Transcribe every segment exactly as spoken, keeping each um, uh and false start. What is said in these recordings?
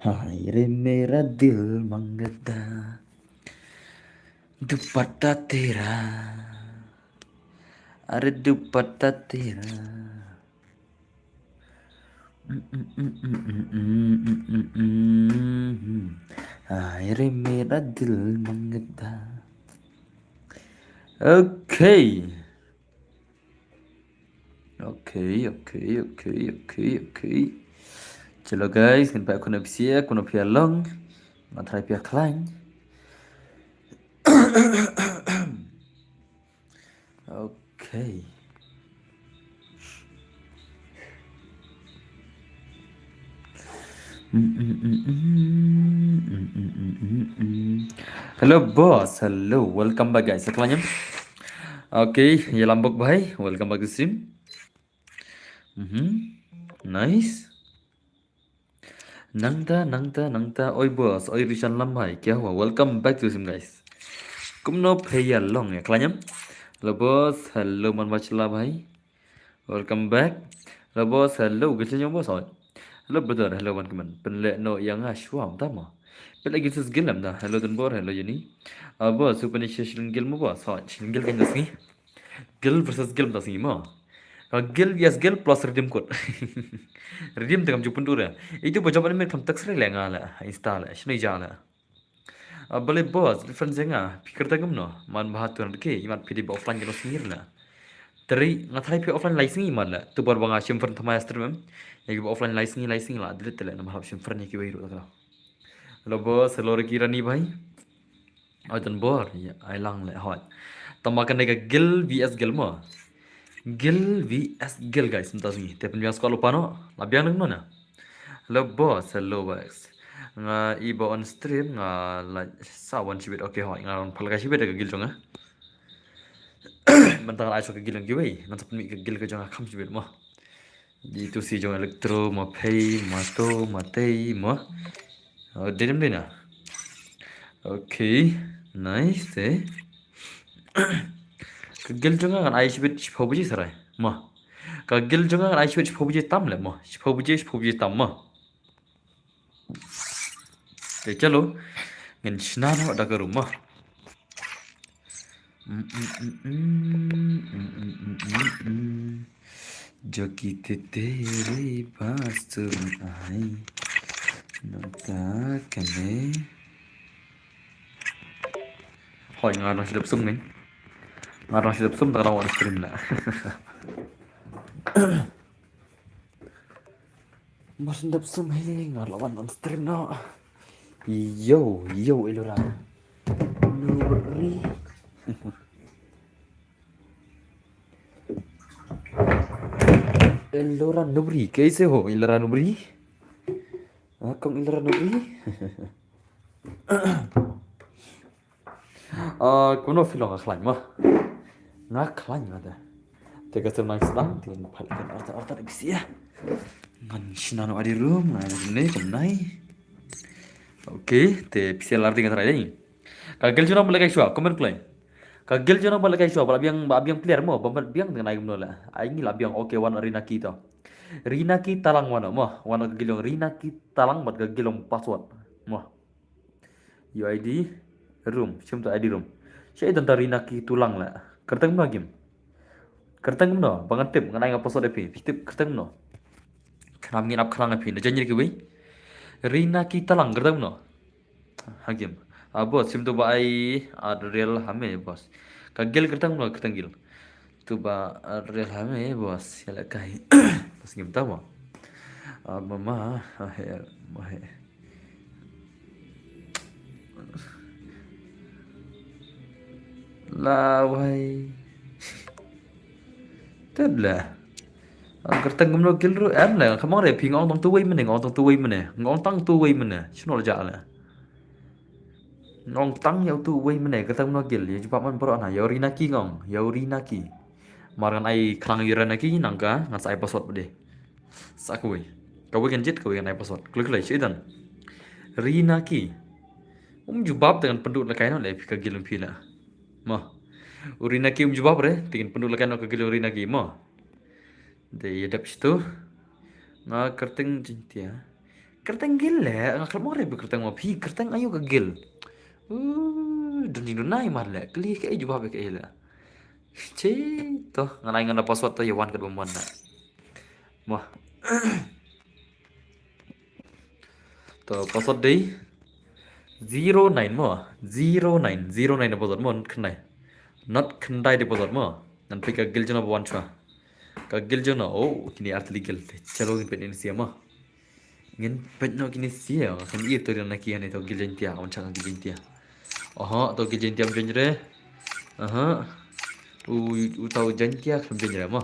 Hai re mera dil mangta, dupatta tera, are dupatta tera. Hai re mera dil mangta. Okay. Okay, okay, okay, okay, okay. Chalo guys, ngin peit kumno phi ïa, kumno phi ïa long. Nga try phi ïa khlaiñ. Okay. Hello boss, hello, welcome back guys. Sa khlaiñ em? Okay, ïalam bok bhai, welcome back to stream. Mhm. Nice. Nangta, nangta, nangta. Oi boss, oi Rishan Lamhai, kya hua? Welcome back to stream guys. Kumno phi ïa long, ïa khlaiñ em? Hello boss, hello Manbachla bhai. Welcome back. Hello boss, hello, gilchen ïa boss. Hello brother, hello man kmen. Pynleh noh ïa nga shuwa mynta mo. Pynleh gilchen sgil mynta. Hello Dunbor, hello Yuni. Ah boss, super ni shisha gil mo boss. Hoi, shisha gil kan sngi. Gil versus gil mynta sngi mo. Ka gil, yes, gil plus redeem code. Redeem te kam ju pyndur ïa. Itu ba jop ni me kam text re le nga le. Insta le. Shini ja le. Ah, balei boss, difference ïa nga. Phi kyrteng kumno? Man bha tu na ki, imat phi dei ba offline kino sngi na. Teri, nga try phi offline lai sngi man la. Tu bar ba nga shim friend thamai stream em. Ïa ki ba offline lai sngi, lai sngi la. Delete le, namar hap shim friend ïa ki wei ruh ta ka. Hello boss, hello Ricky Rani bhai. Ai tan bor, ïa, ai lang le hoi. Tama kane ka gil V S gil mo. Gil V S gil guys, mynta sngi. Te pynbiang squad lupa no. La biang nang no na. Hello boss, hello boss. Nga i ba on stream, nga la sa wan shibit. Okay, hoi, nga wan phalka shibit ka gil jong nga. Mynta nga ai shuwa ka gil jong kiwei. Ngan sa pynmih ka gil ka jong nga kham shibit mo. Di tu si jong Electro, ma Pei, ma To, ma Tei, ma. Oh, dei dem dei na. Okay, nice, eh. Ka gil jong nga ngan ai shibit shiphew baje sarai. Ma. Ka gil jong nga ngan ai shibit shiphew baje tam le ma. Shiphew baje, shiphew baje tam ma. Te chalo. Ngin shna noh da ka room ma. Joki te tere pass to me ai. Nota kane. Hoi, nga nang shidap sum ni. Nga nang shidap sum ta ka on stream la. Mar shidap sum hi nga la wan on stream no. Yo, yo, Elora. Nuri. Elora Nubri, kaise ho Elora Nubri? Ah, kong Elora Nubri. Ah, kumno phi long, nga khlaiñ ma. Nga khlaiñ ma da. Te ka stem nang sdang, te ngan phai kan arta arta da bisi ya. Ngan shna no adi room, ngan ne kumnai. Okay, te pisial arti ngan try dei. Ka gel juna ba la kai shwa, comment play. Ka gel juna ba la kai shwa, ba la biang, ba biang player mo, ba biang dengan ai kumno la. Ai ngi la biang, okay, wan Rinaki to. Rinaki Talang wan mo, wan ka gel Rinaki Talang bad ka gel password. Mo. U I D room, shim to I D room. Shai don ta Rinaki Tulang la. Kyrteng no game. Kyrteng no, ba ngan tip, ngan ai nga password phi. Phi tip kyrteng no. Khnam ngin ap khnang phi. Na janjir kiwi. Rinaki Talang kyrteng no. Ha game. Ah, boss, sim tu ba ai Adriel Hame, boss. Ka gel kyrteng no, kyrteng gel. Tu ba Adriel Hame, boss. Ya la kai. Pas ngim tahu. Ah, mama, ah, he, ma he. La wai. Tet la. Ang kyrteng kumno gel ruh em la. Khamang re phi ngong tang tu wei mene, ngong tang tu wei mene. Ngong tang tu wei mene. Shino la ja la. Ngong tang yau tu wei mene, kyrteng kumno gel. Ya jubab man bro na. Yau Rinaki ngong. Yau Rinaki. Mar ngan ai khnang ïa Rinaki nangka ngan sa ai password bad de. Sa kawei. Kawei kan jied, kawei kan ai password. Klik klik shu idan. Rinaki. Um jubab te ngan pynduh la kai no le phi ka gel phi la. Mo. U Rinaki um jubab re, te ngan pynduh la kai no ka gel Rinaki mo. De ya dep situ. Nga kyrteng Jaiñtia. Kyrteng guild le, nga khlem ong re ba kyrteng ma phi, kyrteng aïu ka guild. Uh, don jingduna i mar le, kylli kaei jubab kaei le. Che, to, ngan ai ngan da password to ïa wan katba mon na. Mo. To, password dei zero nine mo. Zero nine, zero nine dei password mo, not khyndai. Not khyndai dei password mo. Ngan peit ka guild jong no ba wan shuwa. Ka guild jong no, oh, kine artylli guild. Chalo ngin peit ne sia mo. Ngin peit noh kine sia, kan i to ri na ki ane to guild Jaintia, wan chang guild Jaintia. Aha, to guild Jaintia ym join re. Aha. U, uta u Jaintia khlem join re mo.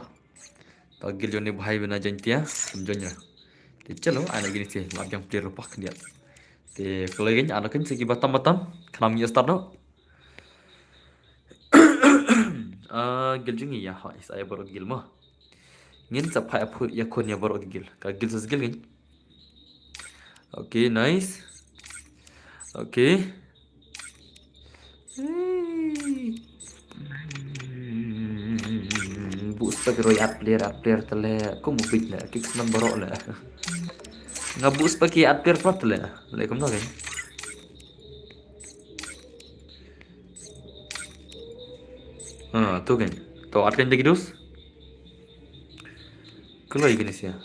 To guild jong ne bhai bna Jaintia khlem join re. Te chalo, ai na kine sia, lap jang player rupak dia. Te kloi kan, ano kan sa kiba tam ba tam, khnang ïa start noh. Ah, guild jong ngi ïa, ha, is ai baroh guild mo. Ngin sa phai aphuh ïa khun ïa baroh ki guild. Ka guild sa guild ngin. Okay, nice. Okay. Hey. Boost pa ki roi add player, add player tale. Kum bit le, kick snam baroh le. Nga boost pa ki add player pat le. Le kum no kan. Ha, to kan. To add kan dagi dus. Kloi kine sia.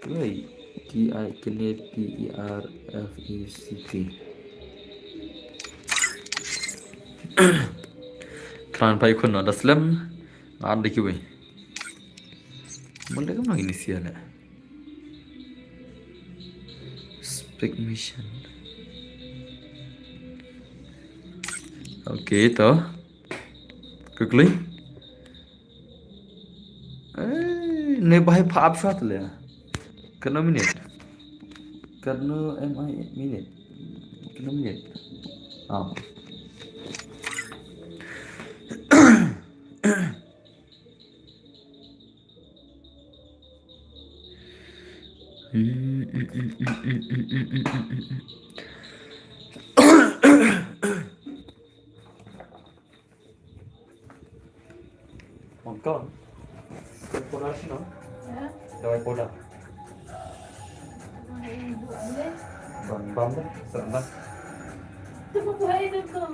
Kloi. T I kine P E R F E C T. Kran pai khun na da slem. Nga da kiwi. Mule kam lagi ni sia le. Spec mission. Okay, to. Quickly. Eh, ne bahai pha ap shot le. Kano minute? Kano M I minute? Kano minute? Ah. Mongkon. Dawai powder sino? Ha? Dawai powder. Bam, bam deh, serang dah. Tu buku air tu kau.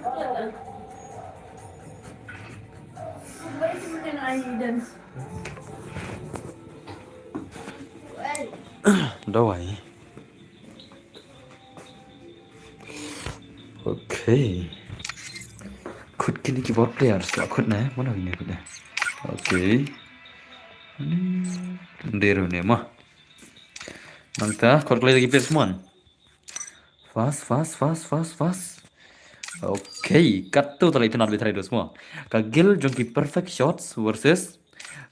Buku air tu mana air dan. Buku air. Dawai. Okay. Khut kine ki bot player sa khut ne, mana kine khut ne. Okay. Ni deru ne ma. Nangta khut kali lagi player semua. Fast, fast, fast, fast, fast. Okay, kat tu tali tenat betrai dos semua. Ka guild jong ki perfect shots versus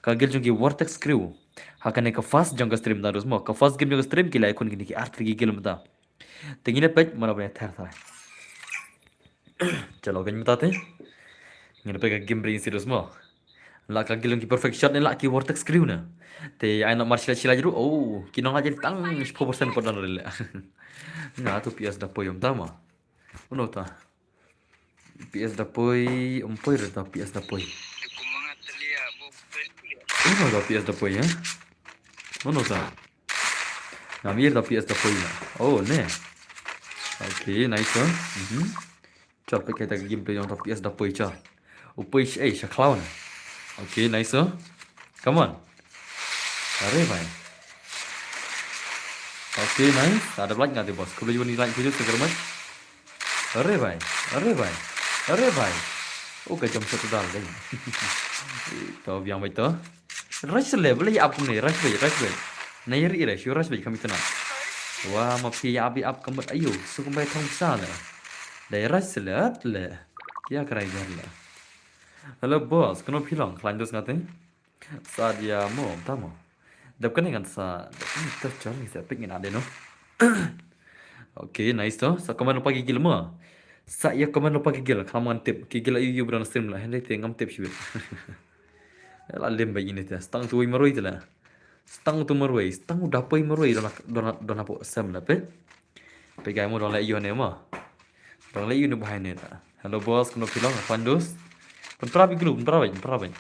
ka guild jong ki vortex crew. Ha kane ka first jong ka stream ta dos semua. Ka first game jong ka stream ki la icon kine ki artylli ki guild mynta. Te ngin ïa peit mano ba ïa ther ther. Chalo kan mynta te. Ngin ïa peit ka game breaking serious mo. La ka guild jong ki perfect shot ne la ki vortex crew ne. Te ai na mar shila shila jru. Oh, ki nong la jadi tang shiphew percent pat don rele. Nga tu P S da poi ym ta ma. Uno ta. P S da poi, ym poi re ta P S da poi. Uno ta P S da poi, eh? Uno ta. Ngam ïohi da P S da poi na. Oh, ne. Okay, nice one. Mhm. Chal peit kaei ta ka gameplay jong ta P S da poi chal. U poi sha, eh, sha khlaw na. Okay, nice one. Come on. Are bhai. Okay, nice. Ada like nga te boss. Khublei shibun ïa like video, thank you very much. Are bhai, are bhai, are bhai. Oh, ka jam satu dal dai. To biang bhai to. Rush le, bele ap ne, rush bhai, rush bhai. Na yeri re, shu rush bhai kami tena. Wa ma phi ya abi ap kamat ayo, sukum bhai thong sa le. Dai rush le, at le. Kya karai jar le. Hello boss, kano phi long, khlaiñ dos ngate? Sa dia mo, ta mo. Dap kane ngan sa, dap kane ta chal ni sa pick ngin ade no. Okay, nice to. Sa comment lypa ki guild mo. Sa ïa comment lypa ki guild, khlem ngan tip. Ki guild aïu aïu ba don stream la, hynrei te ngam tip shibit. La lem ba ine te. Stang tu marwei te la. Stang tu marwei, stang da poi marwei don don don hapoh sem la pe. Peit ka mo dang leh ïa ne mo. Dang leh ïa ne bahai ne ta. Hello boss, kano phi long, khlaiñ dos. Pynpra bad ka group, pynpra bad, pynpra bad.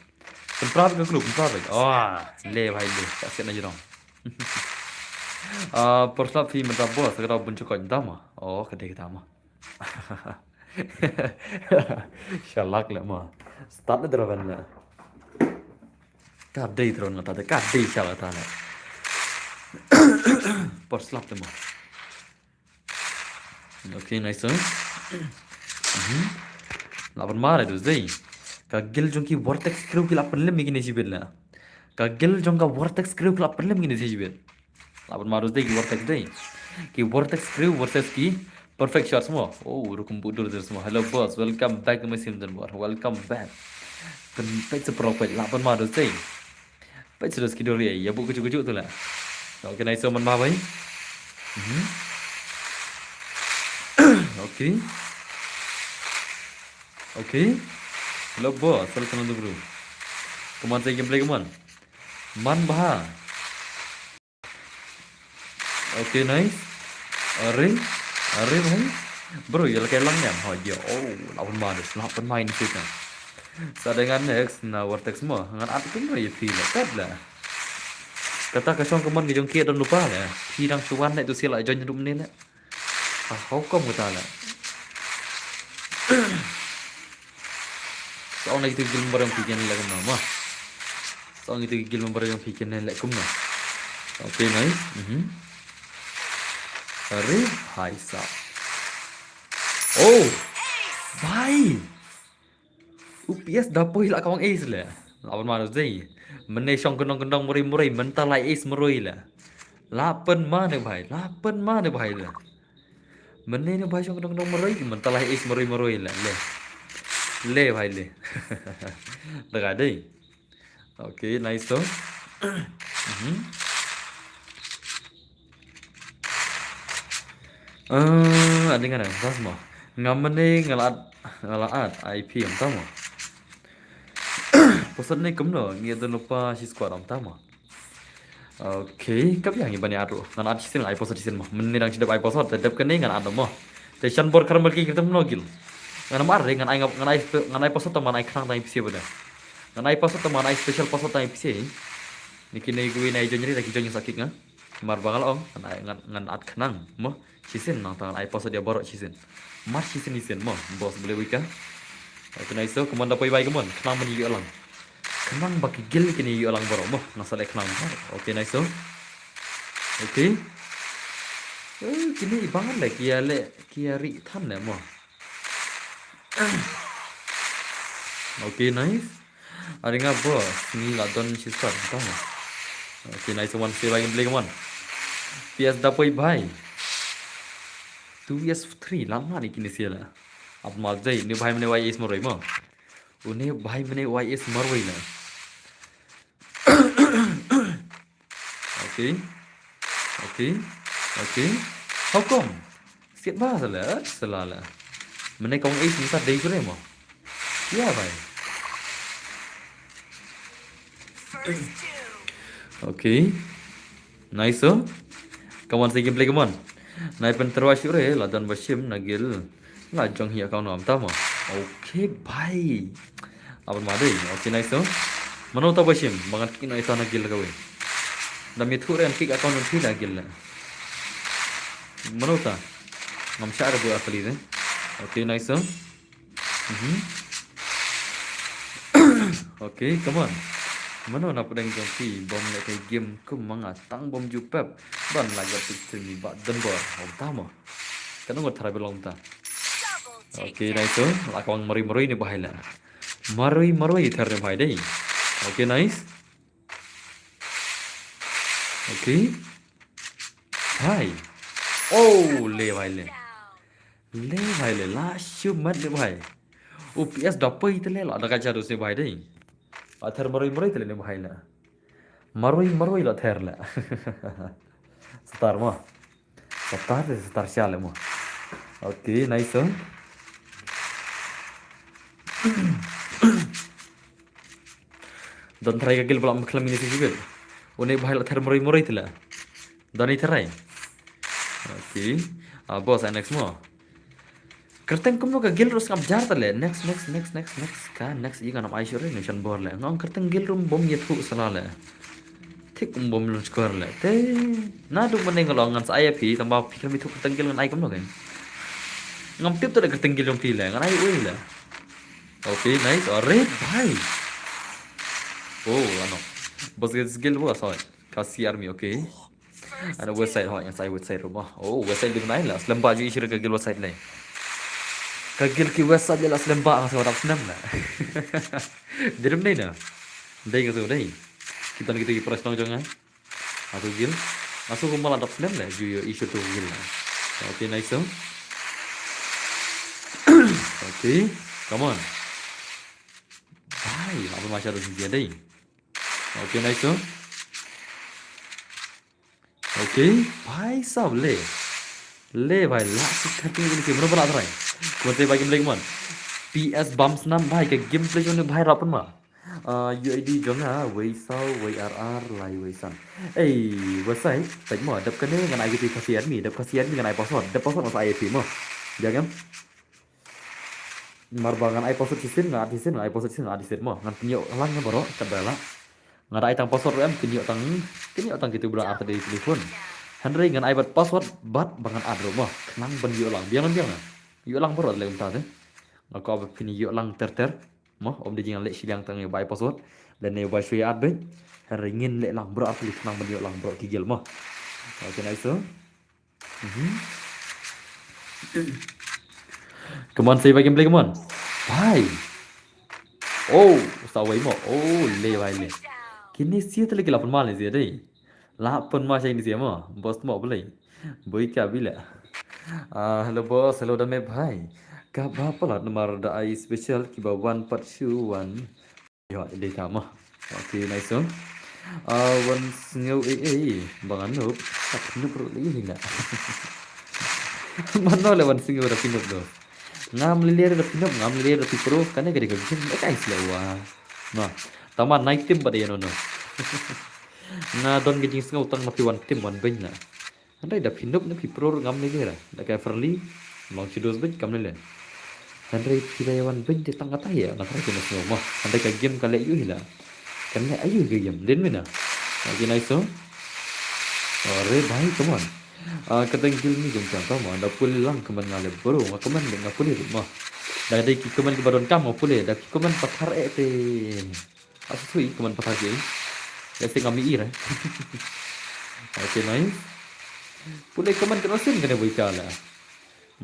Pynpra bad ka group, pynpra bad. Oh, le bahai le. Ka siat na jrong. Ah, por slap phi mynta boss, ka dau bun chukot mynta ma. Oh, ka dei kata ma. Shalak le ma. Start le draven le. Ka dei draven kata, ka dei shalak kata le. Por slap le ma. Okay, nice, sir. Mhm. Lah ban mar ïa u dei. Ka guild jong ki Vortex Crew ki lah pynlem ïa kine shibit la. Ka guild jong ka Vortex Crew ki lah pynlem ïa kine shibit. Lah ban mar u dei ki Vortex dei. Ki Vortex Crew versus ki Perfect Shots mo. Oh, rukum budur der mo. Hello boss, welcome back to my stream, Donbor. Welcome back. Pyn peit sa pro peit, lah ban mar u dei. Peit serius ki duri, ïa buk kejuk-kejuk tu la. Okay, nice one, bye bye. Mhm. Okay. Okay. Hello boss, welcome to the group. Come on, say gameplay, come on. Man bha. Okay, nice. Are, are bhai. Bro, ïa la kai lang ïa. Ha, ïa. Oh, lah ban mar, lah ban mar ini sih. Sa dei ngan next na Vortex mo, ngan add kumno ïa phi la, kat la. Kata ka shong kumon ka jong ki don lypa la. Phi dang shu wan ne tu sila join ruh mynne la. Ah, how come kata la? Sa ong na kitu ki guild member jong phi kin leh kumno mo. Sa ong na kitu ki guild member jong phi kin leh kumno. Okay, nice. Mhm. Are bhai sahab. Oh, bhai. U P S da poi la ka wang ace le. La ban mar u dei. Mynne shong kyndong kyndong marwei marwei, mynta la ace marwei le. La pynmar ne bhai, la pynmar ne bhai le. Mynne ne bhai shong kyndong kyndong marwei, mynta la ace marwei marwei le. Le. Le bhai le. Da ka dei. Okay, nice to. Mhm. Ah, ada ngana, tas mo. Ngam mynne nga la add, nga la add I P em tamo. Posot ne kumno, ngi don lypa shi squad em tamo. Okay, kap ïa ngi ban ïa add ruh. Ngan add shisien, ai posot shisien mo. Mynne dang shi dep ai posot, te dep kane ngan add mo. Te shan bor kar mal ki kyrtem no guild. Ngan mar re, ngan ai, ngan ai spe-, ngan ai posot tang, ngan ai khnang tang I P C bada. Ngan ai posot tang, ngan ai special posot tang I P C. Ni kine kiwei na i join ri, da ki join sa kick nga. Mar ba nga la ong, ngan ai, ngan, ngan add khnang mo. Shisien nangta ngan ai posot ïa baroh shisien. Mar shisien shisien mo, boss, bele wika. Okay, nice to, kumon da poi bai kumon, khnang ban ïoh lang. Khnang ba ki guild kine ïoh lang baroh mo, nga sa leh khnang mo. Okay, nice to. Okay. Eh, kine i bang le, ki ïa leh, ki ïa ri than le mo. Okay, nice. Are nga boss, ngi la don shi squad, tang. Okay, nice one, save again, play, come on. P S da poi bhai. Two V S three, lam na ni kine sila. Ap mal jai, ni bhai mane Y S marwei mo. Une bhai mane Y S marwei na. Okay. Okay. Okay. How come? Siat ba sala, sala la. Mane kong ace mynta dei sure mo. Ya bhai. Okay. Nice, oh. Come on, say gameplay, come on. Nai pen terwa shure, la don ba shim, na guild. La jong hi account no am tamo. Okay, bhai. Aban ma dei. Okay, nice, oh. Mano ta ba shim, ba ngan kick no ita na guild kawei. Da mi thu re ngan kick account no phi na guild la. Mano ta. Ngam sha re bu akali de. Okay, nice, oh. Mhm. Okay, come on. Mano na pdeng jong phi bom leh kai game kum ma nga tang bom ju pep. Ban la gat stream ni ba Donbor. Hom tamo. Kan ngot thara belong ta. Okay, nice, oh. La kawang marui marui ni bahai la. Marui marui thar ni bahai dei. Okay, nice. Okay. Bhai. Oh, le bhai le. Le bhai le, la shu mat le bhai. U P S da poi te le la da ka jadu se bhai dei. La ther marui marui te le ne bhai la. Marui marui la ther la. Star mo. Star te star sha le mo. Okay, nice, oh. Don trai ka guild ba la mkhlam ini si guild. Une bhai la ther marui marui te la. Dani tharai. Okay. Ah, boss, ah, next mo. Kerteng kumno ka guild ruh sngap jar ta le. Next, next, next, next, next. Ka next i ngan am ai shuh re, nushan bor le. Ngong kerteng guild ruh bom ye thu sala le. Thik kum bym lun score le. Te. Na duk mane nga long ngan sa ai phi tang ba phi khlem ithuh kyrteng guild ngan ai kumno kan. Ngam tip te da kyrteng guild jong phi le ngan ai ui le. Okay, nice. Are bhai. Oh, ano. Boss guild boss hoi. Khasi army, okay. Ano west side hoi, ngan sa ai west side ruh mo. Oh, west side duk nai la slem ba ju i shira ka guild west side le. Ka guild ki west side le la slem ba nga sa wadap snem la. Dei dum dei na. Dei nga sa dei. Kita kita ki press nong jong nga. Aku guild. Aku kumba la dap snem le ju yo i shira tu guild la. Okay, nice so. Okay, come on. Bhai, apa ma shadow dia dei. Okay, nice so. Okay, bhai sab le. Le bhai la si kati ini ke mano bala try. Kumte bagi mlek mon. P S bam snam bhai ka gameplay jong ne bhai rapan ma. Uh, U I D jong nga wei saw wei R R lai wei san. Ei, website, pek mo, dap kane ngan ai kiti Khasi admin, dap Khasi admin ngan ai password, dap password mas ai pi mo. Jangan. Mar ba ngan ai password shisien nga at shisien, ngan ai password shisien nga at shisien mo. Ngan pynïoh lang nga baroh katba lah. Nga da ai tang password em pynïoh tang, pynïoh tang kitu bla at da telefon. Hynrei ngan ai bad password bad ba ngan at ruh mo. Khnang ban ïoh lang biang biang na. Ïoh lang baroh lem ta te. Nga ko ba pynïoh lang ter ter. Mo, om de jing leh shiliang tang ïa bai password. Lane bai shui at bek. Hynrei ngin leh lang baroh at khnang ban ïoh lang baroh ki guild mo. Okay, nice so. Mhm. Come on, say bye gameplay, come on. Bye. Oh, sa wai mo. Oh, le bye le. Kini sia tele kila pun mal ni sia dei. La pun ma shai ni sia mo. Boss mo play. Boy ka bila. Ah, hello boss, hello da me bhai. Ka ba palat namar da ai special ki ba one part shoe one. Yo, dei ta mo. Okay, nice one. Ah, wan sngew eh eh bang anop. Tak nup ru lagi ni na. Mano le wan sngew da pinup do. Ngam lele da pinup, ngam lele da pipro, kane ka dei ka jing eh kai sle wa. Na, tama nai tim ba dei no no. Nga don ka jing sngew tang ma pi wan tim wan beng na. Hynrei da phi nop ne phi pro ngam lele ra. Da ka friendly long chi dos bej kam lele. Hynrei phi da wan bej te tang kata ya na kara kena semua mah. Hynrei ka game ka le yu hila. Kan le ayu ka game den mina. Lagi nice so. Are bhai, come on. Ah, ka dang gil ni jong jang tama da pule lang kaman nga le bro nga kaman nga pule rit mah. Da dei ki kaman ki badon kam nga pule da ki kaman pathar eh te. Asu sui kaman pathar ke. Ya sing kami ira. Okay, nice. Pule kaman kena sim kena bui kala.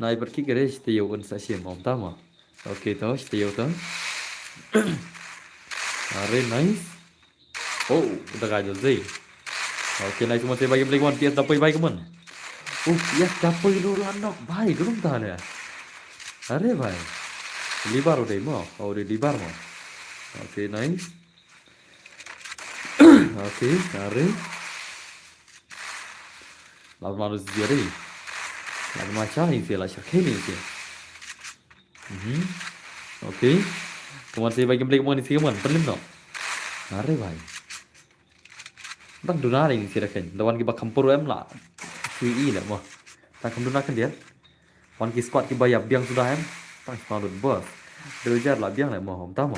Nai perki kere stay un sa sim om tama. Okay to, stay to. Are nice. Oh, udah kajo zai. Okay, nice mon te bagi beli mon P S dapoi bagi mon. Oh, P S dapoi lu lanok bai dulum tale. Are bai. Libar udah mo. Oh, udah libar mo. Okay, nice. Okay, are. Lawan manusia deh. Lawan macam ni sih lah, syakir ni sih. Mhm. Okay. Kawan saya bagi beli kawan ni sih kawan, pelim no. Are bai. Tang duna le ni sih dah kan. Lawan ki ba kampur em lah. Sui i lah mo. Tang kam duna kan dia. Wan ki squad ki ba ya biang sudah em. Tang squad bos. Dua jar lah biang lah mo. Om tama.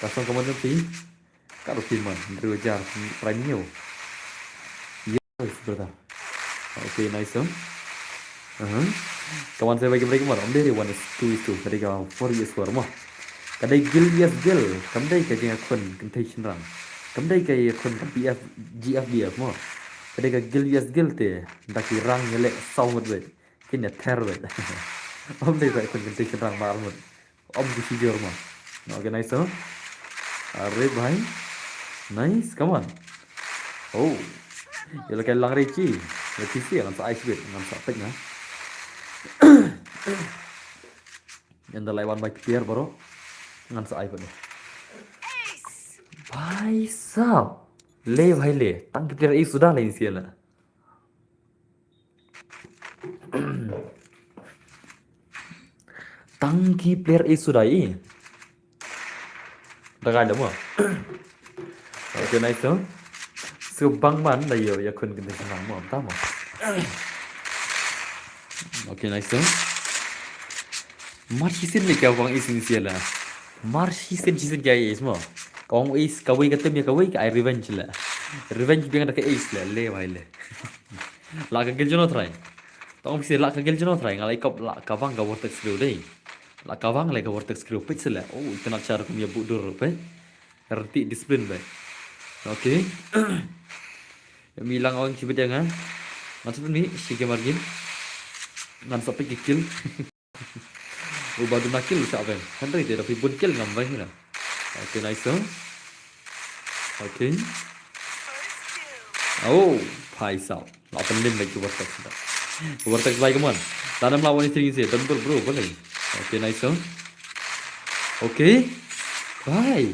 Kasong kawan tu sih. Ka ruh phi man, hynriew hajar prime new. Yes, brother. Okay, nice one. Aha. Ka wan sa bai ka break mo, ym dei one is two is two, ka dei ka four is four mo. Ka dei gil yes gil, kam dei ka jingïakhun kynthei shynrang. Kam dei ka ïakhun ka P F, G F B F mo. Ka dei ka gil yes gil te, da ki rang ïaleh saw ngut beit. Kin ïather beit. Ym dei ka ïakhun kynthei shynrang mar mut. Om ki sijor ma. Okay, nice so. Are bhai. Nice, come on. Oh. Ïa la kai lang re ki. Ïa ki si ngan sa ice bit, ngan sa pek na. Ynda lai wan bai ki player bro. Ngan sa ice bit. Bhai sab. Le bhai le. Tang ki player i suda le in si la. Tang ki player i suda i. Da kai da mo. Okay, nice to. So bang man da yo ïakhun kynthei shynrang mo, ta mo. Okay, nice to. Mar shisien le ka wang i sin sia la. Mar shisien shisien ka i is mo. Ka wang is ka wei ka tem ïa ka wei ka ai revenge la. Revenge biang da ka ace le, le wai le. La ka guild jong no trai. Tong phi se la ka guild jong no trai, nga la ikop la ka bang ka vortex crew dei. La ka bang le ka vortex crew peit se le. Oh, itynnad shar kum ïa buh dur peit. Reti discipline bai. Okay. Mi lang ong kibit ïa nga. Ngan shu pynmih shi game ar game. Ngan sa peit ki kill. U ba duna kill sa ben. Hynrei te da phi bun kill ngam bai hina. Okay, nice. Okay. Oh, phai sao. La pynlim bai ki vortex da. Vortex bai, come on. Tanam la wani thing se. Don't bro, bro, balei. Okay, nice. Okay. Bye.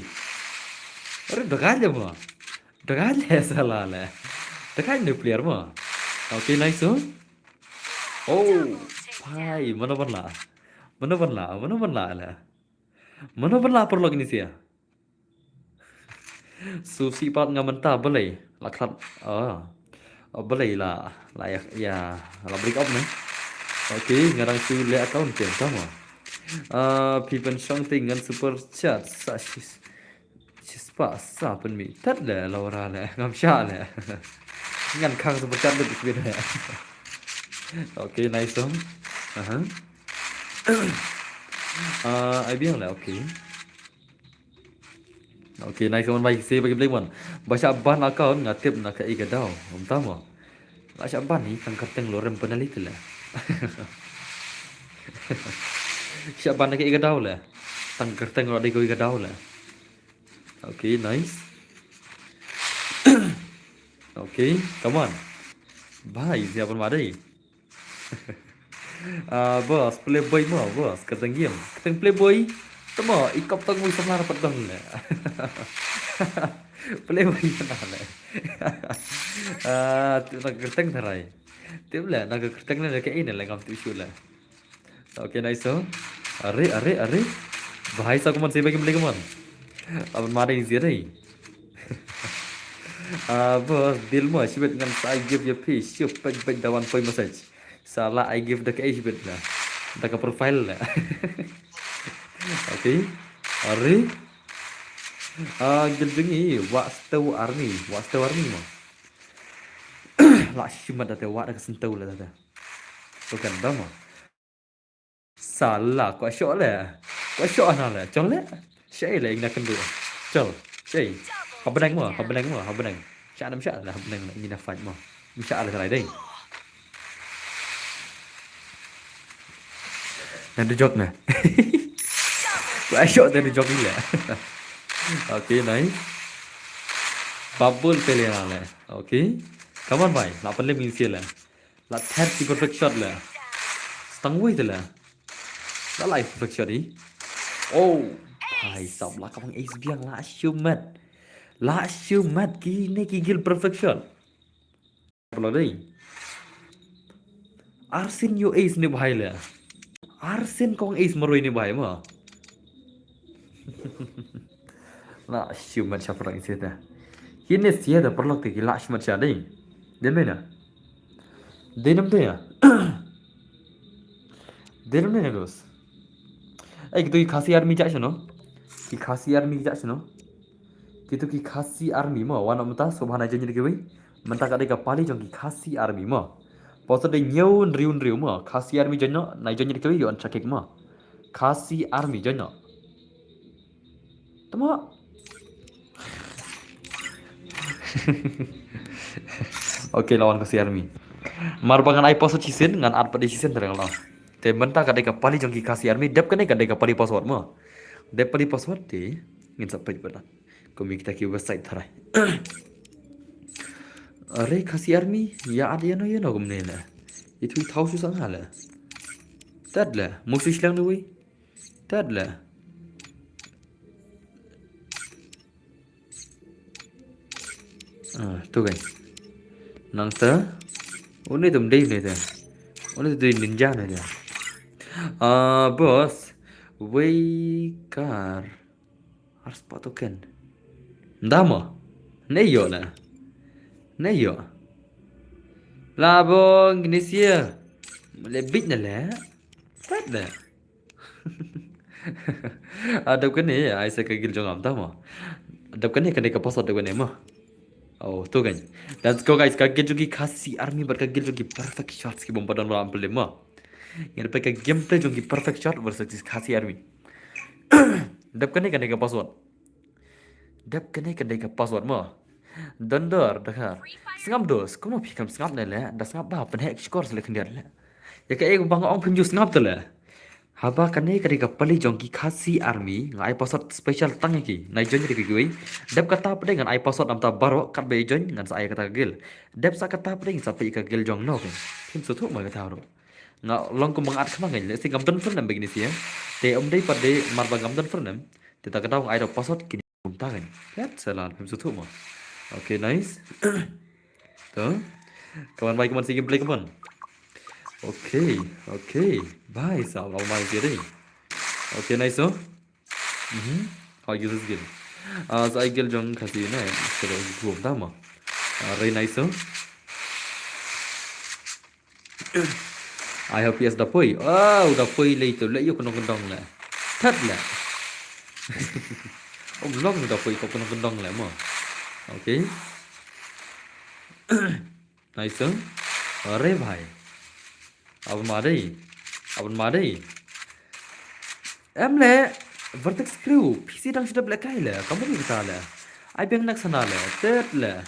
Are, dagai le mo. Dagai le sala le. Dagai nuclear mo. Okay, nice. Oh, bye. Mano ban la. Mano ban la. Mano ban la le. Mano ban la paralok ini sia. Susi pat nga mynta balei. La khlad. Ah. Oh, balei la. La ya, ya. La break up ne. Okay, nga dang shu leh account te tama. Ah, phi pynshong te ngan super chat sa shi, shi spah sa pynmih. Tat le la wara le. Ngam shah le. Ngan khang super chat le bit le. Okay, nice song. Aha. Ah, ai biang le, okay. Okay, nice one, bye. See, bye, Blake one. Ba shah ban account nga tip na ka i ka daw. Ym tama. Ba shah ban ni tang kyrteng lo rem penalty le. Shah ban na ka i ka daw le. Tang kyrteng lo dei ko i ka daw le. Okay, nice. Okay, come on. Bye, siapa mari? Ah, boss, playboy mo, boss, kyrteng game. Kyrteng playboy. Tama, ikop tang mo samla dapat dong le. Playboy na le. Ah, tu na kyrteng tharai. Tu le, na kyrteng le, kaei ne le ngam tu shu le. Okay, nice. Are, are, are. Bahai sa kuman, siapa game lagi kuman. Apa mari ni sih, dei? Ah, boss, deal mo, shibit ngan sa give you peace. Shibit, bit, bit, da one point message. Sala I give da ka age bit la. Da ka profile la. Okay. Are. Ah, guild jong ngi, Wahstow Army, Wahstow Army mo. La shimat da te, wah da ka sentau la da te. Bukan da mo. Sala, kwah shoh le. Kwah shoh na le. Chol le. Shei le, ina kendu. Chol. Shei. Habenang mo, habenang mo, habenang. Sha nam sha le, habenang le, ina fight mo. Sha le try dei. Nang du jok na. Kwah shoh te du jok ni le. Okay, nice. Bubble pele na le. Okay. Come on, bhai. La pynlem ïa ngi le. La thirty perfect shot le. Stang wei te le. La lai perfect shot i. Oh. Bhai sab la ka bang ace biang la shimet. La shimet kine ki guild perfect shot. Pynlong dei. Arsien ïoh ace ne bhai le. Arsien kong ace marwei ne bhai mo. La shimet sha pyrlok ïa sha te. Kine sia te pyrlok te ki la shimet sha dei. Dei mena. Dei nam dei ya. Dei nam dei ya, dos. Ei, kitu ki Khasi Army ja shano? Ki Khasi Army ja shano? Kitu ki Khasi Army mo, wan mynta, so bha na jong ngi kiwei. Mynta ka dei ka pali jong ki Khasi Army mo. Poso dei ñiew hynriew hynriew mo. Khasi Army jong no, na jong ngi kiwei, ïoh chakik mo. Khasi Army jong no. Tama. Okay, lawan Khasi Army. Mar ba ngan ai password shisien, ngan at pat shisien terang la. Te mynta ka dei ka pali jong ki Khasi Army, dep kane ka dei ka pali password mo. Dep pali password te, ngin sa peit pat. Kumne kita ki website tharai. Are Khasi Army, ïa at ïa no ïa no kumne le. Itu i thaw shu sa nga le. Tad le, musu shlang ne wei. Tad le. Ah, tu kan. Nangta. Une tum dei ne ta. Une tu ninja ne ta. Ah, boss. Wei kar. Ar spot token. Nda mo. Ne ïoh la. Ne ïoh. La bong Indonesia. Le bit na le. Tad le. Ah, dap kane, ai sa ka guild jong nga mynta mo. Dap kane, kane ka password dap kane mo. Oh, to kan. Let's go guys, ka guild jong ki Khasi Army bad ka guild jong ki Perfect Shots ki bym pat don ba la pynlem mo. Ngi dep ka gameplay jong ki Perfect Shot versus ki Khasi Army. Dep kane kane ka password. Dep kane kane ka password mo. Dondor dakar. Sngap dos, kumno phi kam sngap ne le, da sngap ba pynhek score sele khyndiat le. Ya ka ek bang ong phim ju sngap te le. Haba kane ka dei ka pali jong ki Khasi Army, nga ai password special tang ïa ki. Nai join ri kiwei. Dep kata pat de ngan ai password namta baroh katba ïa join ngan sa ai kata ka guild. Dep sa kata pat de ngan sa peit ka guild jong no ke. Phim sngewthuh ma kata ruh. Nga long kum ba nga at khmat ngan leh, si ngam don friend em begini si, eh. Te ym dei pat de mar ba ngam don friend em. Te ta ka daw nga ai da password kine kumta kan. Yat salan phim sngewthuh mo. Okay, nice. To. Come on, bye, come on, si gameplay, come on. Okay, okay. Bye, sa long bye si dei. Okay, nice, so. Mhm. How you use this game? Ah, sa ai guild jong Khasi ne. Sa da group ta mo. Ah, very nice, so. Ai ha P S da poi. Oh, da poi lei to le ïa kynong kyndong le. That le. Ym long da poi ko kynong kyndong le mo. Okay. Nice, eh? Are bhai. Aban ma dei. Aban ma dei. Em le, Vertex Crew, P C dang shu dep lehkai le, kam dei kata le. Ai biang next hana le, tet le.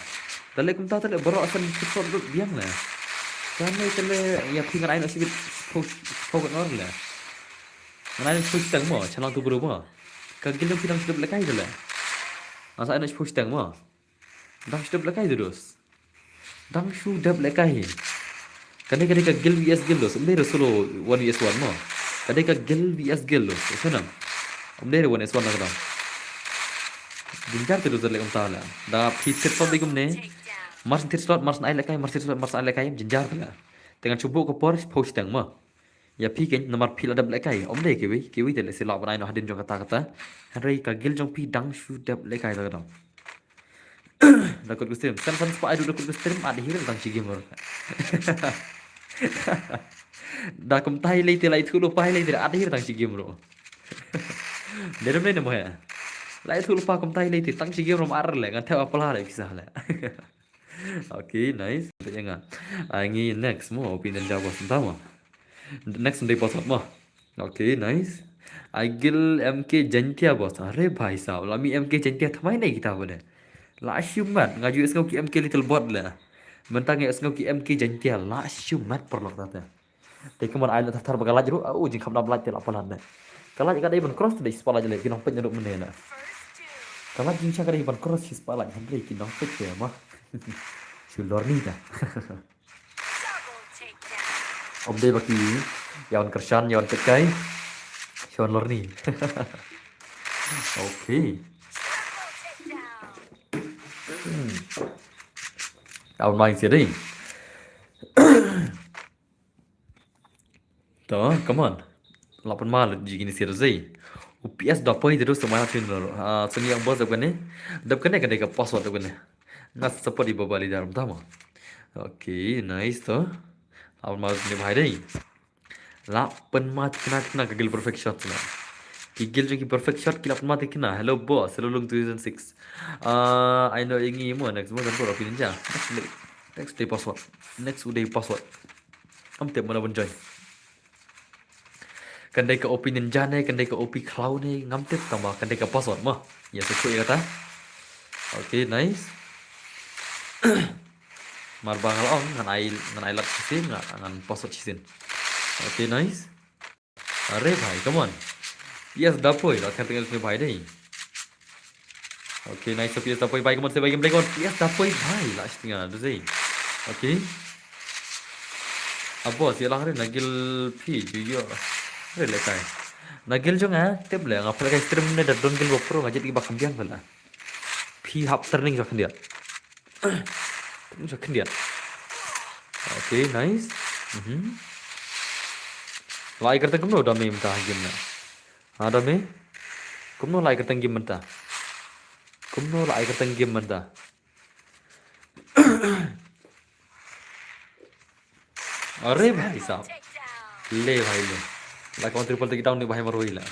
Da leh kumta te le, baroh san kit sot lut biang le. Kam dei te le, ïa phi ngan ai noh shibit, shiphew, shiphew nor le. Ngan ai noh shiphew shiteng mo, sha nang tu bru mo. Ka guild jong phi dang shu dep lehkai te le. Ngan sa ai noh shiphew shiteng mo. Dang shu dep lehkai te dos. Dang shu dep lehkai. Kane ka dei ka guild V S guild dos. Ym dei re solo one V S one mo. Ka dei ka guild V S guild dos. Ïa sngewbha. Ym dei re one V S one na ka dang. Jynjar te dos da leh kumta le. Da phi thit slot dei kumne. Mar shu thit slot, mar shu ai lehkai, mar shu thit slot, mar shu ai lehkai, jynjar te le. Te ngan shu buh ka por, shiphew shiteng mo. Ïa phi kein namar phi la dep lehkai. Ym dei kiwei, kiwei te lehse lah ban ai noh hadien jong kata kata. Hynrei ka guild jong phi dang shu dep lehkai ta ka dang. Da kut ku stream. San san spah ai du da kut ku stream, at hi re tang shi game ruh. Da kumta hi lei te, la ithuh lypa hi lei te, at hi re tang shi game ruh. Dei dei ne mo he. La ithuh lypa kumta hi lei te, tang shi game ruh ma ar le, ngan thep apla le pisa le. Okay, nice. Te ïa nga. Ai ngi next mo, opinion ja boss, nta mo. Next dei password mo. Okay, nice. Ai guild M K Jaintia boss. Are bhai sahab, la mih M K Jaintia thymmai ne kita bode. La shimet, nga ju ïohsngew ki M K Little Bot le. Mynta nga ïohsngew ki M K Jaintia, la shimet paralok ta te. Te kumne ai na thar thar ba ka light ruh, ah, u jingkham na light te la palat ne. Ka light ka dei ban cross te dei spotlight le, ki nongpeit ruh mynne na. Ka light jingshah ka dei ban cross shi spotlight, hynrei ki nongpeit te ma. Shu lorni ta. Ym dei ba ki ïa wan kyrshan, ïa wan peit kai. Shu wan lorni. Okay. Ïa wan mai sia dei. To, come on. Lah pynma lut ji kine sia dei. U P S da poi te dos, sa mai ha funeral. Ah, sini yang boss dep kane. Dep kane kane ka password dep kane. Nga support i Baba Leader mynta mo. Okay, nice to. Lah pynma lut ne bhai dei. Lah pynma thikna thikna ka guild Perfect Shot na. Ki guild jong ki Perfect Shot ki lah pynma thikna. Hello boss, hello Lung two thousand six. Ah, I know ïa ngi mo, next mo kan bor opinion ja. Next dei, next dei password. Next u dei password. Am tip mano ban join. Kan dei ka O P Ninja ne, kan dei ka O P Claw ne, ngam tip, tangba kan dei ka password mo. Ïa shu khuid ïa kata. Okay, nice. Mar ba nga la ong ngan ai, ngan ai lad shisien, nga, ngan password shisien. Okay, nice. Are bhai, come on. P S da poi, la kher teng ne bhai dei. Okay, nice, P S da poi bhai, come on, se bhai, gameplay, come on, P S da poi bhai, la shit nga, tu sei. Okay. Abo, si lang re, na guild phi ju ïoh. Re lehkai. Na guild jong nga, tip le, nga pynlehkai stream ne da don guild GoPro, nga jied ki ba kham biang pynleh. Phi hap turning jong khyndiat. Turning jong khyndiat. Okay, nice. Mhm. La ai kyrteng kumno da me mynta game na. Ha, da me? Kumno la ai kyrteng game mynta? Kumno la ai kyrteng game mynta? Are bhai sahab. Le bhai le. La kon triple takedown ne bhai marwei la.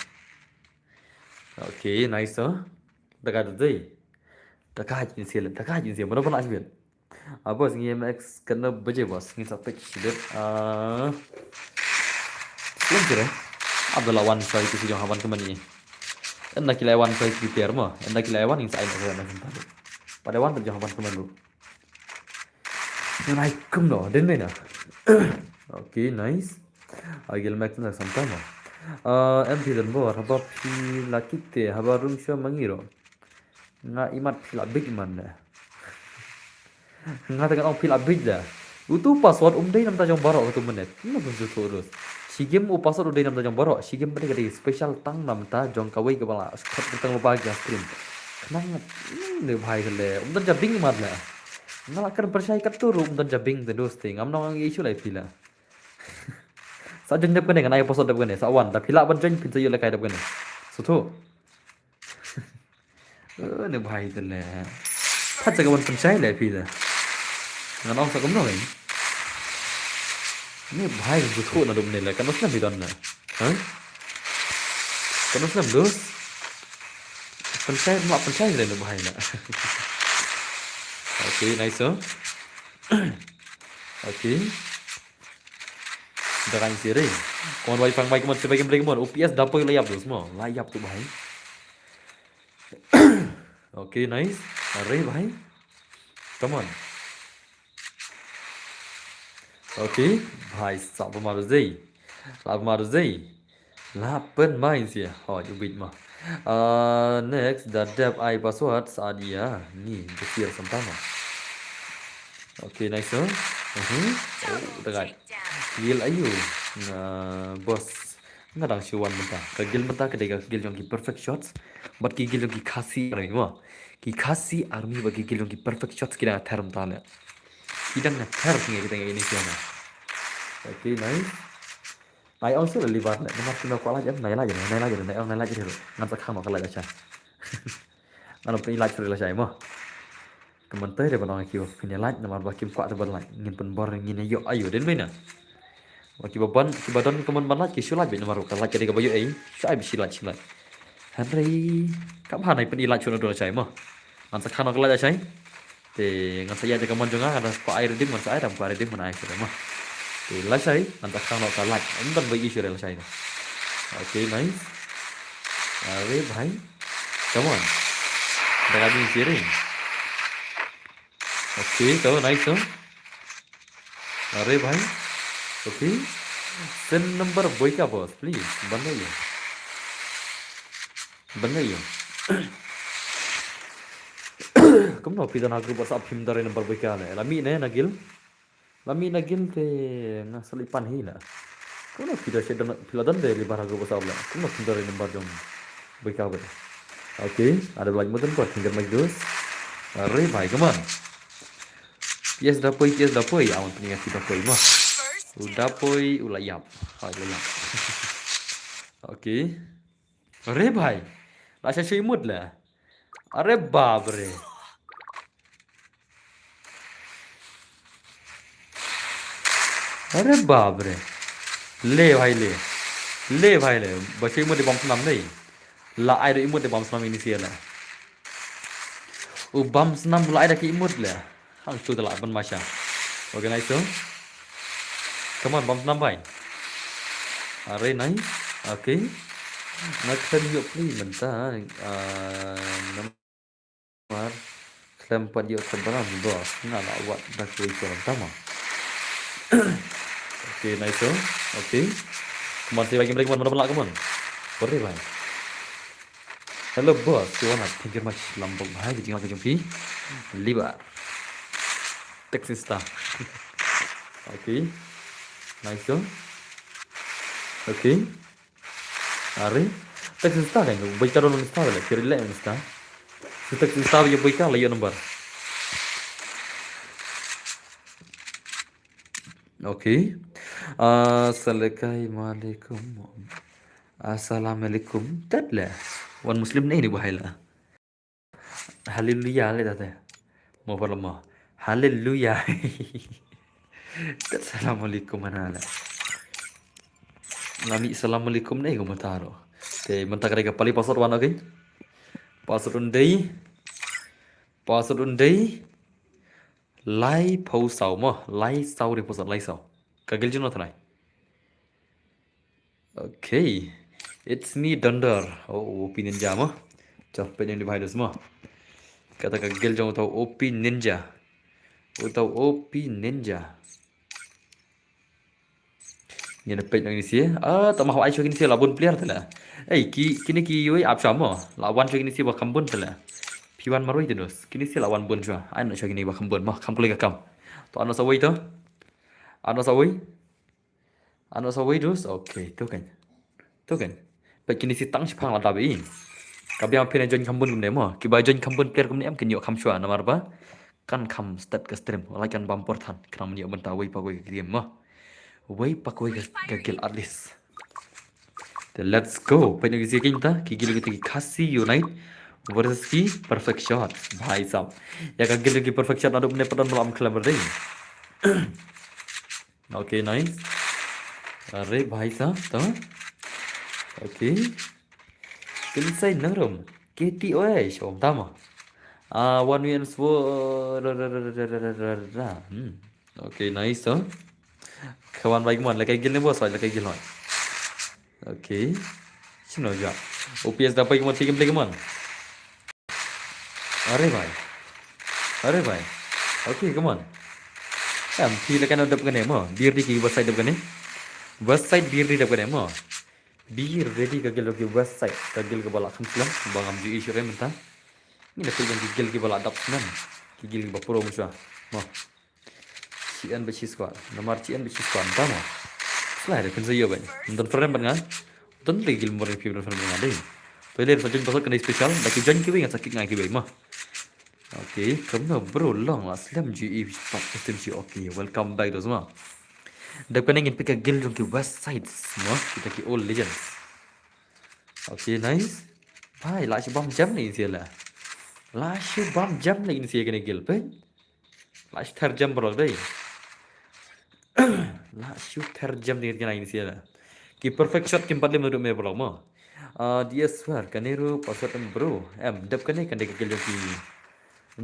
Okay, nice to. Da ka dei. Daka haj in sil, daka haj in sil, mano pala sibit. Ah, boss, ngi M X kena baje, boss, ngi sa pek sibit. Ah, slim sire. Abdullah wan soi ki si jong haban kemen ni. Enda ki lai wan soi ki pier mo. Enda ki lai wan ngi sa ai na sa na. Pada wan tu jong haban kemen lu. Ngan ai kum no, den mena. Okay, nice. Agil mek na samta mo. Ah, M P dan bo, haba phi la kite, haba rung sho mangiro. Nga imat phi la big man ne. Nga tengah ong phi la big da. Utu password um dei namta jong baroh katu menet. Nga pun sutu terus. Shigem u password u dei namta jong baroh. Shigem pade kade special tang namta jong kawei ka bala. Kot tang ba ga stream. Kenang ne bhai kale. Um dan jabing mat ne. Nga la kan percaya kat tu um dan jabing te dos te. Ngam nong ang issue lai phi la. Sa join dep kane, ngan ai password dep kane. Sa wan, da phi lah ban join phin sa ïoh lehkai dep kane. Sutu. Eh, ne bhai te le. Phat sa ka ban pynshai le phi te. Ngan ong sa kumno, eh? Ne bhai, sutu na dum ne le. Kan us na bidon na. Ha? Kan us na dus. Pynshai, ma pynshai le ne bhai na. Okay, nice, oh. Okay. Da kan siri. Kon bai pang bai kemon, sibai kemon, kemon. O P S dapoi la ïap dus mo. La ïap tu bhai. Okay, nice. Are bhai. Come on. Okay, bhai, sa pemaru zei. La pemaru zei. La pen main sia. Oh, you beat ma. Uh, next, da dep ai password sa dia. Ni, besir sentama. Okay, nice, huh? Uh-huh. Oh, da gai. Gil ayu. Nga, boss. Nga dang shu wan mynta. Ka gil mynta ka dei ka gil jong ki perfect shots. Bad ki gil jong ki Khasi army mo. Ki Khasi army bad ki gil jong ki perfect shots ki dang ther mynta le. Ki dang ther ngi kita ngi ini siang. Okay, nice. Nai ong shu libar ne. Namar kino kwala jem nai la jem nai la jem nai ong nai la jem. Ngan sa khang no ka la jem. Ngan ong pynlait suri lashai mo. Ka mynta de ban ong ki ba phin ïa lait namar ba kim kwah te ban lait. Ngin pynbor ngin ïa ïoh ayu den mena. Ba ki ba ban ki ba don ka mon ban lait ki shu lait beit namar ka lait ka dei ka ba ïoh ei. Shu ai beit shi lait shi lait. Hynrei kam ha nai pyn-i lait shu na don lashai mo. Ngan sa khan ka lait lashai. Te ngan sa ïa te ka mon jong nga ngan sa kwah ai redeem ngan sa ai dam kwah redeem ngan ai shu mo. Te lashai ngan sa khan ka lait. Ym don ba ïoh shu lashai. Okay, nice. Are bhai. Come on. Dah kami sharing. Okay, to nice to. Are bhai. Okay. Send number boy ka boss, please. Ban ngai. Ban ngai. Kumno phi don ha group WhatsApp phim don number boy ka ne. La mih ne Nagil. La mih Nagil te nga sa leit pan hi la. Kumno phi don sha don phi la don de libar ha group WhatsApp la. Kumno phim don number jong boy ka ba. Okay, ada lait mutton ko tinggal mai dus. Are bhai, come on. Yes dapoi, yes dapoi. Awan pynïa ki dapoi mo. U dapoi u la ïap. Hai la ïap. Okay. Are bhai. La sha sha imut la. Are bap re. Are bap re. Le bhai le. Le bhai le. Ba sha imut de bam snam dei. La ai da imut de bam snam ini sia la. U bam snam la ai da ki imut le. Hang tu da la ban masha. Okay, nice to. Come on, bam snam bhai. Are nice. Okay. Nga khlem ïoh play mynta. Ah, namar khlem pat ïoh khlem pat ram boss. Nga la wad da kawei ka ram tama. Okay, nice to. Okay. Come on, save game, come on, mana pala, come on. Sorry bhai. Hello boss, you wanna thank you much lambok bhai, ka jingwan ka jong phi. Libar. Texting star. Okay. Nice to. Okay. Are. Texting star kan, boy ka don star le, kiri le star. Si texting star ye boy ka la ïoh number. Okay. Assalamualaikum. Assalamualaikum. Tat la. Wan Muslim ne ini bahai la. Haleluya le tate. Mo parlama. Haleluya. Tat assalamualaikum mana la. Nami assalamualaikum ne ko mataro. Te mynta ka dei ka pali password wan, okay. Password un dei. Password un dei lai phew saw mo, lai saw, dei password lai saw. Ka guild jong no thanai. Okay. It's me, Donder. Oh, O P Ninja mo. Cho peit ïa u bhai dos mo. Kata ka guild jong uta u O P Ninja. Uta u O P Ninja. Ngin peit noh kine shi. Ah, tang ma hawai shuwa kine shi la bun player te la. Ei, ki, kine ki ïohi ap shwa mo. La wan shuwa kine shi ba kham bun te la. Phi wan marwei te dos. Kine shi la wan bun shuwa. Ai noh shuwa kine ba kham bun mo. Kham kloi ka kam. To ai noh sa wei to. Ai noh sa wei. Ai noh sa wei dos. Okay, to kan. To kan. Peit kine shi tang shiphang la dap i. Ka biang phi ne join kham bun kumne mo. Kiba join kham bun player kumne em kin ïoh kham shuwa namar ba kan kham start ka stream, la kan bam por than, khnang ban ïoh bynta wei pa wei ka game mo. Wei pa wei ka, ka guild at least. Te let's go. Peit noh ki shi kine ta, ki guild kita ki Khasi Unite versus ki Perfect Shot. Bhai sahab. Ïa ka guild ki Perfect Shot naduh mynne pat don ba la ym khlem dei. Okay, nice. Are bhai sahab, to. Okay. Kynsai Nongrum. K T O A, shom tama. Ah, one way and swo-, ra, ra, ra. Hmm. Okay, nice, to. Kawan bai kemon, la kai guild ne bos, la kai guild hoi. Okay. Shim no ja. O P S da bai kemon, shi game play kemon. Are bhai. Are bhai. Okay, come on. Em, phi la kan dep kane mo. Bir di ki west side dep kane. West side bir di dep kane mo. Bir ready ka guild ki west side. Ka guild kaba la kham slem. Ba ngam ju issue re mynta. Ngi la peit ki guild kiba la dap slem. Ki guild kiba pro mynta. Mo. Shi en bad shi squad. Namar shi en bad shi squad. Tama. Slide phin sa ïoh bad. Don friend bad nga. Don lei guild mor phi don friend bad nga dei. To lei sa join password kan dei special. Da ki join kiwei ngan sa kick nga kiwei mo. Okay, kumno bro long la slem ju i pat custom shi. Okay, welcome back dos mo. Dep kane ngin peit ka guild jong ki west side mo. Kita ki old legends. Okay, nice. Bhai, la shu bam jam ne in sia la. La shu bam jam ne in sia kane guild peit. La shu ther jam bro dei. La shu ther jam ding kane in sia la. Ki Perfect Shot kim pat lem naduh me bro mo. Ah, D S Swear, kane ruh password em bro. Em, dep kane kan dei ka guild jong ki,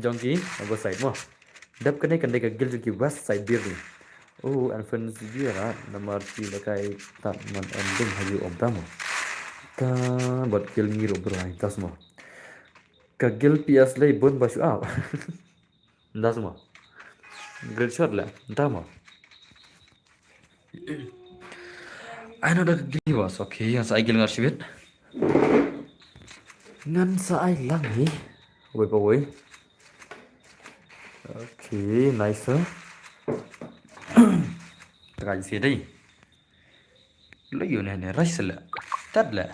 jong ki west side mo. Dep kane kan dei ka guild jong ki west side bir ni. Oh, and friends bir ah, namar ki la kai tat man em dum ha ju om tamo. Ka bad guild ngi ruh bro ai tas mo. Ka guild P S lei bun ba shu ap. Nda sma. Great shot la. Nda ma. Ai no da gri was. Okay, ngan sa ai guild ngar shibit. Ngan sa ai lang hi. Wei pa wei. Okay, nice, sir. Tekan si dei. Lo yu ne ne rush la. Tat la.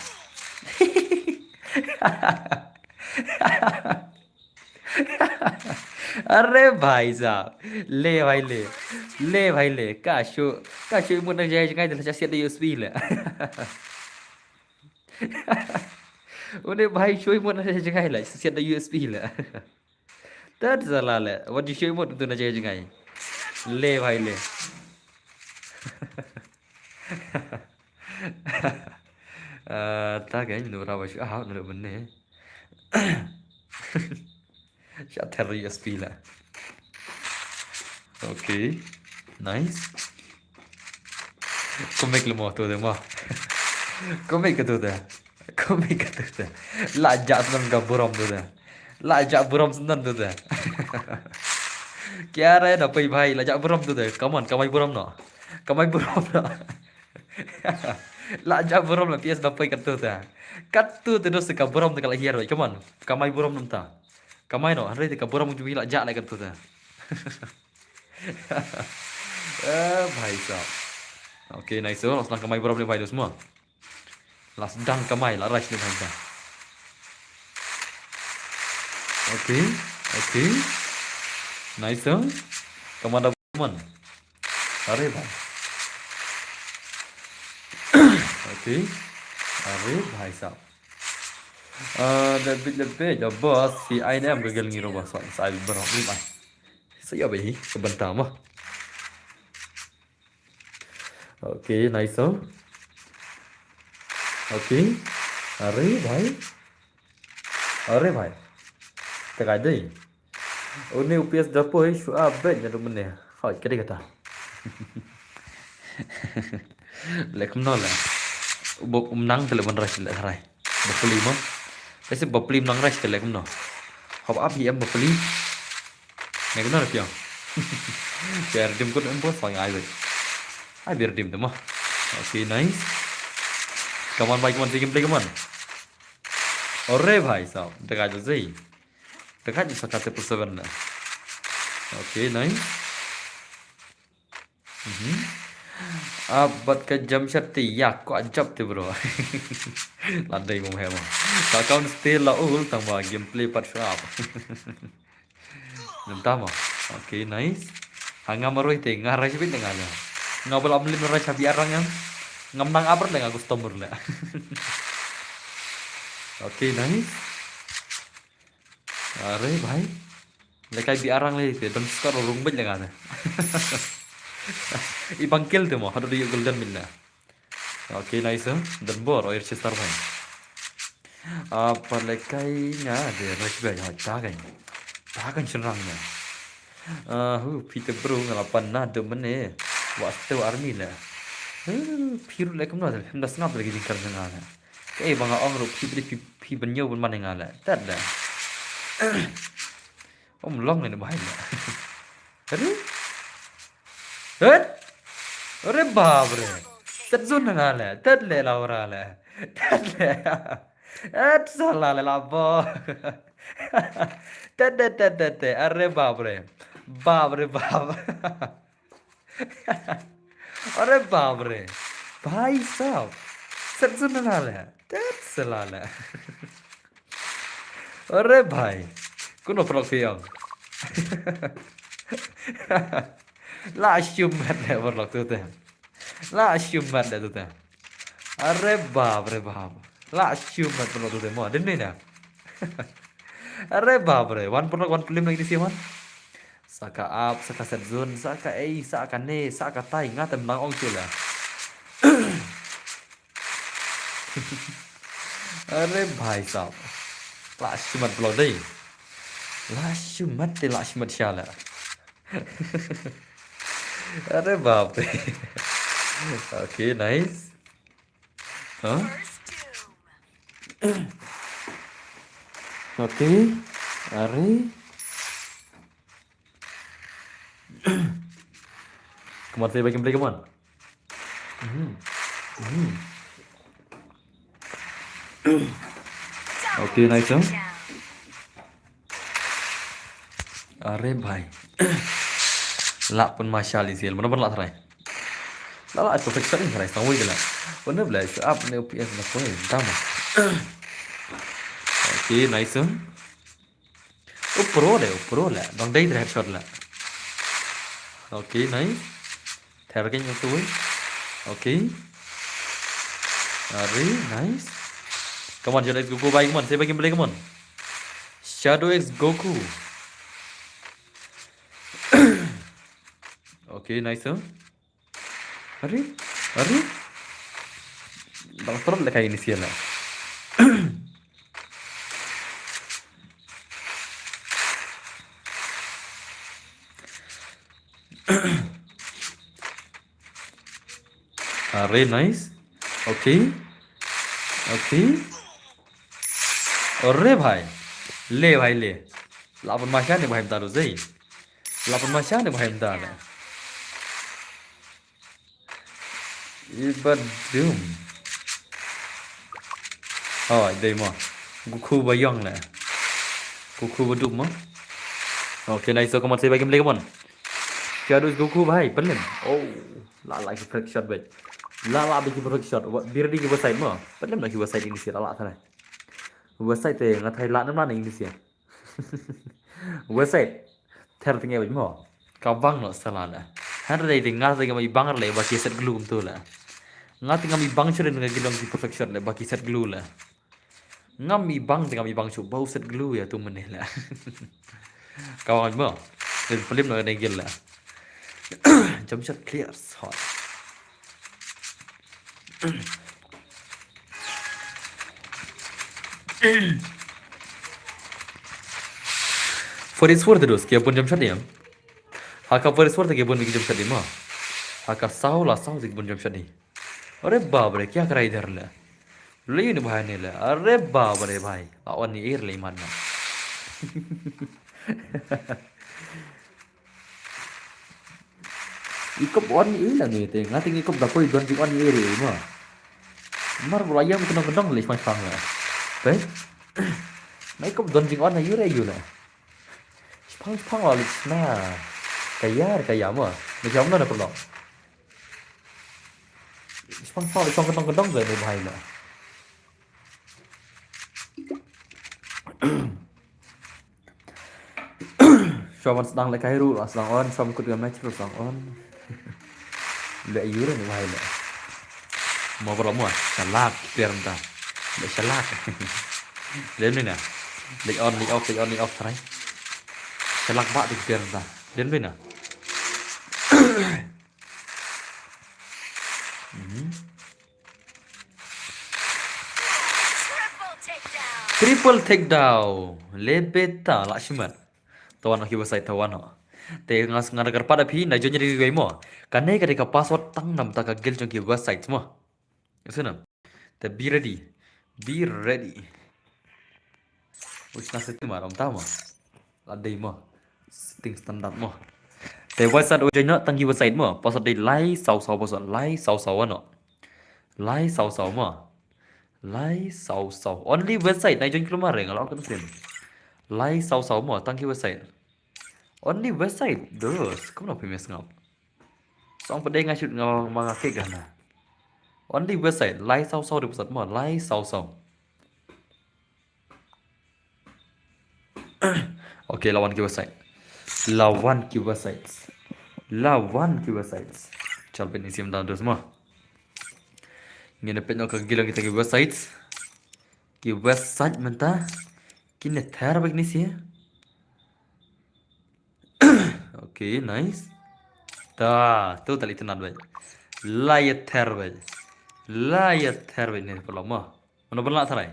अरे भाई साहब, ले भाई ले, ले भाई ले, ka shu, ka shu mut na jai jngai da la siat da U S B la. Une bhai shu mut na jai jngai la, siat da U S B la. Tat sala le, wat ju shu mut tu na jai jngai. Le bhai le. Ah, ta ke nura ba shu ah nura benne. Sha ter U S B la. Okay. Nice. Komik le mo tu de mo. Komik ke tu de. Komik ke tu de. La ja snan ka burom tu de. La ja burom snan tu de. Kya re na pai bhai, la ja burom tu de. Come on, kamai burom no. Kamai burom no. La ja burom la P S da poi katu ta. Katu ta dos ka burom ta ka la hiar. Come on. Kamai burom nam ta. Kamai no, hynrei ta ka burom ju la ja la katu ta. Eh, bhai sahab. Okay, nice. So, la sdang kamai burom le bhai dos mo. La sdang kamai la rush le bhai ta. Okay, okay. Nice. So, kamada Mon. Are bhai. Okay. Are bhai sahab. Ah, lebih lebih da boss si I M ka gel ngi ro boss. Sai bro ni bhai. Sa ïa bhai ka banta mo. Okay, nice. Okay. Are bhai. Are bhai. Tekan dei. Une u P S da poi shu a bad nya dum ne. Hoi, kadi kata. Lek mno le. Bok um nang tele ban rush le rai. Bapli mo. Kasi bapli nang rush tele mno. Hop up hi em bapli. Nek mno le piang. Biar dim kut em bos fang ai bet. Ai biar dim temo. Okay, nice. Come on, bhai, come on, si gameplay, come on. Ore bhai sahab, dekhai jo sei. Dekhai jo sa ka triple seven na. Okay, nice. Mhm. Abat ka jump shot te ya ko ajab te bro. Ladai mo hema. Ka account stay la ul tang ba gameplay pat sharp. Nenta mo. Okay, nice. Ha nga maroi te nga rush bit nga le. Nga bala amlin rush habi arang em. Ngam nang aber le nga custom le. Okay, nice. Are bhai. Lekai bi arang le te don score rung bit le nga ne. I bangkel te mo hadu ri golden min na. Okay, nice. Dan bor oir chester bhai. Apa lekai nga de rush bhai ha ta kan. Ta kan cherang na. Ah, hu Peter bro ngala pan na de mene. Wa stu army le. Hu Peter le kumna de. Hemda sngap lagi jingkar nga ne. Ke bang ong ru Peter pi pi benyo ben mane nga le. Tad le. Om long ne bhai le. Aduh. Hut. Ore bap re. Set zone nga le. Tet le Laura le. Tet le. Et sala le la bo. Tet tet tet tet. Are bap re. Bap re bap. Are bap re. Bhai sahab. Set zone nga le. Tet sala le. Ore bhai. Kuno prok phi ong. La shum mat le prok tu te. La shum mat le tu te. Are bap re bap. La shum mat prok tu te mo. Din ni na. Are bap re. Wan prok wan pelim lagi di si wan. Saka ap, saka set zone, saka ei, saka ne, saka tai. Nga tem lang ong chula. Are bhai sahab. La shum mat prok dei. La shum mat te la shum mat shala. Are bap re. Okay, nice. Huh? Okay. Are. Come on, say bye, gameplay, come on. Mhm. Mhm. Okay, nice, huh? Are bhai. La pun mashal isi el. Mana pun la try. La la perfect setting try. Sang wei la. Pun ble up ne P S na pun. Tama. Okay, nice, huh? Upro le, upro le. Dong dei headshot le. Okay, nice. Therkin yung tuwi. Okay. Ari, nice. Come on, Shadow X Goku, bhai, come on. Say bye, gameplay, come on. Shadow X Goku. Okay, nice, huh? Ari, ari. Bang terus le kai ini siya na. Are, nice. Okay. Okay. Are bhai. Le bhai le. Lapan masha ne bhai mtaru zai. Lapan masha ne bhai mtaru. Iba dum. Oh, dei mo. Goku ba yong le. Goku ba dum mo. Okay, nice. So, come on, say bye, gameplay, come on. Shadow X Goku bhai, pelim. Oh, la la ki perfect shot bhai. La la ki perfect shot. Wa, bir di ki website mo. Pelim la ki website ini si la la thana. Website te nga thai la nam la ini si. Website. Ther tinge bhai mo. Ka bang no sala la. Har dei dei nga dei nga mai bang le ba ki set glue kum tu la. Nga tinga mi bang chule nga gilong ki perfect shot le ba ki set glue la. Ngam i bang te ngam i bang shu bau set glue ya tu mene la. Kawan mo. Len pelim na ne gil la. Jump shot clear shot. Paris World dos, ki bun jam shadi em. Ha ka Paris World ki bun ki jam shadi ma. Ha ka saw la saw ki bun jam shadi. Are bab re, kya karai idhar le. Le yun bhai ne le. Are bab re bhai. A on ni air le man na. Ikop on ni air la ni te. Nga ting ikop da koi don jing on ni air ma. Mar bula yam kenong kenong le shmai shpang le. Te. Na ikop don jing on na yure yure. Shpang shpang la lik na. Kaya kaya ma. Ni jam na na perlo. Shpang shpang la shpang kedong kedong ga ni bahai la. Shwa wan sdang le kai ru la sdang on, shwa kut ga match ru sdang on. Le yure ni bahai la. Mo bro mo, shalak ki pernta. Le shalak. Lem ni na. Lek on, lek off, lek on, lek off try. Shalak ba di pernta. Lem ni na. Mhm. Triple takedown. Le beta la shimat. Tawan ki website tawan ho. Te ngas ngar kar pada phi na join ri gai mo. Kane kane ka password tang nam ta ka gel jong ki website mo. Sena. Te be ready. Be ready. Uch na setting ma ram ta ma. La dei ma. Setting standard ma. Te website uj na tang ki website ma. Password dei lai saw saw password lai saw saw no. Lai saw saw ma. Lai saw saw. Only website na join kelumar nga la kan sim. Lai saw saw ma tang ki website. Only website. Dos. Kumno phi mes ngap. Song pede nga shoot nga ma nga kek gana. Only website lai saw saw de pusat ma lai saw saw. Okay, lawan ki website. Lawan ki website. Lawan ki website. Chal pet ni sim dan dos ma. Ngin pet no ka gila kita ki website. Ki website menta. Kine ther bek ni si. Okay, nice. Ta, tu tali tenan bai. Lai ther bai. Lai ther bai ni pala ma. Mana bala tharai.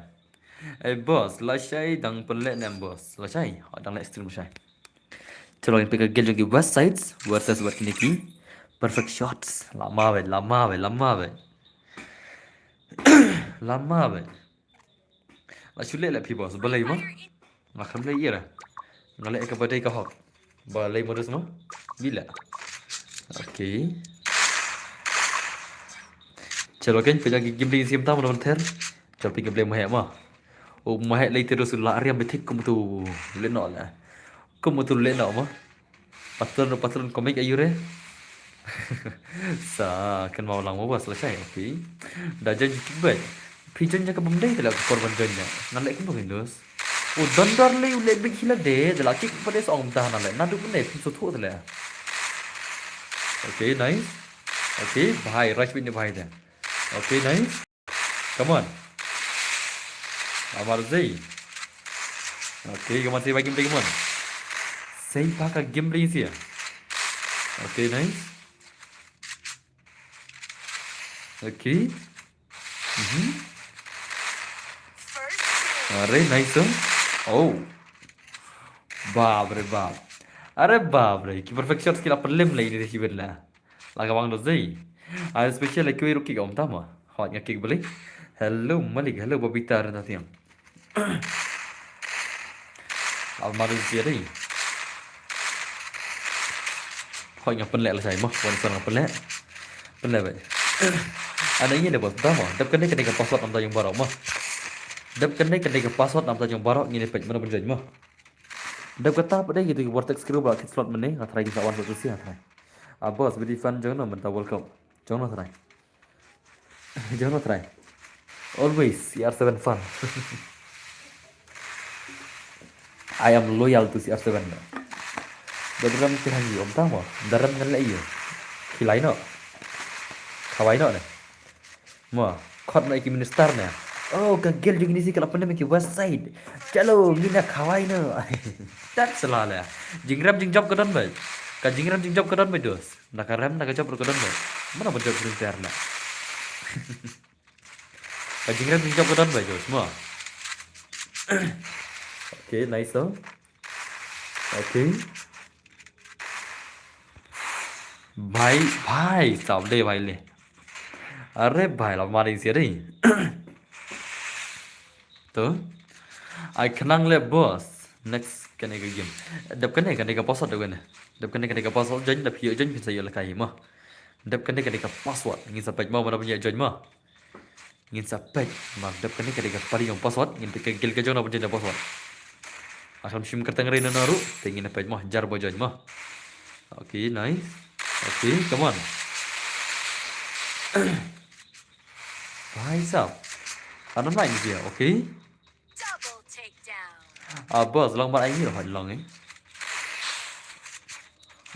Eh boss, la shai dang pynleh nem boss. La shai, ha dang leh stream shai. Chalo in pika gel jong ki websites versus wat kine ki perfect shots. Lama bai, lama bai, lama bai. Lama bai. La shu leh la phi boss, balei ma? Nga kham leh ira. Nga leh ka badai ka hok. Balei modus ma? Bila. Okay. Chalo ken pejang ki game ding sim tam mon ter. Chalo pejang game ma. O ma lei te dos la riam betik kum tu. Leh no la. Kum tu leh no ma. Patron patron komik ayure. Sa kan mau lang mo bas la shai. Okay. Da jan ki bai. Phi jan jaka bum dei tela kor ban jan ne. Ngan leh kum bang dos. O don dar le u leh big hila de tela kik pade song ta na le. Nadu pun dei phi so tho tela. Okay, nice. Okay, bhai rush bit ne bhai de. Okay, nice. Come on. Amar zei. Okay, come on, sei ba game dei, come on. Sei ba ka game dei sia. Okay, nice. Okay. Mhm. Are nice. Oh. Bab re bab. Are bab re. Ki perfect shots ki la pynlem lei ni ki ben la. La ka bang do zei. Ai special la kiwi ruki ka om tama. Hot nga kick beli. Hello Malik, hello Babita Rena Tiang. Al maru sia dei. Hoi nga pynleh la shai mo, wan san nga pynleh. Pynleh bai. Ana ngi ne bos tama. Dap kane kane ka password nam ta jong barok mo. Dap kane kane ka password nam ta jong barok ngi ne pek mana pynjoi mo. Dap kata pade gitu ki vortex crew ba kit slot mene nga try ki sa wan slot sia nga try. Ah boss, bidi fan jong no menta welcome. Jong no try. Jong no try. Always C R seven fan. I am loyal to C R seven. Daram te hangi om tama. Daram ngan le iyo. Khilai no. Khawai no ne. Mo, khot no iki minister ne. Oh, ka gel jong ini si ka la pyndem ki west side. Chalo, ngin na khawai no. Tat sala le. Jingrem jingjop ka don bai. Ka jingrem jingjop ka don bai dos. Na ka rem na ka jop ka don bai. Mana ba jop ring ter na. Ka jingrem jingjop ka don bai dos mo. Okay, nice so. Okay. Bhai, bhai, sab de bhai le. Are bhai, la mari sia de. To. Ai khnang le boss. Next kane ka game. Dep kane kane ka password dep kane. Dep kane kane ka password join dep ïoh join phin sa ïoh lehkai mo. Dep kane kane ka password. Ngin sa peit mo, mo da phin ïoh join mo. Ngin sa peit, mar dep kane ka dei ka pari jong password, ngin peit ka guild ka jong na ba join da password. Asam shim kyrteng re na naru, te ngin peit mo, jar ba join mo. Okay, nice. Okay, come on. Bhai sahab. Anam lain dia, okay. Double takedown. Ah, boss, long mar ai ngi hoi long eh.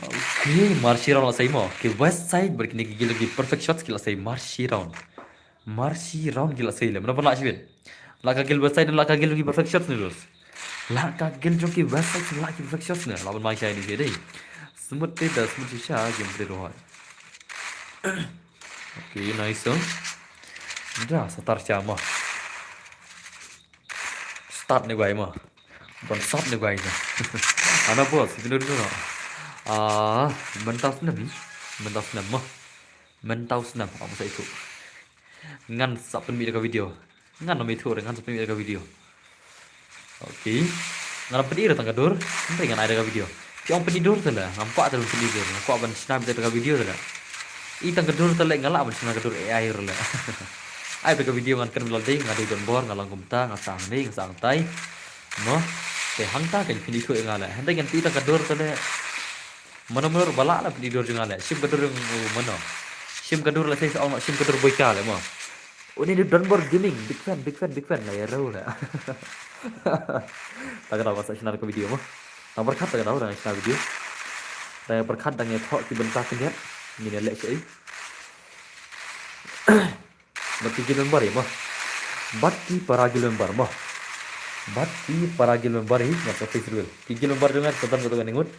Okay, Marshy round la sei mo. Ki west side bad kine ki guild ki perfect shots ki la sei Marshy round. Marshy round ki la sei le. Mana pernah sibit. La ka guild west side la ka guild ki perfect shots ne dos. La ka guild jong ki west side la ki perfect shots ne. La ban mai shai ni sibit dei. Smooth te da smooth shisha game te rohoi. Okay, nice. Da satar sha mo. Start ne guai mo. Ban start ne guai mo. Ana boss, itu dulu no. Ah, mental snap ni. Mental snap mo. Mental snap apa sa itu. Ngan sa pynmih da ka video. Ngan ym ithuh re, ngan sa pynmih da ka video. Okay. Ngan ym pynmih re tang ka dur. Hynrei ngan ai da ka video. Phi ong pynmih dur te le. Ngam kwah te pynmih dur. Ngam kwah ban shna beit da ka video te le. I tang ka dur te le, nga lah ban shna ka dur A I ruh le. Ai da ka video ngan kren bla dei, nga dei donbor, nga long kumta, nga sah hangne, nga sah hangtai. Mo. Te hangta kan pynmih dur ïa nga le. Hynrei ngan pynmih tang ka dur te le. Mano mano ba lah la pynmih dur jong nga le. Shim ka dur jong u mano. Shim ka dur la sei sa ong shim ka dur boy ka le mo. Une dei Donbor Gaming, big fan, big fan, big fan la ïa rau le. Ta ka daw sa shna ka video mo. Tang pyrkhat ta ka daw dang shna video. Dang pyrkhat dang ïa thok ki bynta khyndiat. Ngin ïa leh shaei. Bad ki guild member hi mo. Bad ki para guild member mo. Bad ki para guild member hi ngan sa face reveal. Ki guild member jong nga sa don ka to ka ningut.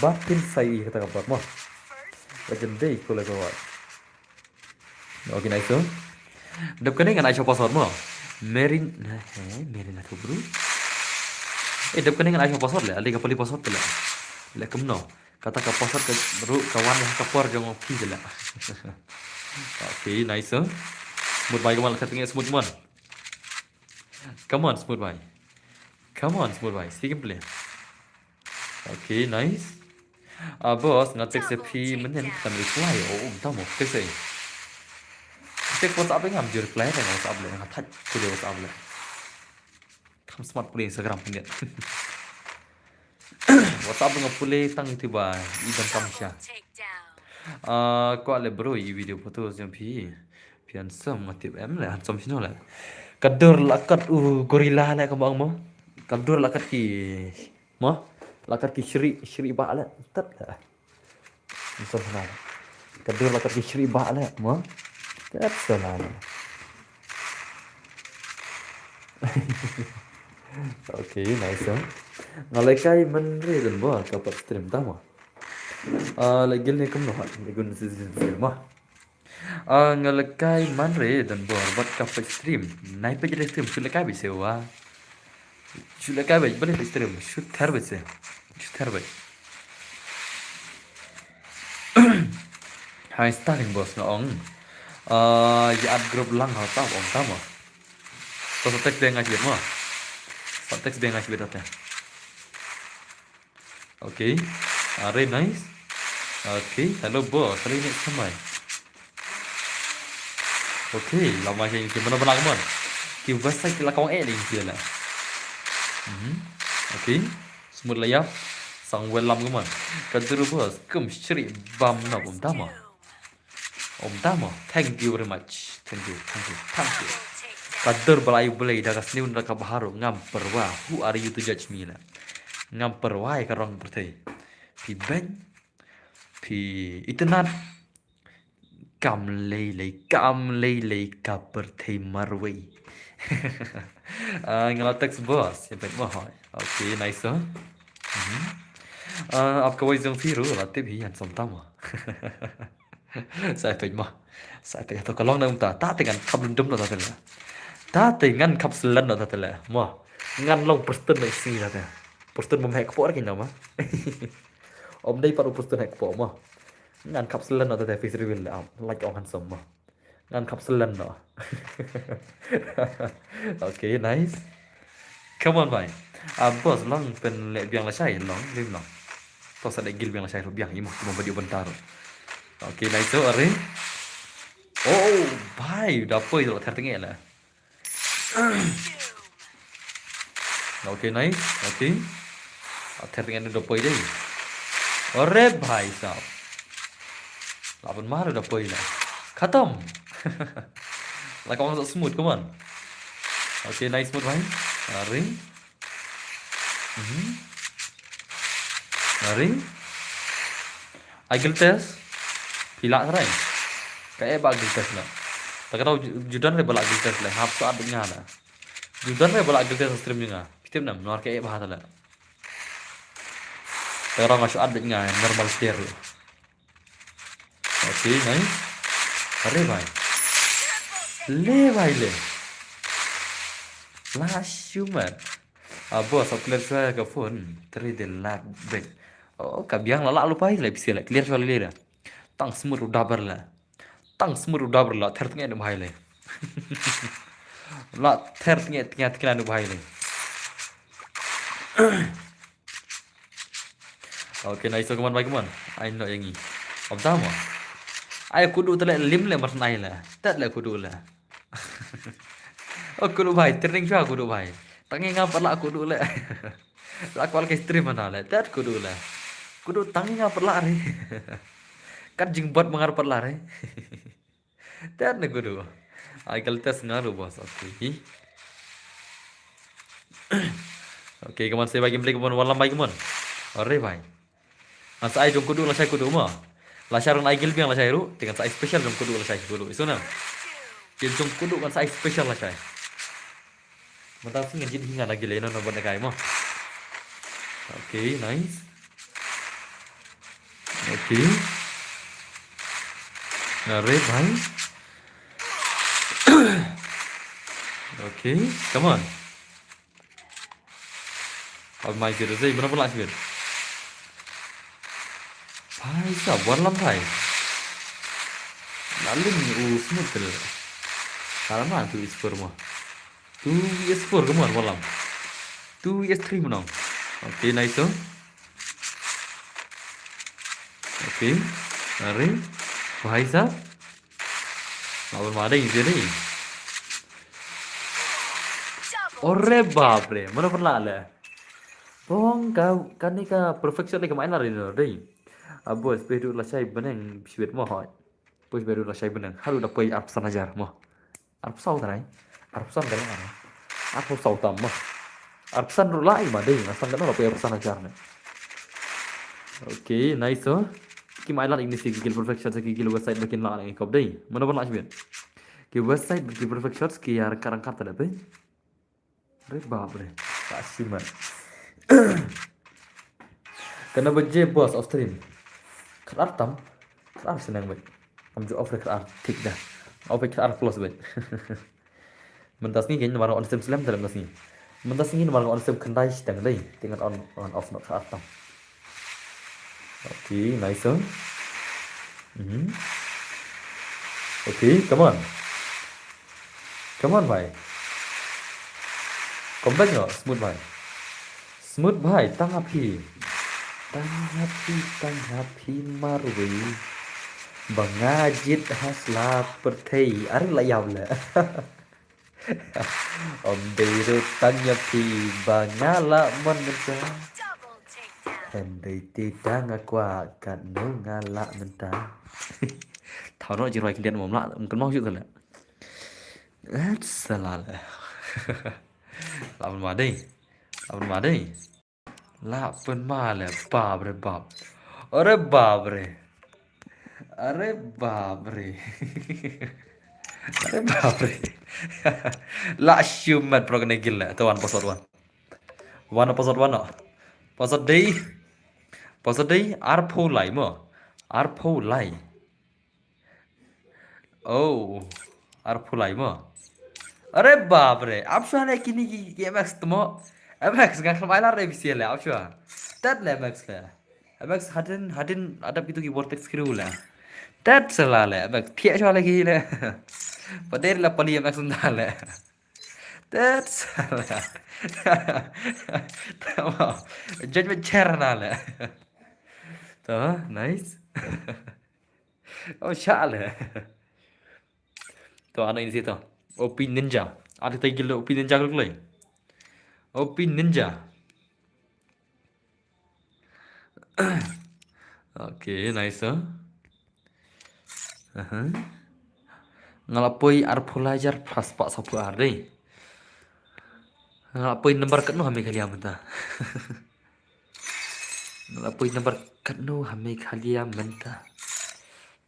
Bad phin sa ïohi kata ka por mo. Legend dei ko le ko. Okay, nice to. Dep kane ngan ai sha password mo. Merin, eh, Merin atu bro. Eh, dep kane ngan ai sha password le, ale ka pali password le. Le kumno. Kata ka password ka ru ka wan ha ka por jong phi le. Okay, nice to. Smooth bhai, come on, let's get smooth, come on. Come on, smooth bhai. Come on, smooth bhai. See gameplay. Okay, nice. Ah, boss, nga text ïa phi mynnin khlem reply. Oh, um, tamo, text eh. Text WhatsApp ngam ju reply, nga WhatsApp le, nga thait pule WhatsApp le. Kam smart pule Instagram pyndiat. WhatsApp nga pule tang iti ba i dang kam sha. Ah, kwah le bro i video photo jong phi. Phi handsome nga tip em le, handsome shino le. Ka dur la kat u gorilla le ka bang mo. Ka dur la kat ki Mo, la kat ki shri, shri ba le, tat le. Handsome hana. Ka dur la kat ki shri ba le, mo. Tat sala le. Okay, nice, eh. Nga lehkai man re don bor ka pat stream ta mo. Ah, le guild ne kumno ha, le gun season mo. Ah, nga lehkai man re don bor bad ka peit stream. Nai peit re stream, shu lehkai beit se wa. Shu lehkai beit, balei peit stream, shu ther beit se. Shu ther beit. Hi, starting boss nga ong. Ah, ïa add group lang ha ta ong ta mo. Ko sa text be nga shibit mo. Sa text be nga shibit ate. Okay. Are nice. Okay, hello boss. Are next kamai. Okay, lama sha ki mana bana kamon. Ki website ki la kawang eh ling ki la. Mhm. Okay. Smooth la ya. Sang well lam kamon. Ka duru boss. Kum shri bam na bum tama. Om tamo, thank you very much. Thank you, thank you, thank you. Ka dur ba la ïoh blei da ka sniew da ka bha ruh ngam pyrwa. Who are you to judge me la? Ngam pyrwa ïa ka rong pyrthei. Phi beiñ, phi itynnad. Kam lei lei, kam lei lei ka pyrthei marwei. Ah, nga la text boss, ïa beiñ mo hoi. Okay, nice, oh. Mhm. Ah, ap kawei jong phi ruh la tip hi handsome tamo. Sa peit mo. Sa peit to ka long na um ta. Ta te ngan khap lundum no ta te le. Ta te ngan khap selen no ta te le. Mo. Ngan long Preston no isi ta te. Prestone bym heh kpoh re kein ma. Ym dei pat u Prestone heh kpoh ma. Ngan khap selen noh te face reveal le am. Like ong handsome ma. Ngan khap selen noh. Okay, nice. Come on bhai. Ah, boss, long pynleh biang lashai, long, lim long. To sa leh gil biang lashai ruh biang, imo, imo ba dei u bynta ruh. Okay, nice, so, are. Oh, bhai, da poi ruh ther tengeh la. Okay, nice. Okay. Ther tengeh da poi dei. Are bhai sahab. Laban mar da poi la. Khatam. La ka wang smooth, come on. Okay, nice smooth bhai. Are. Mhm. Are. Ai guild test. Phi lah trai. Kaei ba guild test la. Ta ka tau ju-, ju don re ba lah guild test la. Hap sa at nga la. Ju don re ba lah guild test stream nga. Phi tip nam, nor kaei ba ta la. Ta ka tau nga shu at nga normal player. Okay, nice. Are bhai. Le bhai le. La shu mat. Ah, boss, ap clear shuwa ka phone. Three de lag bek. Oh, ka biang la la lupai le pisa le. Clear shuwa le le. Tang smooth u dabar la. Tang smooth u dabar la. Ther tengeh nu bhai le. La ther tengeh tengeh tengeh nu bhai le. Okay, nice, come on, bhai, come on. Ai no yangi. Abda mo. Ai kudu tele lim le mar nai le. Tet le kudu le. Oh, kudu bhai, training shuwa kudu bhai. Tangi nga pat la kudu le. La kwal ke stream mana le. Tet kudu le. Kudu tangi nga pat la re. Kat jingbot mangar pat la re. Tet ne kudu. Ai kal test nga ru boss. Okay. Okay, come on, say bye gameplay, come on, walam bye, come on. Are bhai. Ngan sa ai jong kudu lashai kudu ma. Lashai run ai gil biang lashai ru. Te ngan sa ai special jong kudu lashai kudu. Isu na. Gil jong kudu ngan sa ai special lashai. Mynta sngi ngan jied hi ngan agi lei no no bad na kai mo. Okay, nice. Okay. Are bhai. Okay, come on. Ab mai kira sei, bana pala sibir. Bhai sahab, walam bhai. Lalim u smooth tel. Kalam tu is for mo. Two V S four, come on, walam. Two V S three menang. Okay, nice, oh. Okay. Are. Bhai sahab. Laban ma dei, dei, dei. Ore bap re, mana pernah le. Bong ka, kane ka perfect shot le ka main lari no, dei. Abo, spe du lashai beneng, sibet mo hoi. Pus bedu lashai beneng. Haru da poi arphew san hajar mo. Arphew saw trai. Arphew san trai. Arphew saw tam mo. Arphew san ruh lai ma dei. Ngasang kan da poi arphew san hajar ne. Okay, nice, oh. Ki mailan ini si ki perfect shot ki website ba kin la ngi kop dei. Mana ban la sibet. Ki website ki perfect shot ki ar karang kata da pe. Re bap re. Ka siman. Kane ba je boss of stream. Khatar tam. Khatar senang bet. Am ju off re khatar tik da. Off re khatar plus bet. Mynta sngi kein namar on sem slem dalam mynta sngi. Mynta sngi namar on sem khyndai shiteng dei. Te ngan on, on off no khatar tam. Okay, nice, oh. Mhm. Okay, come on. Come on, bhai. Come back, no, smooth, bhai. Smooth, bhai, tang ha phi. Tang ha phi, tang ha phi marwei. Ba nga jied ha sla pyrthei. Are la ïap le. Ym dei ruh tang ïa phi ba nga lah mon mynta. Hynrei te da nga kwah katno nga lah mynta. Thaw noh jingrwai khyndiat mo, ym lah, ym kynmaw shuh tang le. At sala le. Lah mon ma dei. Lah mon ma dei. Lah pynma le, bap re bap. Are bap re. Are bap re. Are bap re. Lah shu mat pro kane gil le. To wan password wan. Wan password wan no. Password dei. Password dei arphew lai mo. Arphew lai. Oh, arphew lai mo. Are bap re, ap shuwa le kini ki, ki M X tmo. Apex, nga khlem ai lar A B C le, ap shwa. Tat le Apex le. Apex hadien, hadien adap kitu ki vortex crew le. Tat sala le, Apex thiah shwa le ki le. Pader la pali Apex nda le. Tat sala. Tamam. Judge me cher na le. To, nice. Oh, sha le. To, ano ini sito. O P Ninja. Ada tay gil O P Ninja kul kulai. O P Ninja. Okay, nice, oh. Aha. Nga la poi arphew lai hajar phra spah sawphew ar dei. Nga la poi number katno ha Meghalaya mynta. Nga la poi number katno ha Meghalaya mynta.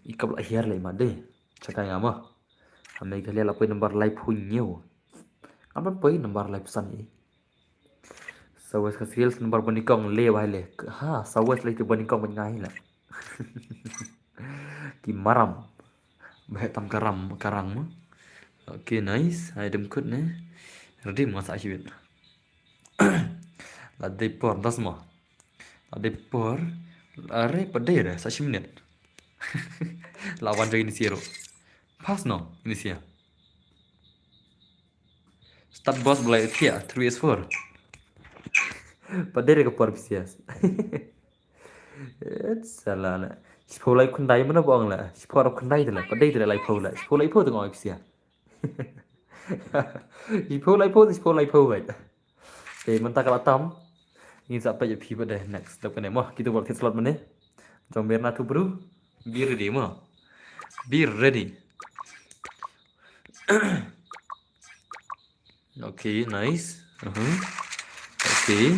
I kap la hiar le ma dei. Chakai nga ma. Ha Meghalaya la poi number laiphew hynñiew. Nga ban poi number laiphew san i. South West Khasi Hills number banyngkong le wai le. Ha, South West le tu banyngkong ban ngai la. Ki maram. Bah tam karam, karang ma. Okay, nice. Ai dem kut ne. Ready ma sa shibit. La dei por, das ma. La dei por. Are pa dei re, sa shi minit. La wan jong ini siro. Pas no, ini sia. Start boss belai thiah, three is four. Pa dei re ka por pisias. Et sala la. Shiphew lai khyndai mana bong la. Shiphew lai khyndai de la. Pa dei de la lai phew la. Shiphew lai phew tengok pisias. Shiphew lai phew, shiphew lai phew wait. Te mynta ka la tam. Ngin sa peit ïa phi pat de next. Dep kane mo, kita buat slot mane. Jong Mirna tu bro. Be ready mo. Be ready. Okay, nice. Uh-huh. Okay.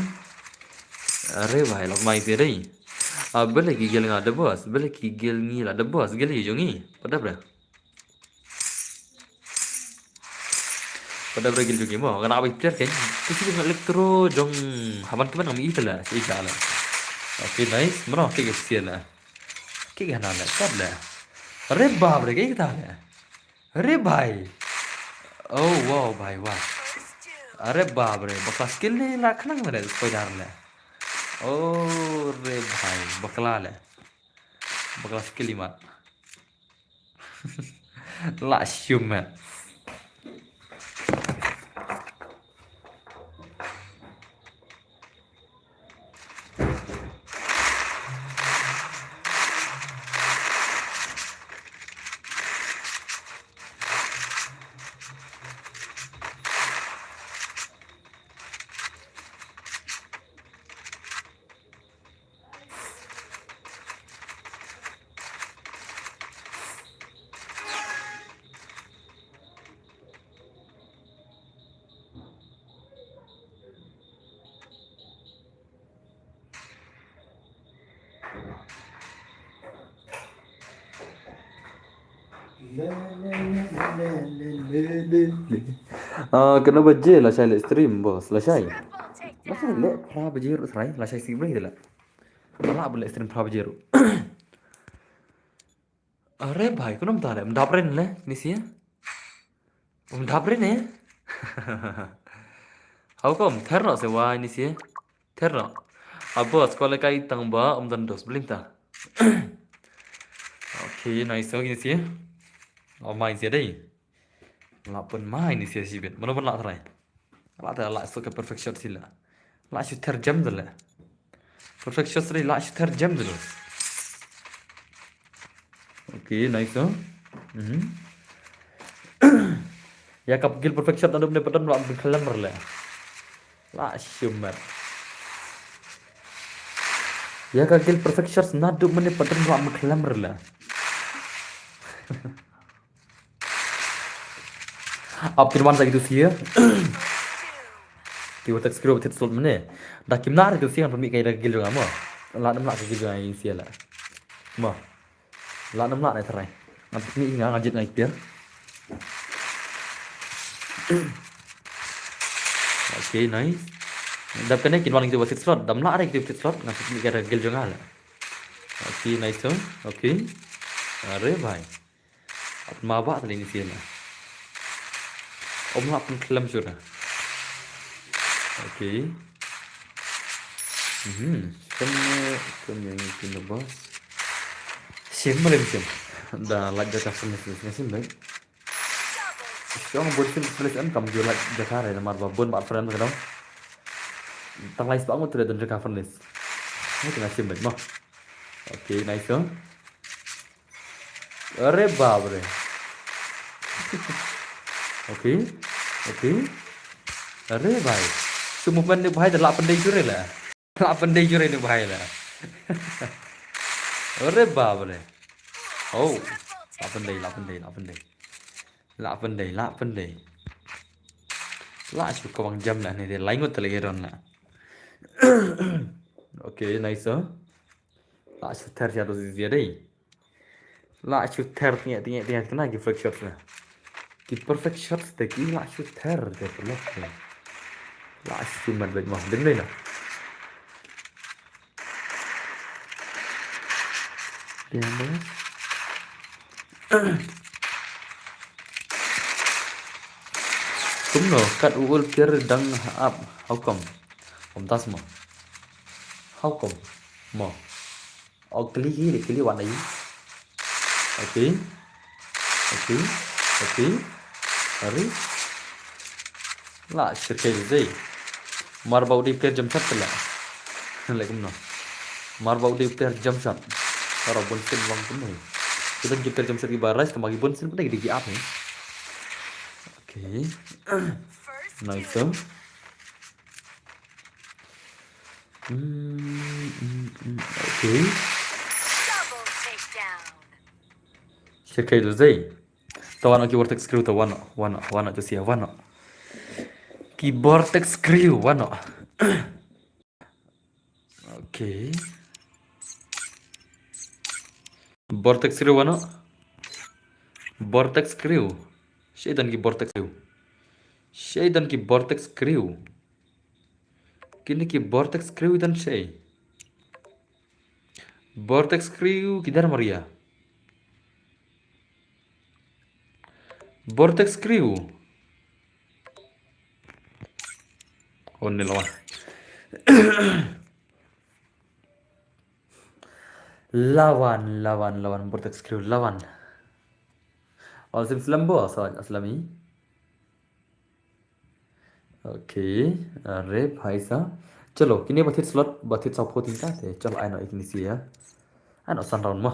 Are bhai, lok mai te dei. Ah, bele ki gel nga de boss, bele ki gel ngi la de boss, gel jong ngi. Pada bra. Pada bra gil jong i mo, kane bai player kan. Tu si electro jong haban tu ban ngam i tala, si i tala. Okay, nice. Mano, okay, kesian la. Okay, kana la, kat la. Are bap re, ke tala. Are bhai. Oh, wow, bhai, wow. Are bap re, bakla skill ni la khnang re, spider le. Oh, re bhai, bakla le. Bakla skill imat. La shumet. Ah, kano baje lashai live stream, boss, lashai. Lashai le phra baje ruh srai, lashai sibri de la. Ala ba live stream phra baje ruh. Are bhai, kano mynta le, mdap ren le, ni sia. Mdap ren eh. Hau kom, ther no se wai ni sia. Ther no. Abo, sekolah kai tang ba, um dan dos, bling ta. Okay, nice, okay, ni sia. Oh, mai sia dei. La pun mai ni sia sibit. Mano ban la try. La ta la so ka perfect shot sila. La shu ther jam dala. Perfect shot sila la shu ther jam dala. Okay, nice, oh. Mhm. Ya ka gil perfect shot nadum ne padan la khlem rle. La shumer. Ya ka gil perfect shot nadum ne padan la khlem rle. Ap tin wan sa kitu sia. Ki watak skru tit slot mane. Da kim nar tu sia kan pemik kai da gil jong amo. La nam la gil jong ai sia la. Mo. La nam la nai trai. Ngan pemik nga ngajit ngai pier. Okay, nice. Dap kane kin wan kitu watak slot. Dam la rai kitu tit slot ngan pemik kai da gil jong ai la. Okay, nice tu. Okay. Are bhai. At ma ba tali ni sila. Om la pun khlem sura. Okay. Mhm. Shim ne, shim yang itu na boss. Shim, malim shim. Da lak jaka shim, shim, shim, shim, baik. Shong bun shim finish em kam ju lak jaka re namar ba bun ba friend ka dong. Tang lai sbang tu le don jaka finish. Ni kena shim baik mo. Okay, nice dong. अरे बाप रे। Okay, okay। अरे भाई, shu movement ni bhai da lah pyndei jure la. Lah pyndei jure ni bhai la। अरे बाप रे। Oh, lah pyndei, lah pyndei, lah pyndei। Lah pyndei, lah pyndei। Lah shu kawang jam la ni de, lai ngut te lagi ron la। Okay, nice, oh। Lah shu ther sha to zia dei। Lah shu ther tngia tngia tngia kena ki perfect shots na। Ki perfect shots te ki lah shu ther te pelok te। Lah shu mat bet mah dem dei na। Dia bos। Kumno kat u ul kir dang ap, how come? Kumtas mo? How come? Mo. Oh, kli ki, kli wan ai। Okay। Okay। Okay। Hari। Lah, shirkai zei। Mar ba u dei player jump shot te la। Lai kumno? Mar ba u dei player jump shot। Tara bun sin wang kumno? Kita ki player jump shot ki ba rise, tama ki bun sin pun ki dei ki ap ni। Okay। Nice, sir। Hmm, hmm, hmm, okay। Double takedown। Shirkai tu zei। To wano ki Vortex Crew to wano, wano, wano to sia, wano. Ki Vortex Crew, wano। Okay। Vortex Crew wano? Vortex Crew। Shei don ki Vortex Crew? Shei don ki Vortex Crew? Kine ki Vortex Crew don shei? Vortex Crew ki dar maria? Vortex Crew। Oh, ni lawan। Lawan, lawan, lawan, Vortex Crew, lawan। Oh, sim slumbo, so, aslami। Okay, अरे भाई साहब। Chalo, kine ba thied slot, ba thied saw phew tyngka te, chalo, ai noh ïa kine sha. Ai noh san round mo.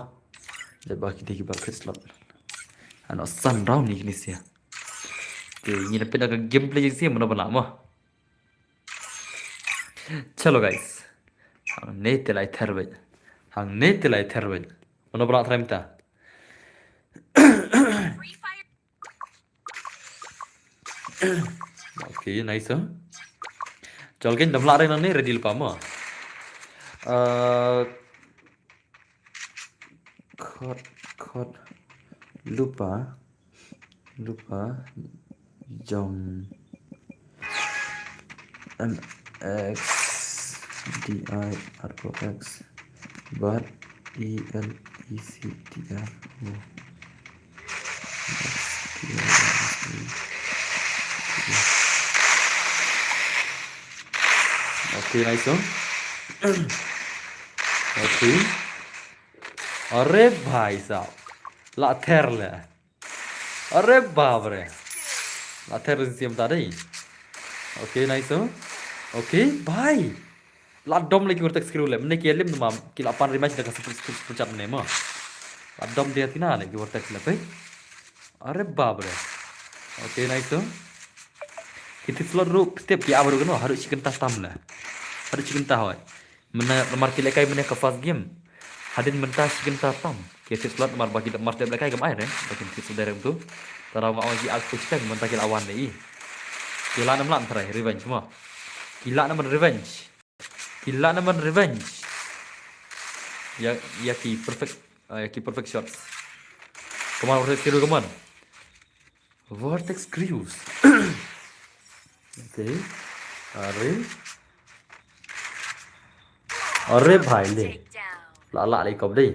Dei ba kine ki ba thied slot, ai noh san round ïa kine sha. Okay, ngin ïa peit da ka gameplay jong sha, mano ba lah mo. Chalo guys. Hangne te lai ther beit. Hangne te lai ther beit. Mano ba lah try mynta. Okay, nice, huh? Chal kein dam lah ring nangne ready lypa mo. Uh, khot, khot, lypa, lypa, jong M X D I R O X, but E L E C T R O. Okay, nice, huh? Okay. अरे भाई साहब, lah ther le। अरे बाप रे। Lah ther sha sha mynta dei। Okay, nice, huh? Okay, bhai। Lah dom lei ki Vortex Crew lei, mynne ki ïalim namar ki lah pan rematch da ka super, super, super chat mynne mo. Lah dom de ïa tina lei ki Vortex lei, pei. अरे बाप रे। Okay, nice, huh? Ki thied slot ruh, tip ki ap ruh kano, haduh shi kynta tam lei. Haduh shi kynta hoi. Mynne, namar ki lehkai mynne ka first game. Hadien mynta shi kynta tam. Ki thied slot namar ba ki dep mar dep lehkai kam ai re. Ba ki thied slot direct tu. Tara nga ong ki ap push tank mynta ki la wan ne i. Ki la nam lam trai revenge mo. Ki la nam revenge. Ki la nam revenge. Ïa, ïa ki perfect, ah, ïa ki perfect shots. Come on, Vortex Crew, come on. Vortex Crews। Okay। अरे। अरे भाई ले। Lah lah lei kop dei।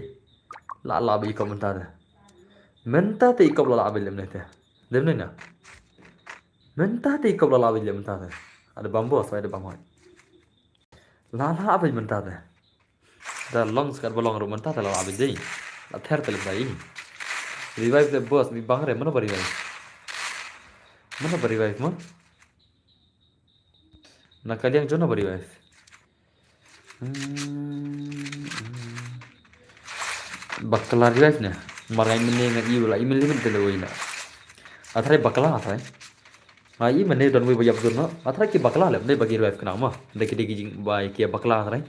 Lah lah ba i kop mynta te। Mynta te i kop lah lah ba lem ne te। Dem ne na। Mynta te i kop lah lah ba lem mynta te। Ada bam boss, ada bam hoi. La la apa mynta te. Da long sekat ba long ruh mynta te la apa dei. La ther te la bai. Revive the boss, mi bang re, mano ba revive? Mano ba revive mo? Na ka liang jong no ba revive? Hmm, hmm. Bakla revive ne. Mar ngai mynne ngai i wala i mynne mynne te le wei na. Athrai bakla athrai. Ngai i mynne don wei ba ïap zone no. Athrai ki bakla le mynne ba ki revive khnang mo. Nda ki dei ki jing bai ki bakla athrai.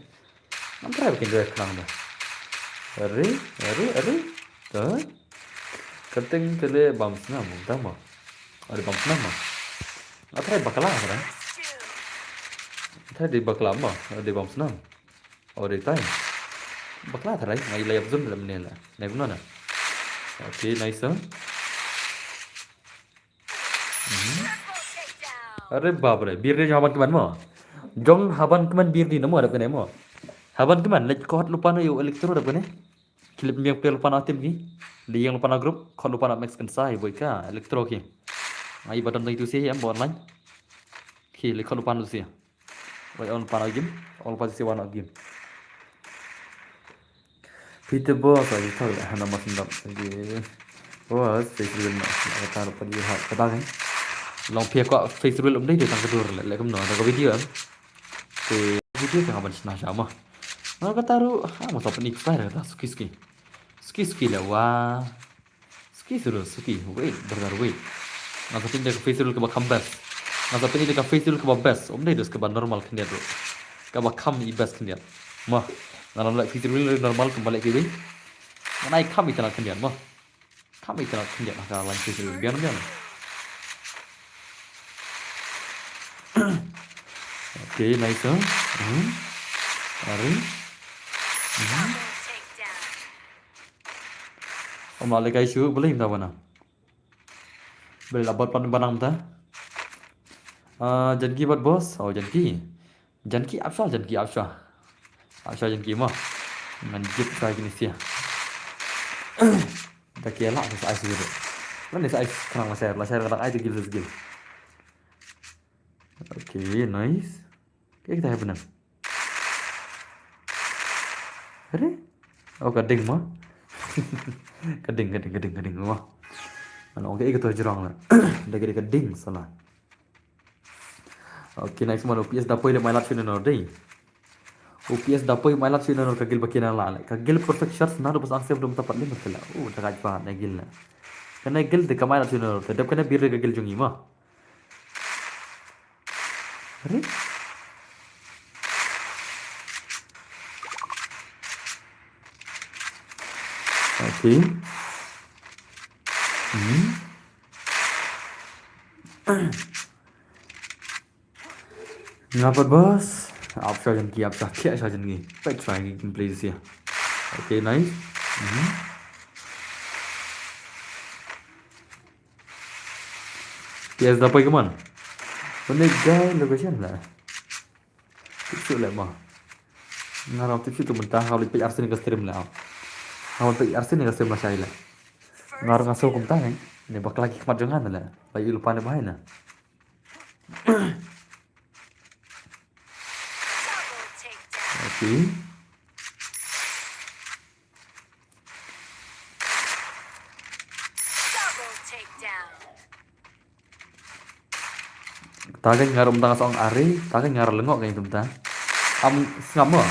Athrai ba ki revive khnang mo. Are, are, are. Te. Kyrteng te le bam snam mo, ta mo. Are bam snam mo. Athrai bakla athrai. Athrai dei bakla mo, are dei bam snam. Oh, dei tai. Bakla tharai, ngai la ïap zone la mynne la. Nai kumno na. Okay, nice, huh? Mhm. Are bap re, bir de jong haban kman mo. Jong haban kman bir de na mo, dap kane mo. Haban kman, leit khot lypa na ïa u Electro dap kane. Khie leit biang pyrshah lypa na team ki. Leit ïeng lypa na group, khot lypa na Max Kensai, boi ka, Electro ki. Ngai ba don tang itu sih, em, ba online. Ki, leit khot lypa na tu sih. Wait, on pan game. On pan si wan game. Peter Boss, lagi tahu lah, hana mas ndap lagi. Boss, face reveal na, kata rupa di ha, kata kan. Long pia ko face reveal um dei, dei tang kedur le, le kumno, ada ke video em. Ke video tang aban sna sama. Nga kata ru, ha, masa penik fire kata, suki suki. Suki suki le, wah. Suki suruh, suki. Wait, brother, wait. Nga sa pynda ka face reveal kaba kham best. Nga sa pynda ka face reveal kaba best. Um dei dus kaba normal khyndiat ruh. Kaba kham i best khyndiat. Mo. Nga lam leh face reveal normal kaba leh kiwei. Nga nai kham itynnad khyndiat mo. Kham itynnad khyndiat ha ka line face reveal. Biang, biang. Okay, nice, huh? Hmm. Are. Hmm. Om la le kai shu, boleh minta mana? Boleh la bot pan banang minta. Ah, Janki bot boss. Oh, Janki. Janki ap shwa, Janki ap shwa. Ap shwa Janki mo. Ngan jip shwa kini sia. Da ke la sa ice gitu. Lan sa ice khnang la share, la share khnang ai tu gil, gil. Okay, nice. Ke kita happening. Are? Oh, ka ding mo. Ka ding, ka ding, ka ding, ka ding mo. Ano, okay, ito jrong la. Da ka ding, ka ding sala. Okay, nice man. O P S da poi le my lad shunan or dei. O P S da poi my lad shunan or ka gil ba kina la le. Ka gil perfect shots na do bas angsem dum tapat lim kala. Oh, da ka pa na gil na. Kana gil de ka my lad shunan or. Dep kana bir ka gil jong i mo. Are? Okay. Hmm. Ngapa bos? Ap shwa Janki, ap shwa, khia shwa Janki. Pek shwa Janki gameplay this year. Okay, nice. Hmm. Yes, da poi kemon. One guy location la. Tipsu le mo. Nga ram tipsu tu mynta nga leit peit arsien ka stream le. Nga leit peit arsien ka stream la shai le. Nga ram nga so kumta ne. Ne bakla ki khmat jong nga le. Ba yu lupa ne bahai na. Okay. Double takedown. Ta ka nga rum tang song are, ta ka nga rum lengok ka tum ta. Am sngap mo.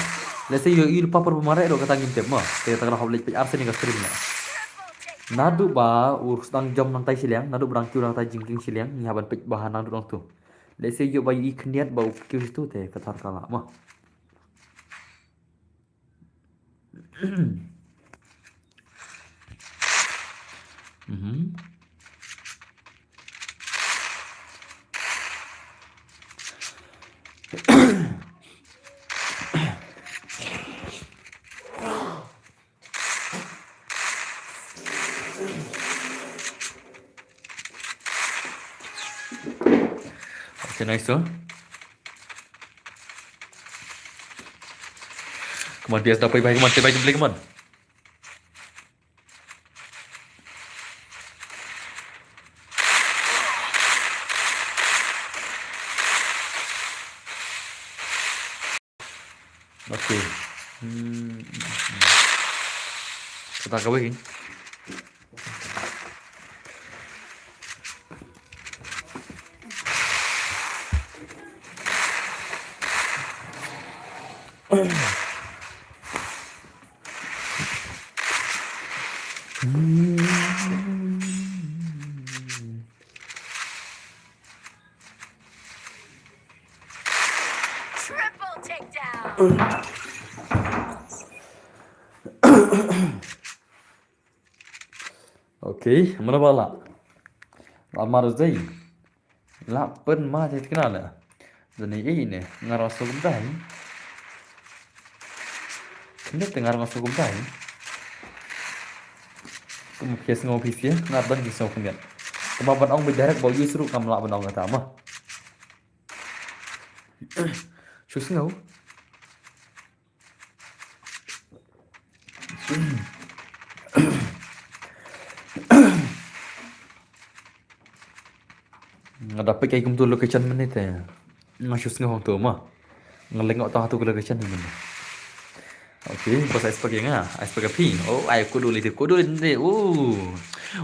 Let's say yo il papar bu mare do kata ngim tep mo. Te ta ka hop leit peit arsien ka stream na. Nadu ba ur sdang jom nang tai shiliang, nadu brang kiu nang tai jingking shiliang, ngi haban peit ba nang du nang tu. Let's say yo ba i khniat ba u kiu tu te ka tar ka la mo. Mhm. Okay, nice, oh. Come on, P S, da poi bai, come on, stay by, play, come on. Okay. Hmm. Kata ka wei. Triple takedown. Okay, mana bala. Lamar zai. La pen ma te kena la. Zani ei ne ngar aso kum tai. Kene te ngar aso kum tai. Kum kies ngau pis ye ngar dan kies ngau kum yat. Kuma ban ong bi direct bau yus ru kam la ban ong kata ma. Shu sngew. Nga da pek ai kumtu location mynne te. Nga shu sngew hangtu ma. Nga leng tang hatu location mynne. Okay, bos ai spek nga, ai spek phi. Oh, ai kudu li te, kudu li te. Oh.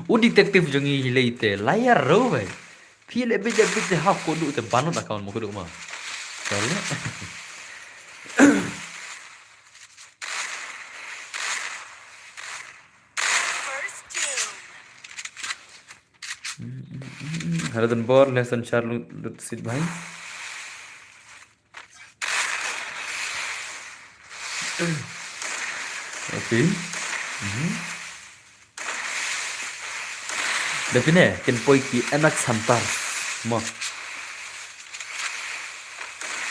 U detective jong ngi hi lei te. Layar ro bai. Phi le bit bit te ha kudu te banut account mo kudu ma. Sorry. First doom. Haladan bor lesson char lut sit bhai. Okay. Mhm. Da pine kin poi ki anak santar. Mo.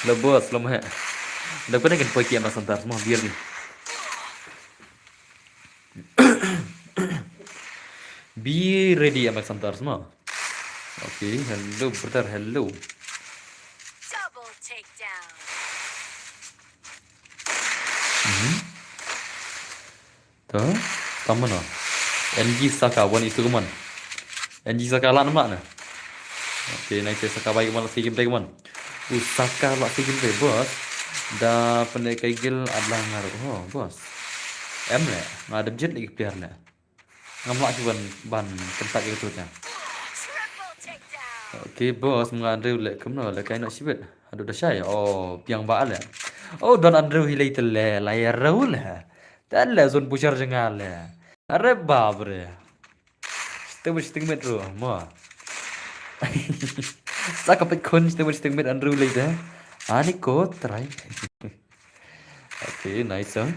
Lo bos, lo mo he. Da pine kin poi ki anak santar mo biar ni. Be ready, anak santar semua. Okay, hello brother, hello. Double takedown. Mhm. To, tama no. N G Saka wan itu keman. N G Saka lah nama na. Okay, nice Saka baik keman lagi game tadi keman. U Saka lah si game tadi bos. Da pendek kai gil adalah ngaruh. Oh, bos. Em le, nga da jet lagi player le. Ngam lah ki ban ban kentak itu nya. Okay, bos, nga Andrew le kumno le kai no sibet. Aduh da shai. Oh, piang ba le. Oh, don Andrew hi le tele, la ya rau le. Tele zon pushar jengal le. Are babre. Sting bit, sting bit ro, mo. Sa ka pet khun sting bit, sting bit Andrew le de. Ani ko try. Okay, nice song.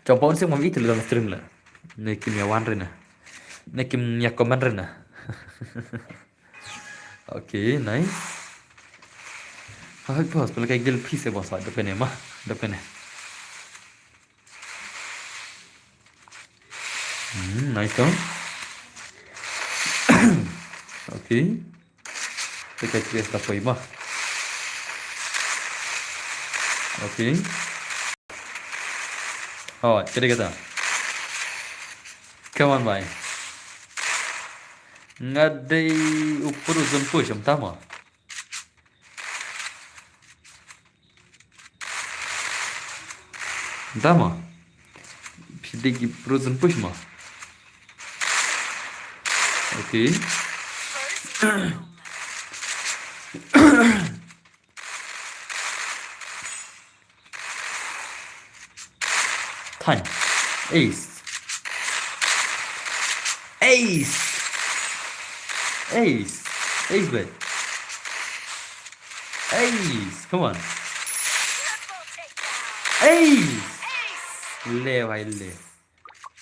Chong pa un sing mam itil dalam stream la. Ne kim ya wan rena. Ne kim ya comment rena. Okay, nice. Hai bos, pala kai gil pis ya bos, da pene ma, da pene. Hmm, nice song. Okay. Te ka T P S da poi ma. Okay. Oh, kede kata. Come on, bhai. Nga dei u pro zone push, em tama. Dama. Phi dei ki pro zone push ma. Okay. Time. Ace. Ace. Ace. Ace, babe. Ace. Come on. Ace. Le, bhai, le.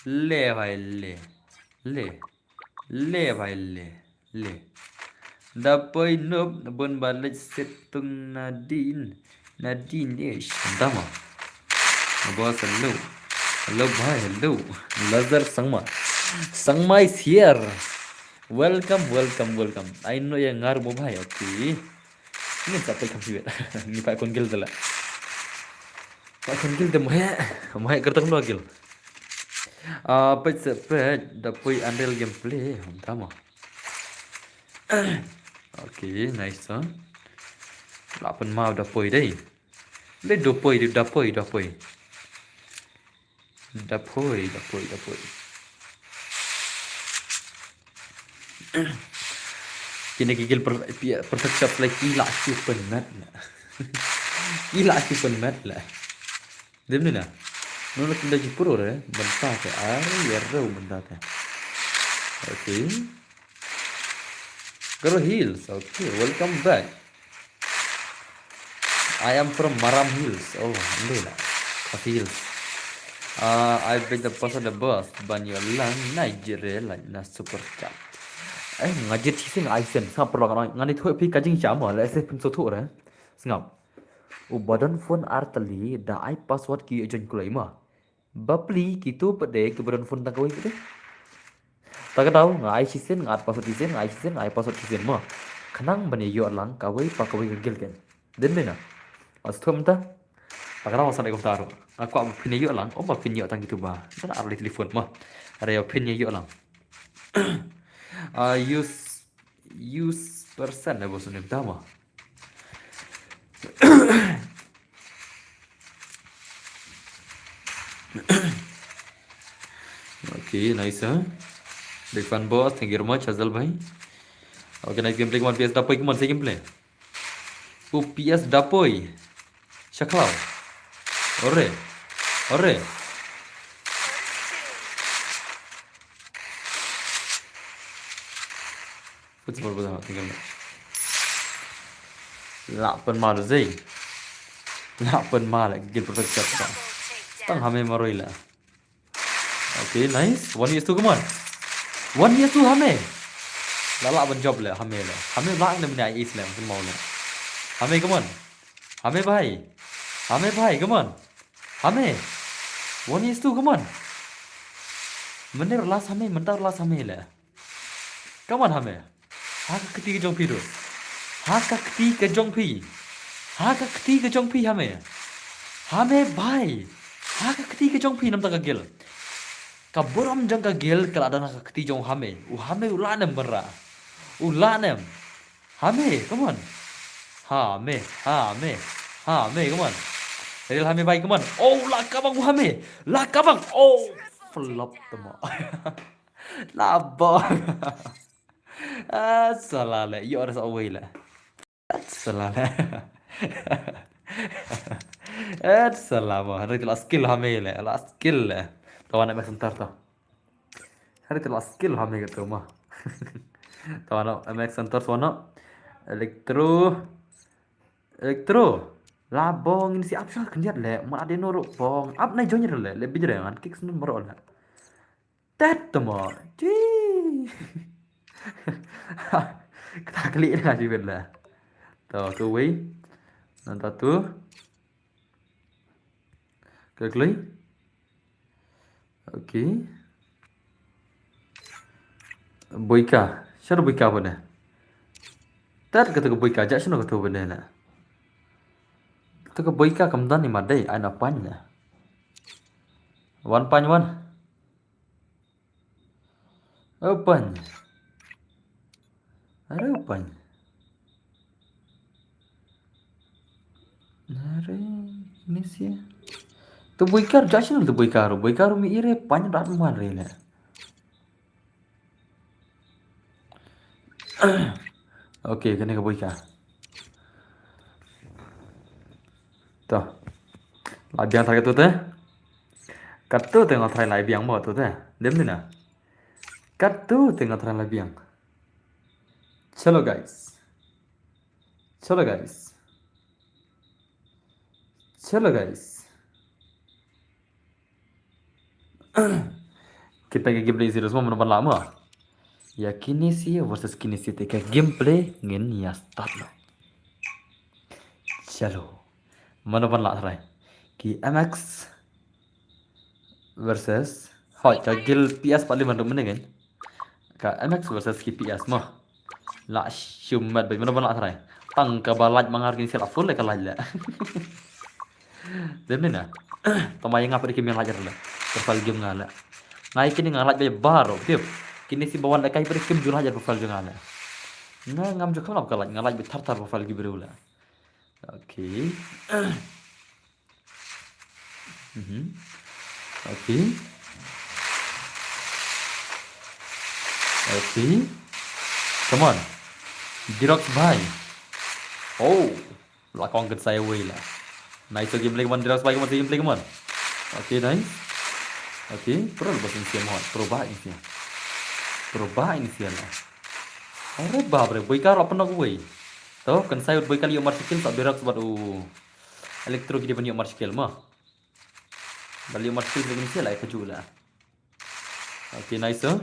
Le, bhai, le. Le. Le, bhai, le. Le. Da poi nop, bun ba leit set tung nadin. Nadin, eh, dama. Boss, hello. Hello, bhai, hello. Lazar Sangma. Sangma is here. Welcome, welcome, welcome. I know ya ngar mo bhai, okay. Ni sa poi kam siwet. Ni pa kon gil dala. Pa kon gil de mo he. Mo he kertang lo gil. Ah, peit se peit, da poi Unreal gameplay, hom tama. Okay, nice one. Lah pynmaw da poi dei. Le da poi, da poi, da poi. Da poi, da poi, da poi. Kine ki guild per-, pi-, perfect shot la ki la shu pynmet la. Ki la shu pynmet la. Dem ni na. Nono tunda ji pro re, mynta te ar, ya ro mynta te. Okay. Garo Hills, okay, welcome back. I am from Maram Hills. Oh, hindi na. Khasi Hills. Uh, I bet the person the boss ban yo lang Nigeria like na super chat. Eh, ngajit shisien ai sen, sngap perlu kan, ngani thuh phi ka jingsham, la se pynso thuh re. Sngap. U ba don phone ar tylli, da ai password ki join kloi ma. Bapli kito pat de ki ba don phone tang kawei pat de. Ta ka daw, nga ai shisien, nga ai password shisien, nga ai shisien, nga ai password shisien mo. Khnang ban ïoh lang kawei pa kawei ka guild ken. Dei ne em? As thum ta. Ta ka daw sa dei kumta ruh. Nga kwah ba phin ïoh lang, oh ba phin ïoh tang kito ba. Ba ar lei telephone mo. Are ïoh phin ïoh lang. Ah, use, use person ne bos ne ta mo. Okay, nice, huh? Big fan boss, thank you very much, Azal bhai. Okay, nice gameplay, come on, P S da poi, come on, say gameplay. U P S da poi. Shaklau. Ore. Ore. Football ba tinggal. La pynmaw da zei. La pynmaw la ki perfect shot. Tang hame maroi la. Okay, nice. One is two, come on. One is two, hame. La la ban job le, hame le. Hame la ne mene is le, pynmaw le. Hame, come on. Hame bhai. Hame bhai, come on. Hame. One is two, come on. Mynta last hame, mynta last hame le. Come on, hame. Ha ka kti ka jong phi tu. Ha ka kti ka jong phi. Ha ka kti ka jong phi, hame. Hame bhai. Ha ka kti ka jong phi namta ka guild. Ka burom jong ka guild ka la don ha ka kti jong hame. U hame u la nem bara. U la nem. Hame, come on. Hame, hame, hame, come on. Ril hame bhai, come on. Oh, la kabang hame. La kabang. Oh, flop tamo. La bang. Ah, salah le. Yo, ada sa away le. Ah, salah le. Ah, salah mo. Hari tu la skill hame le. La skill le. Tawan nak center tu. Hari tu la skill hame kata mah. Tawana M X Center tawana. Electro. Electro. La bong in si ap sha khyndiat le. Ma ade no ro bong. Ap nai join le. Le bijre ngan kick snun maro le. Tet tamo. Ji. Kata klik na ji le. To tu wei. Nanta tu. Klik. Okay. Boika. Shano boika bane? Tat kata ka boika, jak shano kata bane na. Kata ka boika kam don ni madai, ai na pan na. Wan pan wan. Open. Are open. Are ni si. Tu boika, jak shano tu boika ru. Boika ru mi ire pan rat man re le. Okay, kane ka boika. To. La biang try katu te. Katu te nga try la biang mo tu te. Dem ni na. Katu te nga try la biang. Chalo guys. Chalo guys. Chalo guys. Kita ka gameplay serious mo, mano ban lah mo. Ya Kinesis versus Kinesis te ka gameplay ngin ïa start mo. Chalo. Mano ban lah try. Ki M X versus. Hoi, ka guild P S pat li man dum ne kan. Ka M X versus ki P S mo. La shumat bai mano ban la try. Tang ka ba like mangar kini sel full le ka like le. Dem ni na. Tama yang apa dikit yang like le. Profile game ngala. Ngai kini ngala be baro tip. Kini si bawan le kai beri kim jul hajar profile jong ngala. Nga ngam jukam lap ka like, nga like be tar tar profile gi beru le. Okay. Mhm. Okay. Okay. Come on. Dirox bhai. Oh. La kong kynsai wei la. Nice, okay, play, come on, Dirox bhai, come on, play, come on. Okay, nice. Okay, pro ba sien mo, pro ba sien. Pro ba sien la. Are bap re, Boika la pynnoh wei. To, kynsai wut Boika leit ïoh marshkill, sa Dirox bad u Electro ki dei ban ïoh marshkill mo. Ba leit ïoh marshkill ba kynsai la ka ju la. Okay, nice, sir.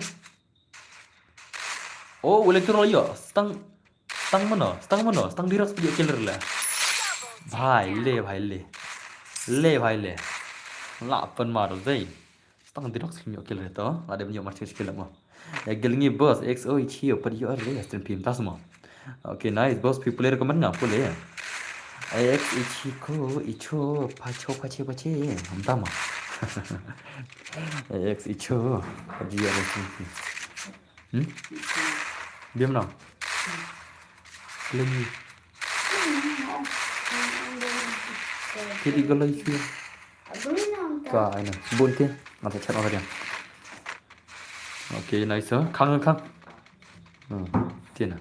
Oh, u Electro la ïoh. Stang, stang mano, stang mano, stang Dirox ba ïoh kill la. Bhai le, bhai le. Le, bhai le. La pynmar dei. Stang Dirox ki ïoh kill to. La dei ban ïoh marshkill mo. Ïa kill ngi boss, X O Ichio, pat ïoh re, stream phim tas mo. Okay, nice, boss, phi play recommend nga, play. X Ichiko, Icho, Pacho, Pache, Pache. Am tama. X Icho, pat ïoh re, stream phim. Hmm? Biam na. Play ngi. Kidi ko lai sio. Ka, ai na. Bun ke. Nga sa chat orang dia. Okay, nice, sir. Khang, khang. Hmm, tin na.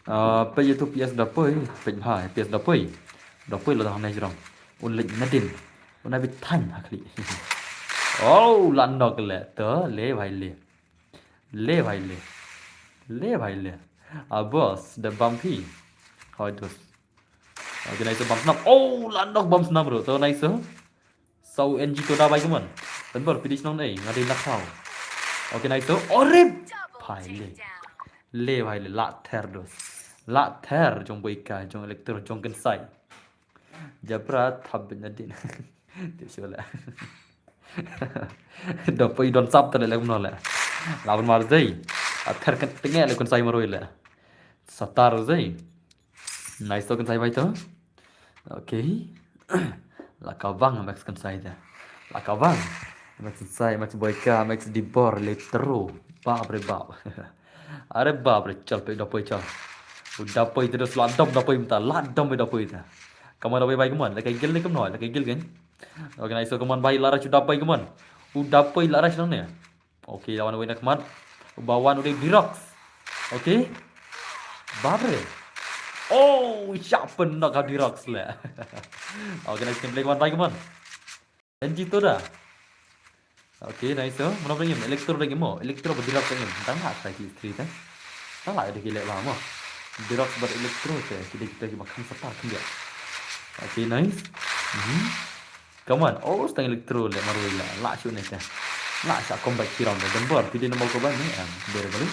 Ah, peit ïa tu P S da poi, peit bha, P S da poi. Da poi la da hangne jrong. Un leit nadin. Un abi than ha khlieh. Oh, la nok le. To, le bhai le. Le bhai le. Le bhai le. Ah, boss, da bam phi. Hoi dos. Okay, nice, bam snap. Oh, la nok bam snap ruh. To, nice, sir. Sa u N G to da bai kumon. Tembor pidis nong nei, nga dei nak kau. Okay, nice to. Orip. Bhai le. Le bhai le, la ther dos. La ther jong Boika, jong Electro, jong kynsai. Jabra thap bin nadin. Tip shu le. Da poi don sap tale le kumno le. La ban mar zei. A ther kan tenge le kynsai maroi le. Satar zei. Nice to kynsai bai to. Okay. La ka bang Max kynsai te. La ka bang. Max kynsai, Max Boika, Max Dibor, Letro. Bap re bap. Are bap re, chal peit da poi chal. U da poi te dos la dom da poi mynta, la dom da poi te. Kamon da poi bai kamon, la kai gil ne kamon, la kai gil kan. Okay, nice to kamon bai la ra chu da poi kamon. U da poi la ra chu ne. Okay, la wan wei na khmat. Uba wan u dei Dirox. Okay. Bap re. Oh, shah pynnoh ka Dirox le. Okay, nice, gameplay, come on, bhai, come on. N G to da. Okay, nice, oh. Mano ba ngim? Electro da ngim mo. Electro bad Dirox da ngim. Tang la sa ki three ta. Tang la da ki le ba mo. Dirox bad Electro te. Ki dei kita kiba kham satar khyndiat. Okay, nice. Mhm. Come on. Oh, stang Electro le marwei la. La shu ne te. La sha comeback ki round le. Dembor, phi dei na mo ko ba ne. Em, dei bali.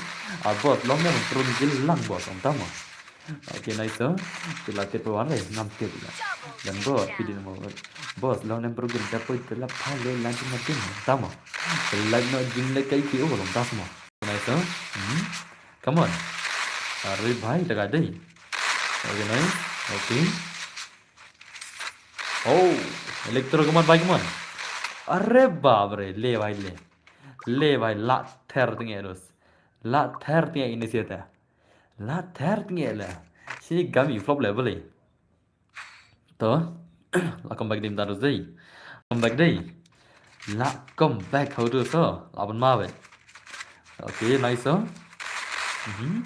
Ah, boss, long ne prun gil lang, boss, ong tamo. Okay, nice, oh. Phi la tip wan le, ngam tip la. Dembor, phi dei na mo. Boss, long ne prun gil da poi te la pha le lan jin na din, ong tamo. Phi la no jing le kai ki o long tas mo. Nice, oh. Hmm. Come on. Are bhai, da ka dei. Okay, nice. Okay. Oh, Electro, come on, bhai, come on. Are bap re, le bhai le. Le bhai, la ther tenge dos. La ther tenge ini siata. La ther tenge le. Sini gam i flop le bale. To. La comeback dim taru zei. Comeback dei. La comeback how to so. La ban ma be. Okay, nice, oh. Mhm.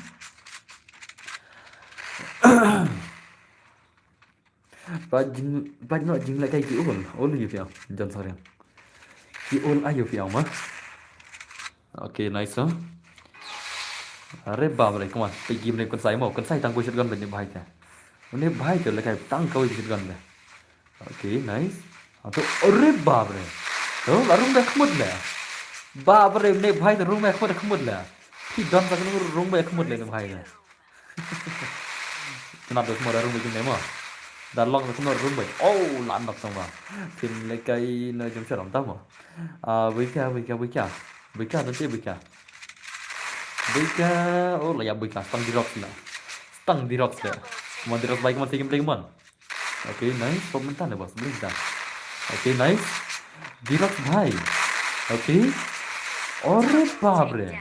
Ba jing, ba no jing la kai ki ul. Ul yu fiang. Jon Sariang. Ki ul ayu fiang ma. Okay, nice, oh. Are bap re, come on. Pe game ne kynsai mo. Kynsai tang ko shotgun be ne bhai ka. Ne bhai ka le kai tang ko shotgun be. Okay, nice. Ato, are bap re. To, la rung be khmut le. Bap re, ne bhai to rung be khmut khmut le. Phi don sa kunu rung be khmut le ne bhai le. Kena dos mo da rung bejing ne mo. Da long sa kunu rung be. Oh, la nok tong ba. Phin le kai no jong sharam ta mo. Ah, buika, buika, buika. Buika, nanti buika. Buika, oh, la ya buika. Stang Dirox la. Stang Dirox la. Mon Dirox bhai, kemon, sigi play kemon. Okay, nice. Pop mentan le, boss. Boleh dah. Okay, nice. Dirox bhai. Okay. Ore bap re.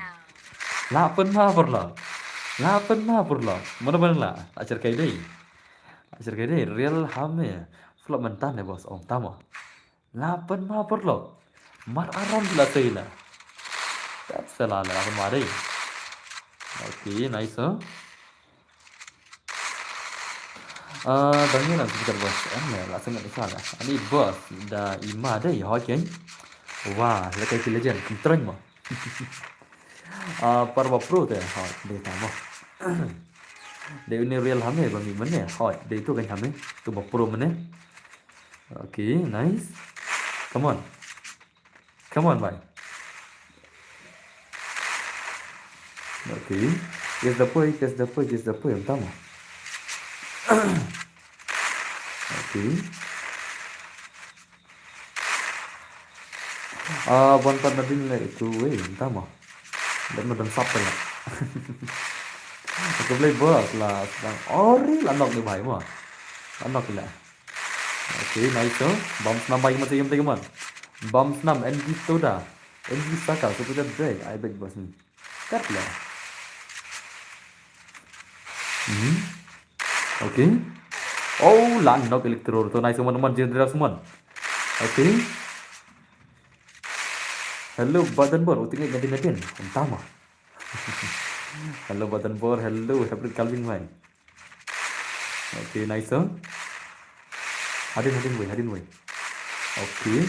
La pynma pyrlok. La pynma pyrlok. Mana mana la. Ajar kai dei. Ajar ka dei real ha me. Flop mynta ne boss, ong tama. La pynma pyrlok. Mar aram la sei la. Tap sela la pynma dei. Okay, nice, huh? Ah, dang ni lang sebentar boss. Em ne la sengit sa la. Ani boss da ima dei, hoi ken. Wah, la kai ki legend, kum treng mo. Ah, par ba pro te, hoi, dei tama. Dei uni real ha me ba mi mane, hoi, dei tu kan ha me, tu ba pro mane. Okay, nice. Come on. Come on, bhai. Okay. Yes, the boy, yes, the boy, yes, the boy, ong tama. Okay. Ah, ban pat na ding le itu, wei, ong tama. Dan madan sap ya. Aku play boss la, sedang ori la nok ni bhai mo. La nok la. Okay, nice, oh. Bam snam bhai, kemon sa iem te kemon. Bam snam, N B Toda. N B Saka, so kita dei, I bet boss ni. Kat la. Hmm. Okay. Oh, la nok electro. To nice, kemon, kemon, Jendra semon. Okay. Hello, Badan Bor. Uting ngadin ngadin. Entah mah. Hello, Badan Bor. Hello, Hybrid Calvin, bhai. Okay, nice, sir. Hadin, hadin, wei, hadin, wei. Okay.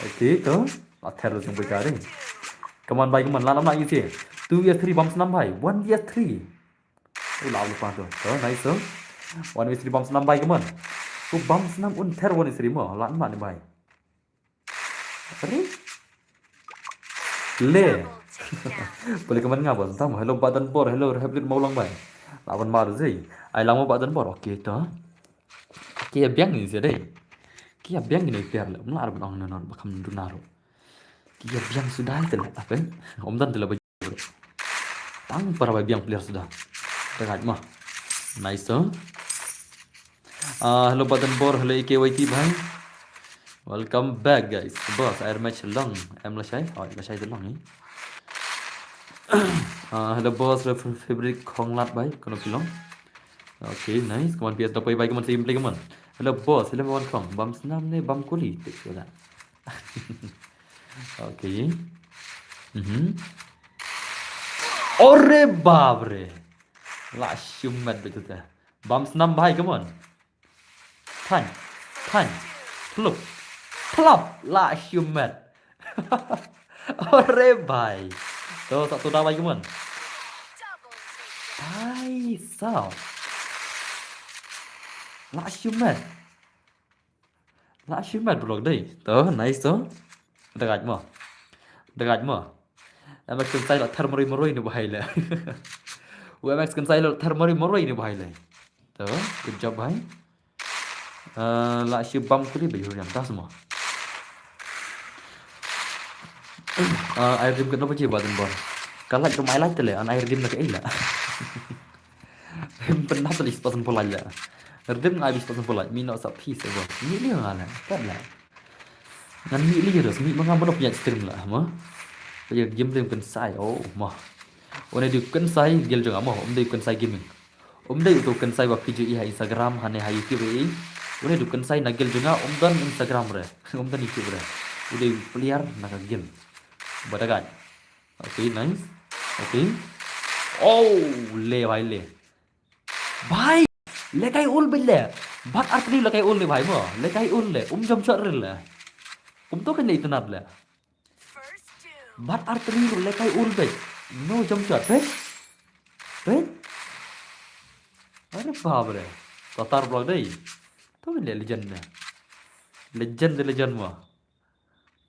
Okay, to. Athar jong bhai ka ding. Come on, bhai, come on. La lam na isi. Two vs three bam snam, bhai. One vs three. Oh, la lupa to. To, nice, sir. One vs three bam snam, bhai, come on. To bam snam un ther one vs three mo. La na ni, bhai. Re? Le. Boleh kemon nga bos. Tam, hello Badan Bor, hello Republic Mawlang, bhai. Lawan mar zei. Ai lang mo Badan Bor. Okay, to. Ki ïa biang ni seh dei. Ki ïa biang ni piar le. Mla ar ban ong na non ba kam duna ro. Ki ïa biang suda te le. Apa? Om dan te le ba. Tang para ba biang player suda. Tengah mah. Nice, to. Ah, hello Badan Bor, hello A K Y T, bhai. Welcome back, guys. Boss, air match long. Em lashai? Oh, lashai te long ni. Ah, hello boss, hello F-, Fabric Khonglat, bhai. Kono pilong. Okay, nice. Kemon P S da poi, bhai, kemon sa iem play, kemon. Hello boss, hello Wan Khong. Bam snam ne bam kuli. Tik sudah. Okay. Mhm. Ore bap re. La shumat betul ta. Bam snam, bhai, kemon. Than. Than. Plup. Plup. La shumat. Ore bhai. To, sa to da bhai, kemon. Bhai sab. La shumat. La shumat bro dei. To, nice to. Dagaj mo. Dagaj mo. Em X kan sai la thar maroi maroi ni bhai le. U M X kan sai la thar maroi maroi ni bhai le. To, good job bhai. Eh, la shi bam kuli ba yuriam tas mo. Eh, air dim kan apa je Badan Bor. Kalak tu mai lak tele, an air dim nak ila. Rim pernah tele sepasan pulai la. Rim ngai bis sepasan pulai, mi no sa pi se bo. Mi li ngala, kat la. Ngan mi li ros, mi manga bono punya stream la, mo. Punya game rim kan sai, oh, mo. One du kan sai, gel jong mo, um du kan sai gaming. Um dei uto kynsai ba phi ju i ha Instagram, hane ha YouTube i. Une du kynsai na gel jong nga, um don Instagram re. Um don YouTube re. U dei player na ka gel. Ba dagaj. Okay, nice. Okay. Oh, le bhai le. Bhai, le kai ul bit le. Bat artri le kai ul le bhai mo. Le kai ul le. Um jump shot re le. Um to kan le itanat le. Bat artri ru le kai ul bit. No jump shot, bit. Bit. Are bap re. Tatar block dei. To le legend ne. Legend de legend mo.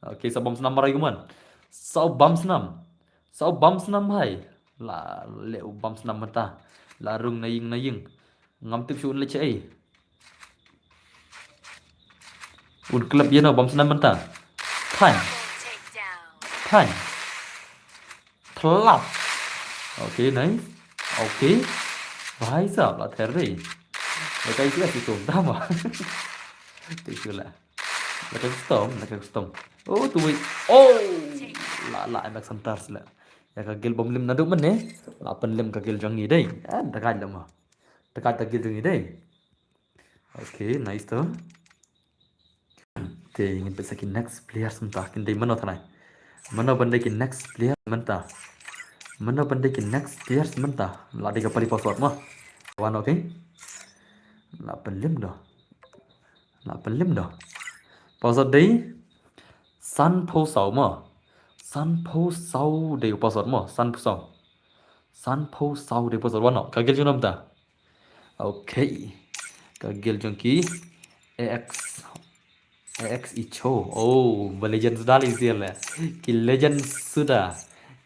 Okay, sa bam snam marai guman. Sa bam snam. Sa bam snam hai. La le u bam snam mata. La rung na ying na ying. Ngam tip shu un le che ei. Un klep ïa no bam snam mynta. Than. Than. Thlap. Okay, nice. Okay. Bhai sahab la ther re. Lekai shu la shu tum dama. Te shu la. Lekai shu tum, lekai shu tum. Oh, tu wei. Oh. La la anak santar sila. Ïa ka gel bom lim naduh mynne. La pynlem ka gel jong ngi dei. Ah, dekat lama. Dekat ka gel jong ngi dei. Okay, nice to. Te ngin peit sa ki next players mynta, kin dei mano thanai. Mano ban dei ki next player mynta. Mano ban dei ki next players mynta. La dei ka pali password mo. Wan, okay. La pynlem do. La pynlem do. Password dei sanphew saw mo. Sanphew saw dei u password mo. Sanphew saw. Sanphew saw dei u password, wan noh. Ka guild jong nangta. Okay. Ka guild jong ki A X, A X Icho. Oh, ba legend suda lei sien le. Ki legend suda.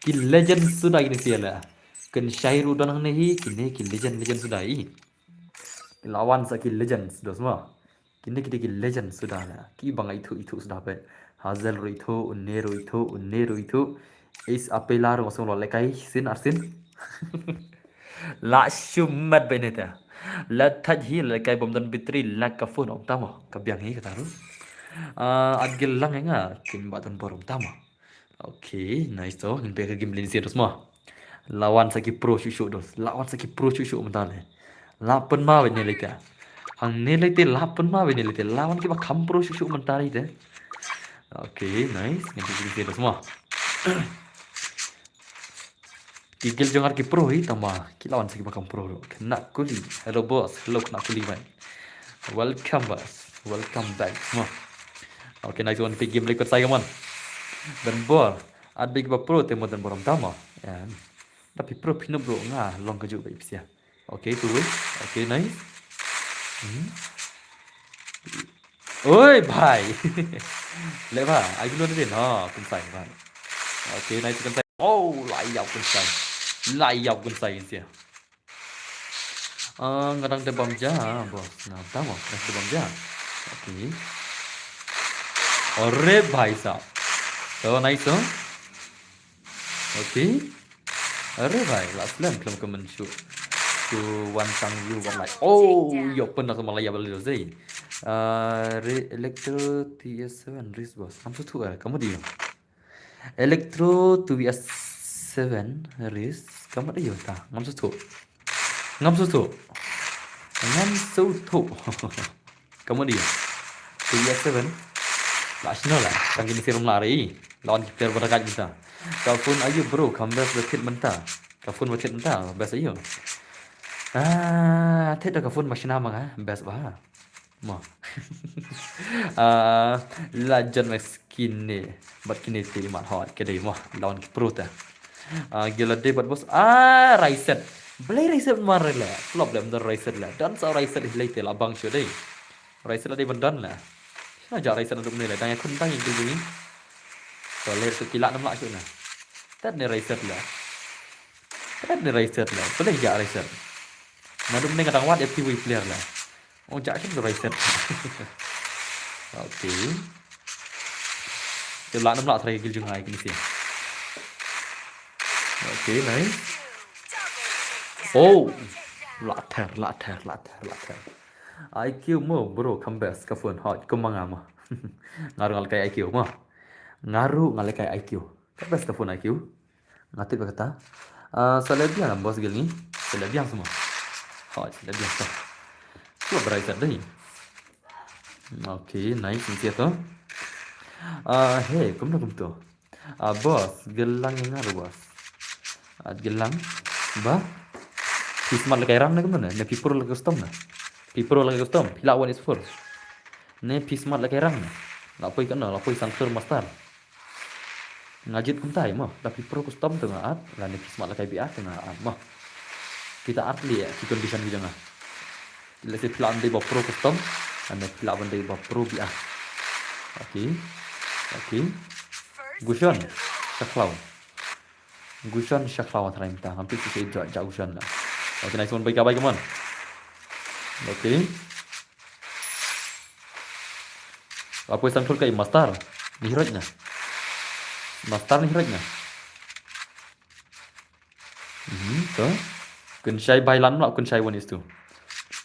Ki legend suda kine sien le. Kynshai ruh don hangne hi, kine ki legend, legend suda hi. La wan sa ki legends dos mo. Kine ki dei ki legend suda le. Ki ba nga ithuh ithuh suda peit. Hazel ruh ithuh, une ruh ithuh, une ruh ithuh. Ace Apela ruh nga sngew la lehkai sien arsien. La shu met ba ine te. La thait hi la lehkai bym don battery la ka phone ym tamo. Ka biang hi kata ruh. Ah, at gil lang nga kin ba don bor ym tamo. Okay, nice to. Ngin peit ka game lane sien dos mo. La wan sa ki pro shuh shuh dos. La wan sa ki pro shuh shuh mynta le. La pynma ba ine lei te. Hangne lei te la pynma ba ine lei te. La wan ki ba kham pro shuh shuh mynta lei te. Okay, nice. Ngin peit ka game lane sien dos mo. Ki guild jong ngi ki pro hi tama, ki la wan sa ki ba kham pro ruh. Khynnah Kuli. Hello boss. Hello Khynnah Kuli, man. Welcome boss. Welcome back. Mo. Okay, nice one. Peit game lane, kynsai ka mon. Don bor. At ba ki ba pro te mo don bor ym tamo. Em. Da phi pro phi no bro, nga long kajuh ba ipsia. Okay, tu wei. Okay, nice. Hmm. Oi bhai. Le bha, ai gulon din. Ha, kynsai bhai. Okay, nice, kynsai. Oh, la ïap kynsai. La ïap kynsai sia. Ah, nga dang te bam ja, boss. Nga tamo, nga te bam ja. Okay. Ore bhai sahab. To nice, huh? Okay. Ore bhai, la slem khlem ka mynshuh. Shu wan tang view wat like. Oh, ïoh pynnak sa ma la ïap lei dei. Ah, re Electro T S seven Risk, boss. Ngam sngewthuh, eh, ka mut ïoh. Electro two V S seven Risk. Ka mut ïoh ta. Ngam sngewthuh. Ngam sngewthuh. Ngam sngewthuh. Ka mut ïoh. Two V S seven. La shna la. Tang kine sien ym lah re. La wan ki player ba da ka mynta. Ka phone aïu bro, kham best ba thied mynta. Ka phone ba thied mynta, best aïu. Ah, thied da ka phone ba shna ma nga, best ba. Mo. Ah, la jan ma skin ne. Bad kine te mat hot, ka dei mo. La wan ki pro te. Ah, gila dei bad boss. Ah, Raiset. Balei Raiset mar le. Flop le, mdar Raiset le. Dan sa Raiset hi lei te la bang shu dei. Raiset la dei ban dan le. Shna ja Raiset naduh ne le. Dang ïa khun dang ïa gil jong ngi. To le tu ki lah nam lah shu na. Tet ne Raiset le. Tet ne Raiset le. Balei ja Raiset. Naduh ne nga dang wad ïa P V player le. Oh, ja shu Raiset. Okay. Te lah nam lah try gil jong ngi kine sien. Okay, nice. Oh. Lah ter, lah ter, lah ter, lah ter. I Q mo, bro, kham best ka phone. Hot, kum ma nga mo. Nga ruh nga lehkai I Q mo. Nga ruh nga lehkai I Q. Kham best ka phone I Q. Nga tip ba kata. Ah, sa leh biang boss gil ngi. Sa leh biang semua. Hot, sa leh biang to. Cuba berai sat dei. Okay, nice, nice to. Ah, hey, kumno kumto. Ah, boss, gil lang ïa nga ruh, boss. Ah, gil lang. Ba. Phi smat lehkai rang ne kumno ne? Ne phi pro lehkai custom ne? Phi pro lehkai custom. Phi lah one is four. Ne phi smat lehkai rang ne? La poi kano, la poi Sanctuary Master. Nga jied kumtai mo. Da phi pro custom te nga add. Lane phi smat lehkai B R te nga add mo. Kita add leh ki condition ki jong nga. Let's say phi lah ban dei ba pro custom, lane phi lah ban dei ba pro B R. Okay. Okay. Gushon sha khlaw. Gushon sha khlaw tharai mynta. Ngam tip shisha ja, ja Gushon la. Okay, nice one, bai ka bai, come on. Okay. Apa sang thul kai master. Ni hiroj na. Master ni hiroj na. Mhm, to. Kynshai bai lan mla, kynshai one is two.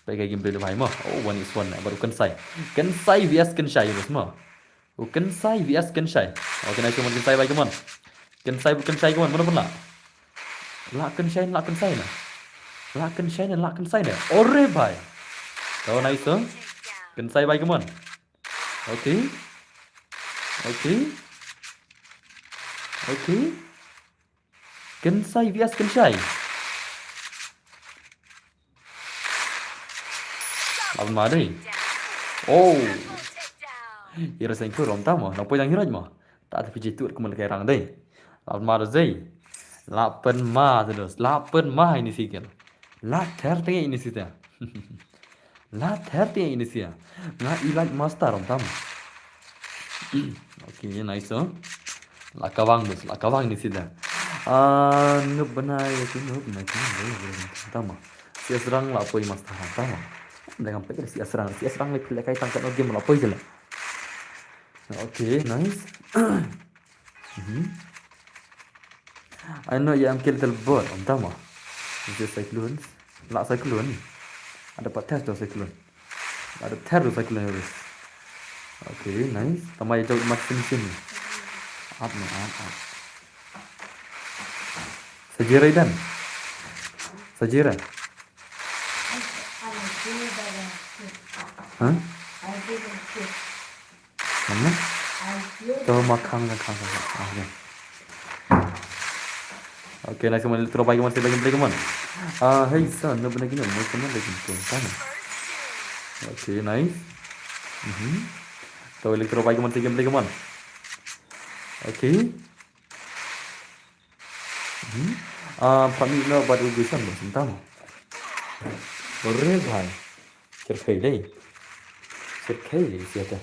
Bai ka game play le bai mo. Oh, one is one na. Baru Kensai. Kensai V S Kynshai, bos mo. Oh, Kensai V S Kynshai. Oh, Kensai, come on, Kensai bai, come on. Kensai, Kensai, come on. Mana pun la. La Kensai, la Kensai na. La Kensai na, la Kensai na. Ore bai. To nice, to. Kynsai bai, come on. Okay. Okay. Okay. Kynsai V S Kynsai. Lap ma dei. Oh. Ira seng kur rom tama. Nang poi dang hirat ma. Ta ta piji tut kumul kai rang dei. Lap ma dei. Lap pen ma terus. Lap pen ma ini sikit. Lap ter tengah ini sita. La ter te ini sia. Nga Elite Master rom tam. Okay, nice, oh. La kawang bos, la kawang ini sita. Ah, nup benai, ya, tu nup benai, tu nup benai, tu nup benai. Tama. Sia serang la poi master, tama. Dengan pekir sia serang, sia serang le pilih kai tangkat no game la poi je la. Okay, nice. Mhm. Ai no, ïa em ki little bird, ym tang ma. Is this cyclone? La cyclone. Ada pat test do cyclone. Ada ter do cyclone, Iris. Okay, nice. Tama ïa jauh mat sini sini. Up no, up, up. Sajira idan. Sajira. Hah? Mana? To ma khang, khang, khang, khang. Ah, okay. Okay, nice, come on, electro bike, come on, say bike, play, come on. Ah, hey, son, no, bana gini, no, come on, bike, come on. Okay, nice. Mhm. To electro bike, come on, say game, play, come on. Okay. Mhm. Ah, pami no, but we go, son, no, sentamo. Ore bhai. Sirkhei dei. Sirkhei dei siate.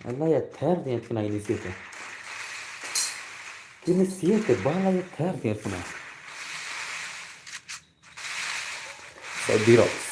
Ala ïa ther tiang tuna ini siate. Kini siate bala ïa ther tiang tuna. Saudi Rocks.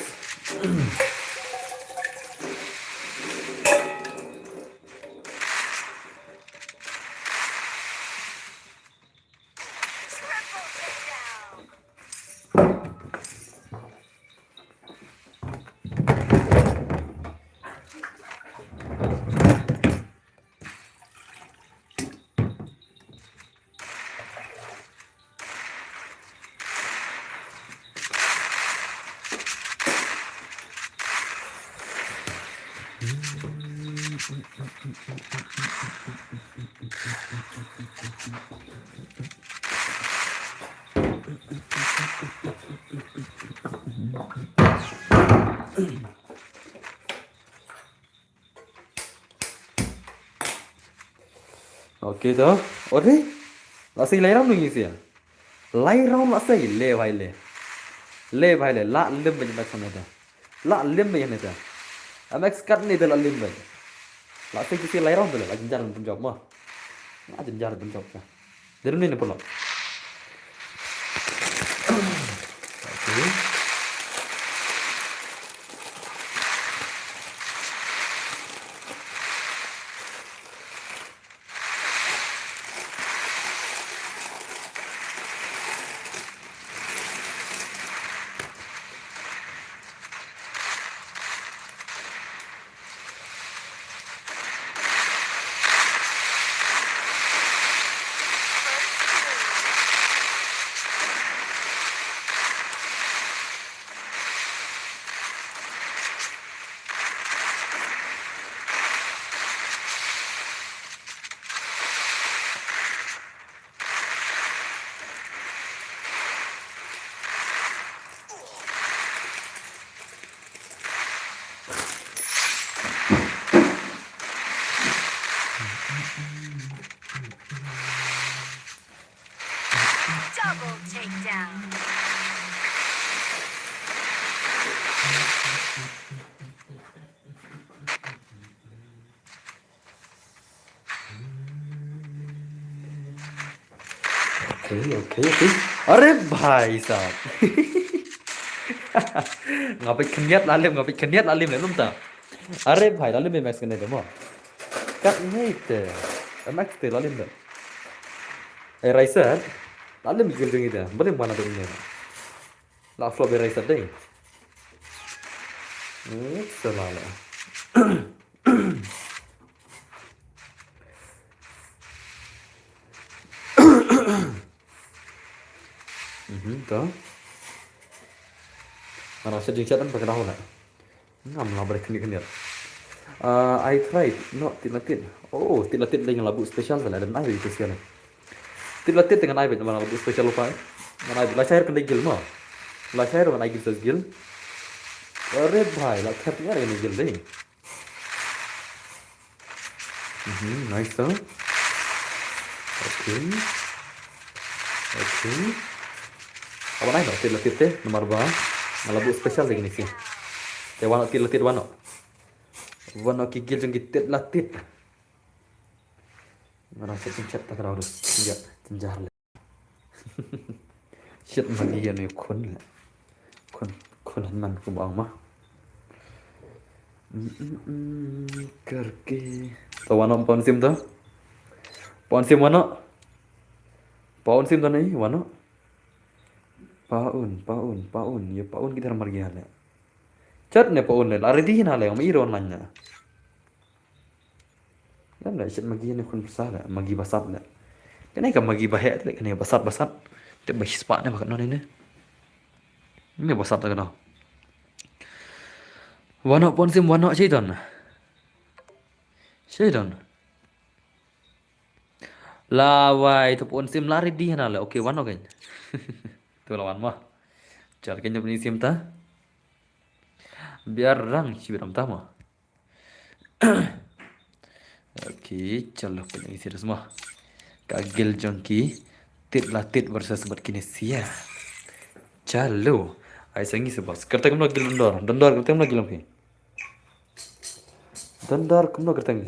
Okay to. Ore. La sei lai round ngi sia. Lai round la sei le bhai le. Le bhai le la lim bhai na sona da. La lim bhai na da. Am ex kat ni da la lim bhai. La sei ki sei lai round da la jinjar pun job ma. La jinjar pun job ka. Derum ni ne pun lo. Okay. Double takedown. Okay, okay, okay. Are bhai sahab. Nga peit khyndiat la lim, nga peit khyndiat la lim, lum ta. Are bhai, la lim Max kane de mo. Kat ne te. Max te la lim de. Eh, Raisa. La lim gil jong ite. Ba lim bana de ne. La flop Raisa de. Hmm, sala la. Mhm, to. Mana sa jingchat dan pakai dah. Ngam lah bad kane kane. Ah, I tried. No, tit la tit. Oh, tit la tit lei ngan la buh special te la, don ai bad ito sian. Tit la tit te ngan ai bad, ngan la buh special u pa. Ngan ai bad la shai ruh kan dei gil mo. La shai ruh ngan ai gil sa gil. Are bhai, la thep ngan ai gil dei. Mhm, nice to. Okay. Okay. Aba nai no tit la tit te namar ba nga la buh special de kine ki. Te wan no tit la tit wan no. Wan no ki gil jong ki tit la tit. Nga dang chat chat ta ka dau dus. Ya, jynjar le. Shit, Maggi ïa ne khun le. Khun, khun hynmen kumba ong ma. Mm, mm, mm, karke. To wan no pon sim to. Pon sim wan no. Pon sim to ne wan no. Paun, paun, paun. Ïa paun kita mar gya le. Chat ne paun le. La ready na le. Ong iro online na. Ïa, da shit Maggi ne khun pyrsa da, Maggi basat da. Kane ka Maggi ba heh te, kane basat basat. Te ba shispa ne ba kano ne ne. Ne basat da kano. Wan no pon sim wan no Shaiton. Shaiton. La wai to pon sim la ready na le. Okay, wan no kan. To la wan ma. Chal kan jop ni sim ta. Biar rang shi biram ta ma. Okay, chalo pynlong serious mo. Ka gil jong ki tit la tit versus bad kine sia. Chalo. Ai sangi se boss. Kyrteng kumno gil dondor. Dondor kyrteng kumno gil ki. Dondor kumno kyrteng.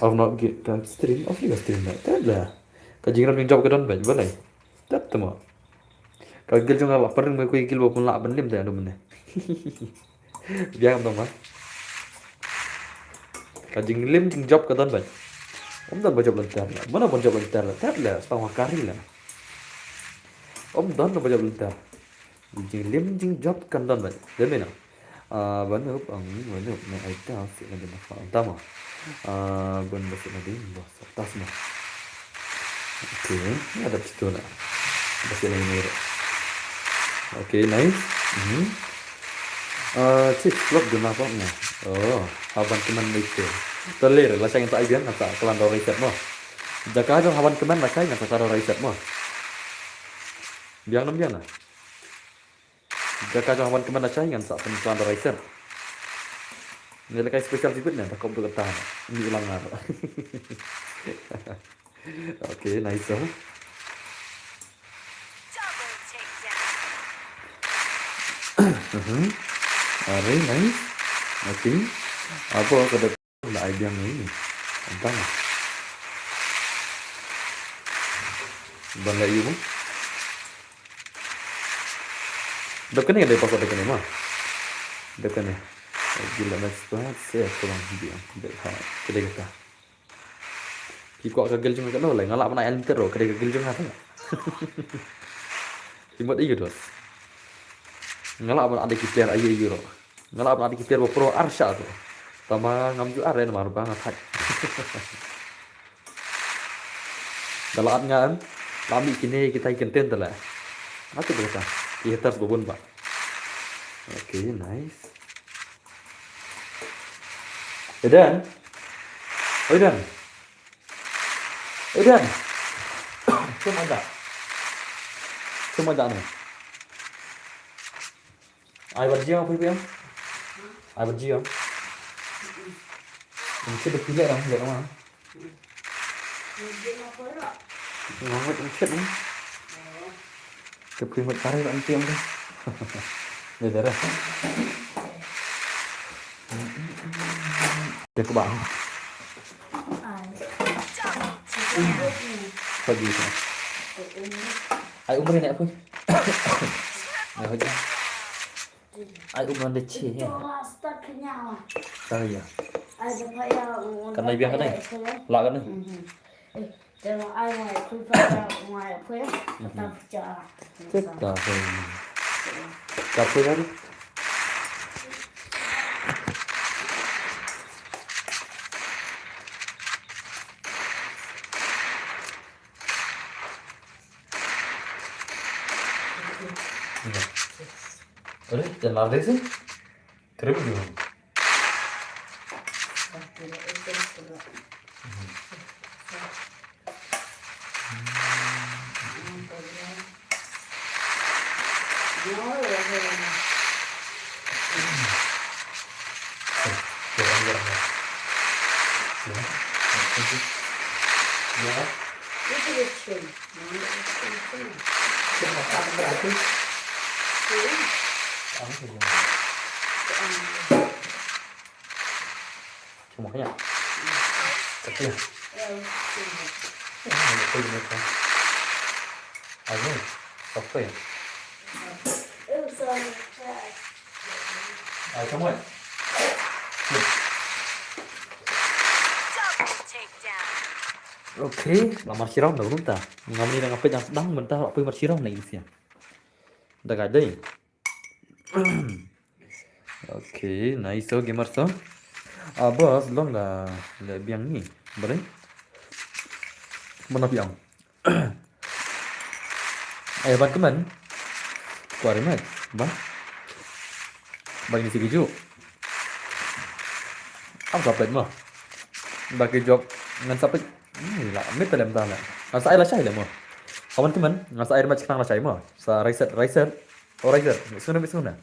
I've not get that stream. Of you stream that. Tat la. Ka jingrem jingjop ka don bad balai. Tat tama. Ka gil jong nga la pyrring me ku gil ba pun la ban lim te adu mene. Biang tama. Ka jinglim jingjop ka don bad. Om don ba jop lynter la. Mana ban jop lynter la. Tat la. Stang wa kari la. Om don ba jop lynter. Jinglim jingjop kan don bad. Dei me na. Ah, ban up ang, ban up me ai ta si na bin fa tama. Ah, ban ba si na bin ba sa tas ma. Okay, ya da pitu na. Ba si na ini. Okay, nice. Mhm. Ah, cik vlog duna pa na. Oh, haban kemen ite. Telir la sang ta ai biang ngan sa kelan dau reset mo. Jaka jong haban kemen la kai ngan sa kelan dau reset mo. Biang nam biang na. Jaka jong haban kemen la chai ngan sa pynkuan da raiser. Ni la kai special sibit ne, da kop da kata. Ni ulang ngar. Okay, nice, oh. Mhm. Are, nice. Okay. Apa kada La ai biang ni. Entah lah. Ban la yu mo. Dep kane dei password dep kane ma. Dep kane. Gila next part se ko bang biang. Dep ha. Kedai kata. Ki kwah ka gil jong ka no lai nga lah ban ai enter ro kedai ka gil jong ha. Ki mut yu dos. Nga lah ban ada ki player ayu ayu ro. Nga lah ban adi ki tiar ba pro ar shah tu. Tama ngam ju ar eh namar ba nga thait. Da la at nga em. La mih kine kita i content da la. Nga tip ba kata. Ki haters ba bun ba. Okay, nice. Eden. Oi, Eden. Eden. Cuma ada. Cuma ada ni. Ai bad jiang phi phi. Ai bad jiang. Em chit phi leh dang leh dang. Ngam ngut em chit ni. Te phi ngut kari dang tiang deh. Deh deh. Deh kebang. Pagi tu. Ai umri nek phi. Ai umri nek chi. Kaya. Kan nai biang kan nai. Lah kan nai. Teta hei. Teta hei. Ka phi kan. Ore, jangan lari sih. Krim juga. Cuma kanya. Tapi ya. Ya, ini tuh gini kan. Ayo, oke. Ayo, kamu ya? Okay, la mar shi round na, kumta. Nga mynta nga peit dang sdang, mynta la poi mar shi round na, ïa. Da ka dei. Okay, nice, so gamer so. Ah, boss, long la, la biang ni. Balei? Mana biang? Eh, ban kmen. Kuari mat. Ba. Ba ini sigi ju. Am sapet mo. Ba ki jok ngan sapet. Hmm, la mit lem ta la. Nga sa ai lashai lem mo. Kawan kmen, nga sa ai mat khnang lashai mo. Sa reset, reset. Oh, reset. Sngewna, sngewna.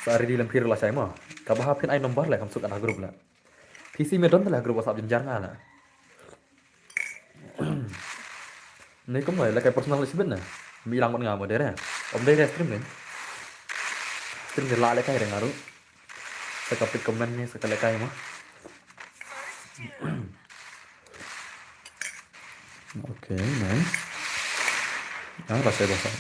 Sa ready lem phi lashai mo. Kaba hap phin ai number la, kam suk ana group la. Phi sa me don la group WhatsApp jynjar nga la. Ni kumno, lehkai personal shibit na. Mi lang bad nga mo dei re. Ym dei re stream ni. Stream ni la lehkai re nga ruh. Sa ka peit comment ni, sa ka lehkai mo. Okay, nice. Ah, lashai ba sa.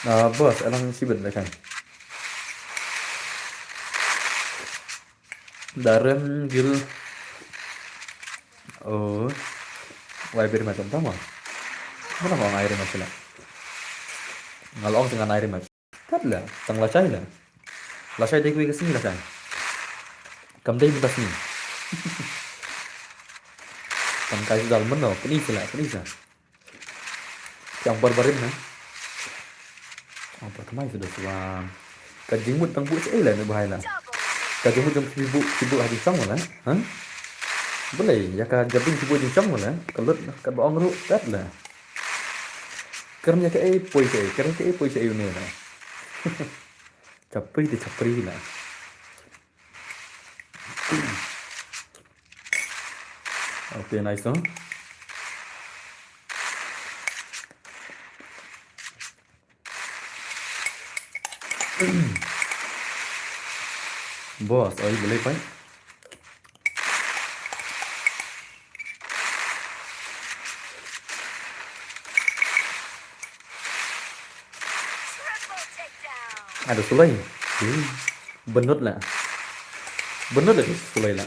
Ah, boss, alang shibit lehkai. Darem gil. Oh. Wai bir macam tama. Mana mau ngair macam lah. Ngalong dengan air macam. Kat lah, tang lashai lah. Lashai dei kwi ka sngi lashai. Kam dei mynta sngi. Tang kai dal mano, pynisa lah, pynisa. Ki ong barbarim na. Ong barbarim suda suan. Ka jingmut tang buh shaei la ne bhai la. Ka jingmut jong ki buh, ki buh ha jingshong la. Ha? Balei, ïa ka jabieng ki buh jingshong la. Ka lut, ka ba ong ruh, kat la. Kren ïa kaei poi shaei, kren kaei poi shaei une la. Chapri te chapri la. Okay, nice, no? Boss, oi, balei pai? Ada sulai. Hmm. Benut la. Benut la sulai la.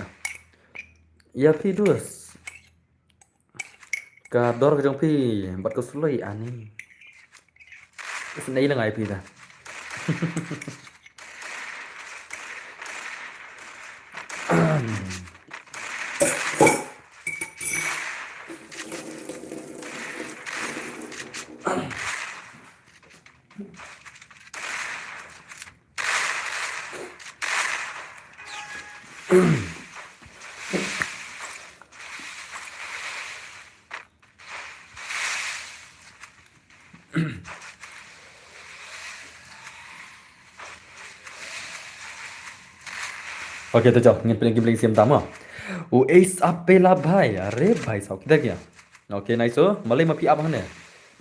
Ïa phi dus. Ka dor ka jong phi bad ka sulai ani. Isnei la ngai phi da. Okay, to chao, ngin pynlong ki blink sim tama. U Ace Apela bhai, are bhai sao kita kya? Okay, nice, so, malai ma phi ap hangne.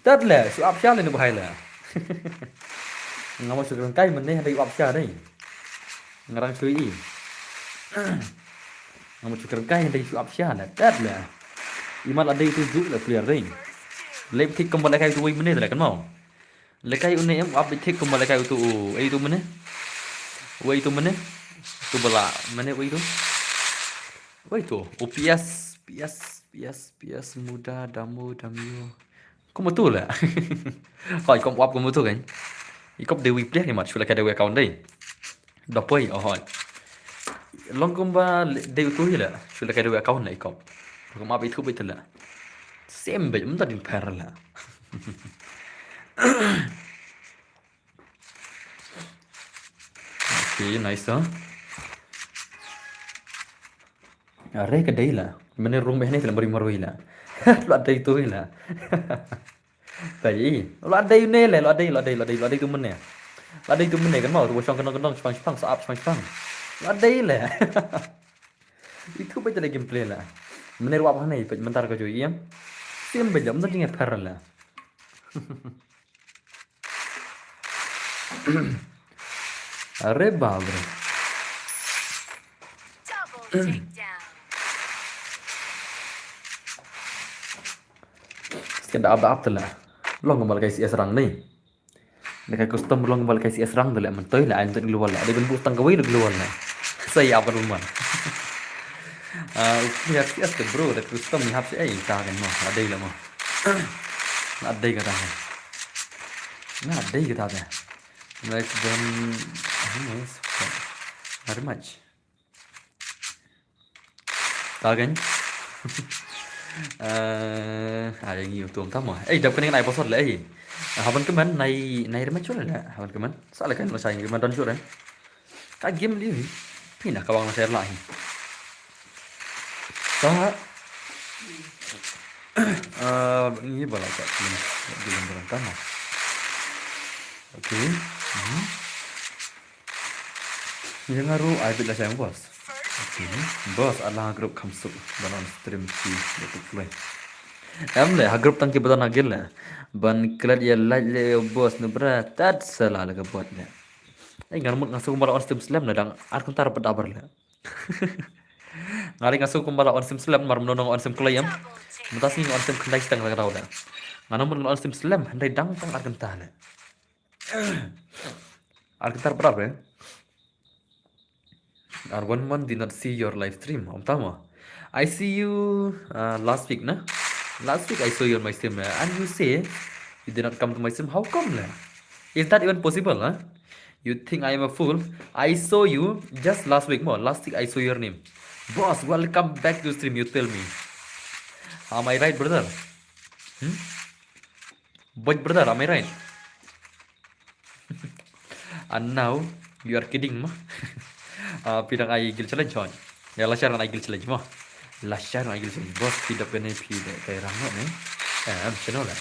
Tat le, shu ap sha le ne bhai le. Nga mo shu kren kai mynne hynrei u ap sha dei. Nga rang shu i. Nga mo shu kren kai hynrei shu ap sha le. Tat le. Imat la dei tu ju le clear dei. Lep thik kumba lehkai utu wei mynne le kan mo. Lehkai une em u ap beit thik kumba lehkai utu u. Ei utu mynne. Wei utu mynne. Tu bala mynne wei utu. Wei utu. U P S, P S, P S, P S muda, damu, damio. Kum utu la. Hoi, kum u ap kum utu kan. I kop dei wi pliah ni mat, shu lehkai dei wi account dei. Da poi, oh hoi. Long kumba dei utu hi la. Shu la kai dei account na i kop. Kumba ap ithuh beit la. Same beit mynta ding pher la. Okay, nice, huh? Are ka dei la. Mane rung beh ne film bari marui la. Lo dei tu la. Tai i. Lo dei ne le, lo dei, lo dei, lo dei, lo dei tu mane. Lo dei tu mane kan mau tu shong kenong kenong shpang shpang sa ap shpang shpang. Lo dei le. Itu beit la gameplay la. Mane ruap hane beit mentar ka joi em. Sim beit jam tu jing pher la. Are babre. Sken da ap da ap tela. Long kembal kai C S rang ni. Dekai custom long kembal kai C S rang tela mentoi la ain tu global la. Ada ben butang kawai global la. Saya apa rumah. Ah, okay, C S ke bro, da custom ni hap si ai ka kan mo. Ada la mo. Ada kata. Nga dei kata te. Nice done. Nice. Very much. Ka gan. Eh, ai ngi utum tama. Eh, dap kening nai pasal le. Haban kemen nai nai remen chule le. Haban kemen. Sala kan lo sai kemen don chule. Ka game liu hi. Pina ka wang na share la hi. Sa. Ah, ini bala ka. Ini bala ka. Okay. Mhm. Yang aru ai bit la sayang bos. Okay. Bos ala group kamsuk ban on stream ki YouTube play. Em le ha group tang ki badan agil le. Ban klet ya like le bos nu bra tat sala le ka bot le. Ai ngan mut ngasu kumba la on stream slem na dang ar kynta pat abar le. Nga dei ngasu kumba la on stream slem mar mnono on stream klei em. Mynta sngi on stream khyndai steng la ka daw le. Ngan mut on stream slem hynrei dang tang ar kynta le. Ar kynta pat abar le. Ar one month did not see your live stream. Om tama. I see you uh, last week na. Last week I saw you on my stream uh, and you say you did not come to my stream. How come la? Is that even possible, huh? You think I am a fool? I saw you just last week mo. Last week I saw your name. Boss, welcome back to stream, you tell me. Am I right, brother? Hmm? Boy, brother, am I right? And now you are kidding mo. Ah, pidang ai gil challenge hon. Ya la share ai gil challenge mo. La share ai gil challenge. Boss pidap bene pide kai rang ne. Eh, am channel la.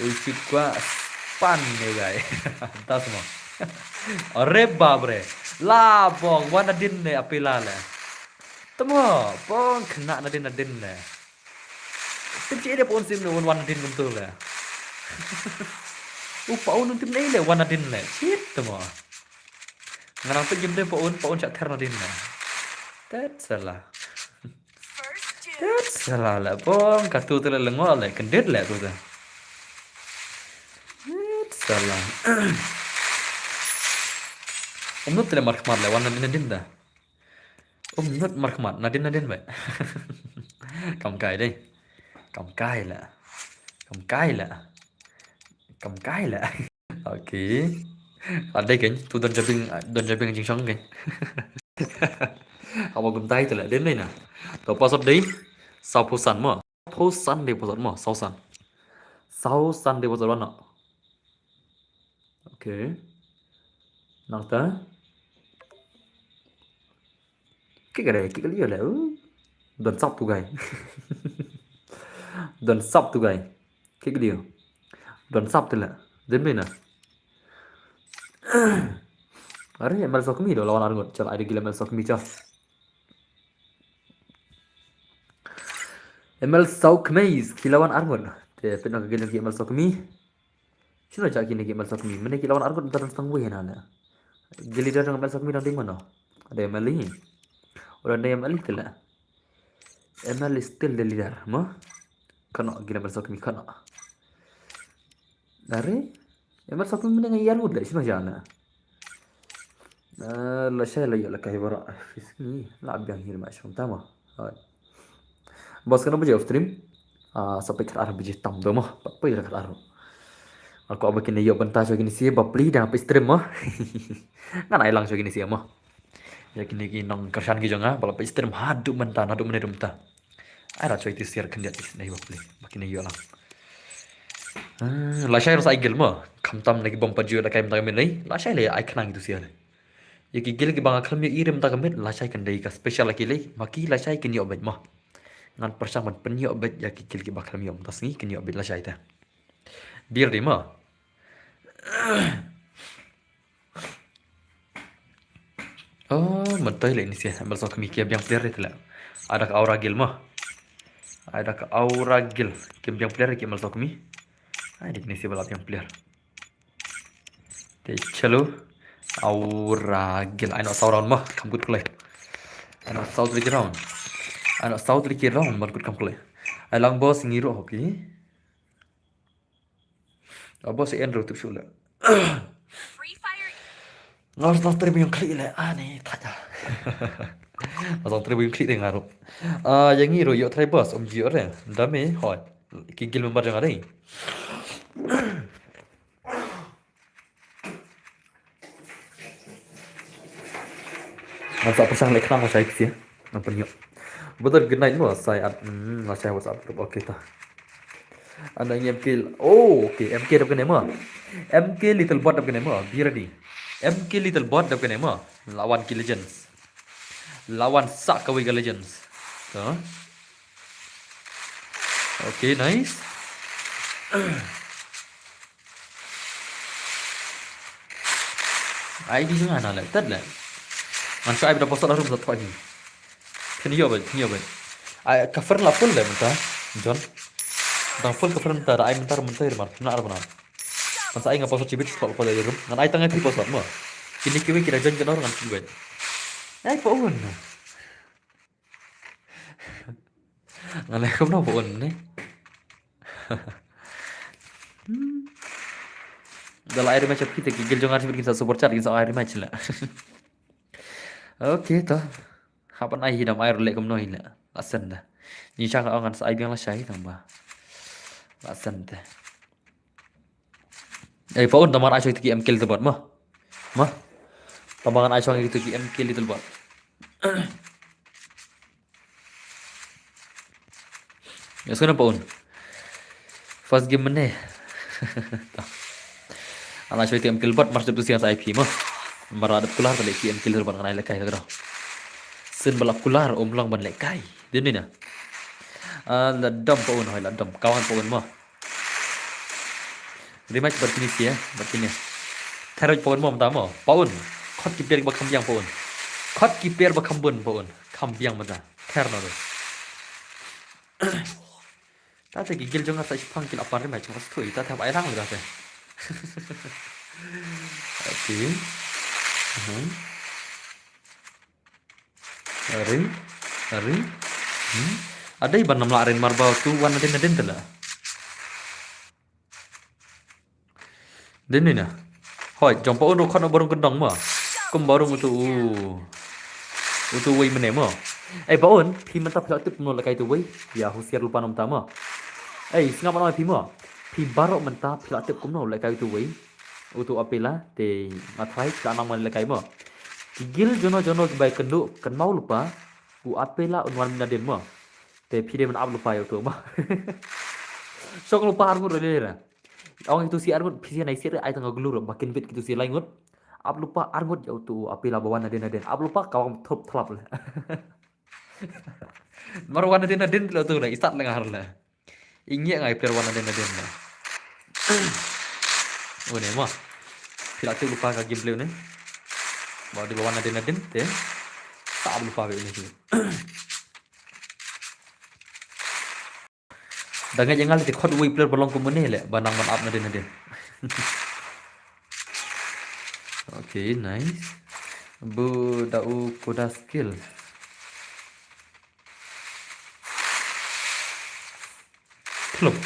Ui si kwa span ne gai. Das mo. Are babre. La bong wan adin ne apila le. Tamo bong kena nadin nadin le. Tip chi ede pon sim ne wan wan din bentul ya. Upa un tip ne le wan din le. Chit tamo. Ngarang pe jim de pon pon chak ther na din le. Tet salah. Tet salah la pon katu tu le lengo le kendit le tu tu. Tet salah. Umnut le mar mar le wan din din da. Um nut markhmat nadin nadin be. Kam kai dei. Kam kai la. Kam kai la. Kam kai la. Okay. Adei ken tu don jabing don jabing jing shong ken. Awa gum tai tu la den dei na. To pasot dei. Saw phosan mo. Phosan dei pasot mo. Saw san. Saw san dei pasot wana. Okay. Nangta. Kik kare, kik kali le. Don sap tu gai. Don sap tu gai. Kik kali. Don sap tu le. Den bena. Are, M L Sokmi do lawan arngut. Chal, ai de gila M L Sokmi chal. M L Sokmi ki lawan arngut. Te pit na ka gila ki M L Sokmi. Sino cha kine ki M L Sokmi. Mene ki lawan arngut ta tang wei na le. Gili da dang M L Sokmi dang ding mano. Ada M L E. Ora ada M L E tela. M L E still the leader mo. Kano gila M L Sokmi kano. Dari M L Sokmi mene ngai yar wud le sino cha na. La shai la yo la kai bara. Ni la biang hir ma shong tama. Bos kano baje off stream. Ah, sampai kat arah baje tam do mo. Pat poi kat arah. Aku abah kini yo benta so kini si bapli dah apa stream mo. Ngan ai lang so kini si mo. Ïa kine ki nongkyrshan ki jong nga ba la peit stream haduh mynta, haduh mynne mynta. Ai la choi ti share khyndiat ti sdang ba plie ba kine ïoh lang. Ah, lashai ruh sa ai guild mo. Khamtam na ki bym pat ju ïoh lehkai mynta ka miet lei. Lashai lei ai khnang itu share. Ïa ki guild kiba nga khlem ïoh ïa mynta ka miet, lashai kan dei ka special ïa ki lei. Ma ki lashai kin ïoh beit mo. Ngan pyrshang ban pynïoh beit ïa ki guild kiba khlem ïoh mynta sngi, kin ïoh beit lashai te. Bier di mo. Oh, mynta leh ini sih, bal sok mi ki biang player te leh. Ada ka Aura Guild mo. Ada ka Aura Guild. Ki biang player ki bal sok mi. Ai dik ni sih bal biang player. Te chalo. Aura Guild. Ai no saw round mo, kam kut play. Ai no saw tri round. Ai no saw tri round, bal kut kam play. Ai lang boss ngi ruh hoki. Abo si Andrew tu shu le. Nga shu tre bing klik le ani thaja. Nga shu tre bing klik de nga ruh. Ah, ïa ngi ruh ïoh try boss um ji ore. Dame hoi. Ki guild member jong nga dei. Ngan sa pyrshang leh khnang lashai ksai. Ngan pynïoh. Betul good night mo sai at, hmm, lashai WhatsApp group. Okay ta. Ana ngi M K. Oh, okay. M K dap kane mo. M K Little Bot dap kane mo. Be ready. M K Little Bot dap kane mo. Lawan ki legends. Lawan sa kawei ka legends. To. Okay, nice. Ai di jong nga na le, tad le. Ngan sa ai bida posot arum sa thoi ni. Kini yo bet, kini yo bet. Ai ka friend la full le mynta, John. Dang full ka friend mynta, da ai mynta, mynta ir mar, na ar bana. Ngan sa ai nga posot chibit, slot pa le rum. Ngan ai tang ai pi posot mo. Kini kiwi kira John kenor ngan kiwi. Ai pa un. Ngan leh kumno ba un ne. Hmm. Da la ai rematch ap kita ki guild jong nga sibit kin sa support chat kin sa ai rematch la. Okay to. Hapan ai hi dam ai leh kumno hi la. La send da. Ni chang ngan sa ai biang lashai tang ba. La send da. Eh, pa un, tang ba ngan ai shuwa ïa ki M K Little Bot mo. Mo. Tang ba ngan ai shuwa ïa ki M K Little Bot. Ïa shuwa na pa un. First game mynne. Ngan ai shuwa ïa ki M K Little Bot, mar shuwa tu siang sa I P mo. Mar la dep kular ta leh ki M K Little Bot ngan ai lehkai ta ka dei. Sien ba la kular um long ban lehkai. Dei ni na. Ah, la dom pa un, hoi la dom. Kawan pa un mo. Rematch bad kine sia, bad kine. Tharai pa un mo mynta mo. Pa un. Khot ki player ba kham biang pa un. Khot ki player ba kham bun pa un. Kham biang mynta. Ther na do. Ta te ki guild jong nga sa shipang ki la pan rematch nga sa thui. Ta te hap ai rang le ta te. Okay. Mhm. Ring, ring. Hmm. Adei ban namla ring mar ba tu wan nadin nadin tela. Din ni na. Hoi, jong pa un ruh khot na barung kendong ma. Kum barung utu u. Utu wei mene ma. Eh, pa un, phi mynta phi la tip kumno lehkai utu wei. Ya, husiar lypa namta ma. Eh, sngap ma phi ma. Phi baroh mynta phi la tip kumno lehkai utu wei. Utu Apela, te nga tharai phi la nang man lehkai ma. Ki guild jono jono ki bai kynduh kynmaw lypa. U Apela un wan mynadien ma. Te phi dei ban ap lypa ïa utu ma. Shong lypa arngut re le na. Ong itu si arngut phi si nai si re ai tang glur ba kin bit kitu si laingut. Ap lypa arngut ïa utu Apela ba wan nadien nadien. Ap lypa ka wan thup thlap le. Mar wan nadien nadien le utu le i sat le ngar le. I ngieh ngai player wan nadien nadien le. Une ma. Phi la tip lypa ka gameplay une. Ba dei ba wan nadien nadien te. Sa ap lypa be une. Da ngeit ïa nga lei te khot uwei player ba long kum une leh ba nang ban ap nadien nadien. Okay, nice. Bu da u kuda skill. Plop.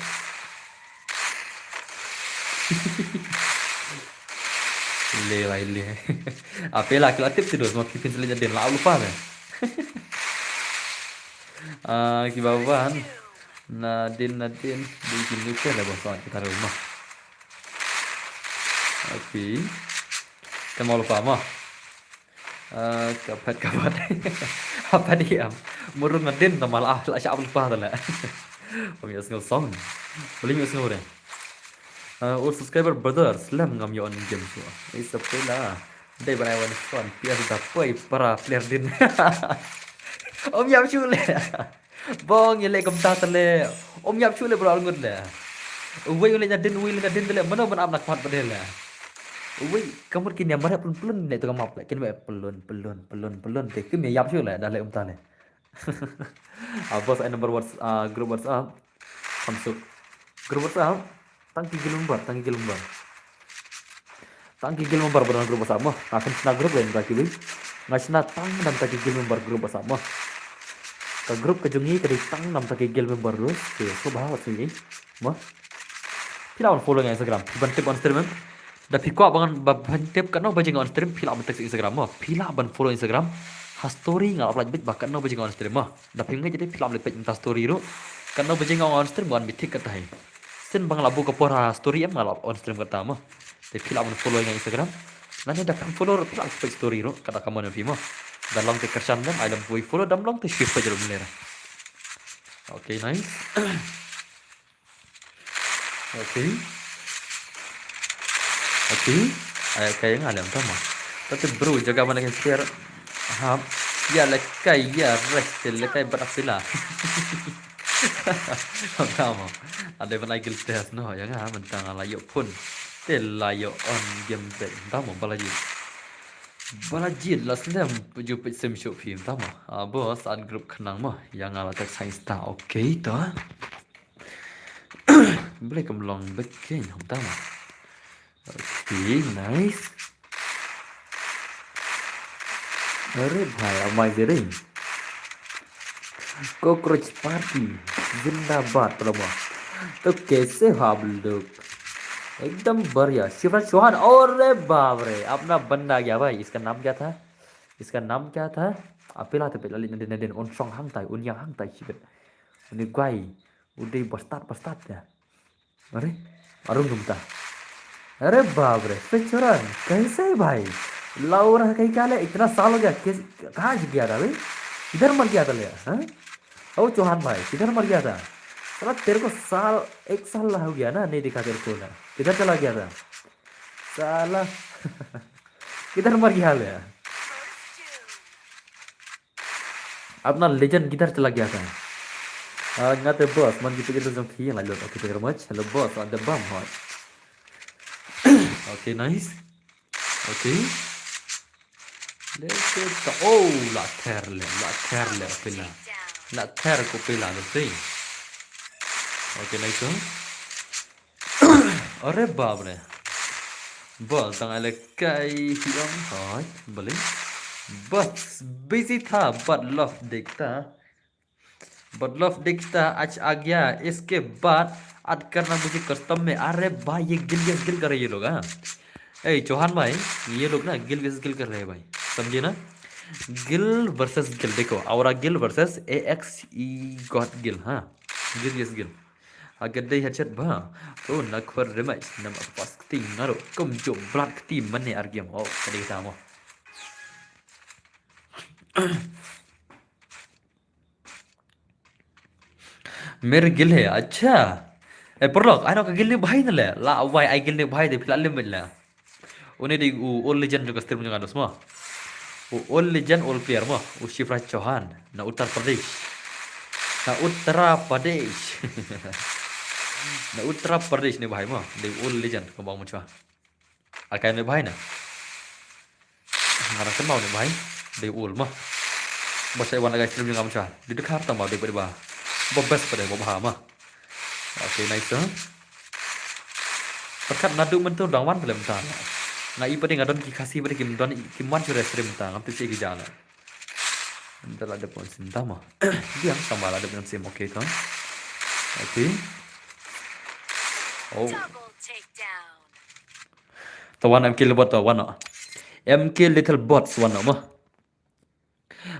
Le lai le. Apela ki la tip tu dos ma phi phin seleng nadien la ap lypa me. Ah, kiba wan. Nadien, nadien. Di ki nuclear la bos kita rumah. Okay. Kynmaw lypa ma. Ah, ka phet ka phet. Apa dia? Murung ngadin nama la la sha apa lupa tu lah. Om ya sngel song. Boleh mi sngel deh. Ah, all subscriber brother, slem ngam ïoh on game shuh. Is a pela. Dei ban ai wan son, P S da poi para player din. Om ya shu le. Bong ïa le kumta te le. Om ya shu le bro ngut le. Uwei u le nya din, uwei le nya din te le. Mano ban ap na kwat ba de le. Uwei kamut kin ya mare pelun pelun ne tu kamap le. Kin me pelun pelun pelun pelun te kin me ya shu le da le kumta le. Ah, boss, ai number what's, ah, group WhatsApp. Samsung. Group WhatsApp. Tang ki gil member, tang ki gil member. Tang ki gil member ba don group WhatsApp mo. Nga khlem shna group lem tang ki bim. Nga shna tang nam tang ki gil member group WhatsApp mo. Ka group ka jong ngi ka dei tang nam tang ki gil member ruh. Ke so ba wat sini. Mo. Phi lah ban follow nga Instagram. Phi ban tip on stream em. Da phi kwah ban ban tip katno baje nga on stream, phi lah ban text Instagram mo. Phi lah ban follow Instagram. Ha story nga lah pynlait beit ba katno baje nga on stream mo. Da phi ngeit te phi lah ban leit peit mynta story ruh. Katno baje nga on stream nga wan beit thik katta hi. Sien ba nga lah buh ka por ha story em nga lah on stream katta mo. Te phi lah ban follow nga Instagram. Lane da phi follow ruh phi lah ban peit story ruh katta ka mon phi mo. Da long te kyrshan lem ai lem poi follow, dam long te shu peit ruh mynne. Okay, nice. Okay. Okay. Ai, kai nga lem tama. Tapi bro, jaga mana kan share. Ha. Ya lekai, ya rest lekai bad apila. Tama. Ada ban ai gil test no, ya nga mentang ala yuk pun. Te la yuk on game back. Tama balaji. Balaji la slem puju pet sem shop film tama. Ah, boss, add group khnang mo. Ya nga la tak science ta. Okay, to. Boleh ke melong beken hom tama. Okay, nice. Are bhai, amazing. Cockroach Party zindabad, प्रभु। तो कैसे हो आप लोग? एकदम बढ़िया। शिवराज चौहान, अरे बाप रे, अपना बंदा गया भाई। इसका नाम क्या था? इसका नाम क्या था? Apila te pela nadin nadin, un song hang tai, un yang hang tai shibit. Uni guai, u dei bastard bastard ya. अरे, अरुण गुप्ता। अरे बाप रे, फिर चौहान, कैसे है भाई? लाओ रहा कहीं क्या ले, इतना साल हो गया, कैसे, कहाँ गया था भाई? किधर मर गया था ले, हाँ? ओ चौहान भाई, किधर मर गया था? साला तेरे को साल, एक साल हो गया ना, नहीं दिखा तेरे को ना। किधर चला गया था? साला, किधर मर गया ले? अपना legend किधर चला गया था? Ah, nga te boss, man kita kita jong ki la lot. Okay, thank you very much. Hello boss, ada bam hot. Okay, nice. Okay. Let's go. Oh, la ter le, la ter le, pila. La ter ko pila, let's see. Okay, nice one. अरे बाप रे। बस तंग आले kai hiam hoi bali. बस busy था but love देखता. But love देखता आज आ गया, इसके बाद add करना मुझे custom में। अरे भाई ये गिल versus गिल कर रहे हैं ये लोग, हाँ। ए चौहान भाई, ये लोग ना गिल versus गिल कर रहे हैं भाई, समझे ना? गिल versus गिल, देखो, Aura Gill versus A X E God Gill, हाँ, गिल versus गिल। Hagdei headset ba. Oh, na khwar remai nama pas kti ngaro kum jo blat kti mane argiam. Oh, kadi kita mo. Mere gil hai, acha. Eh, paralok, ai no ka gil ne bhai na le. La wai ai gil ne bhai de phi la lim le. Une dei u old legend jong ka stream jong nga dos mo. U old legend, old player mo. U Shivraj Chauhan na Uttar Pradesh. Na Uttar Pradesh. Na Uttar Pradesh ne bhai mo. Dei u old legend ko bang mo chwa. Akai ne bhai na. Nga rang kynmaw ne bhai. Dei u old mo. Ba sa wan akai stream jong nga mo chwa. Dei de khar tam ba dei ba dei ba. Ba best ba dei ba bha mo. Okay, nice, huh? Pyrkhat naduh mynta dang wan te lem ta. Nga i pat nga don ki Khasi pat kim don kim wan shuh re stream ta, ngam tip shi ki jala. Mynta la dep wan sim ta mo. Biang tang ba la dep wan sim, okay ta. Okay. Oh. Ta wan M K Little Bots ta wan no. M K Little Bots wan no mo.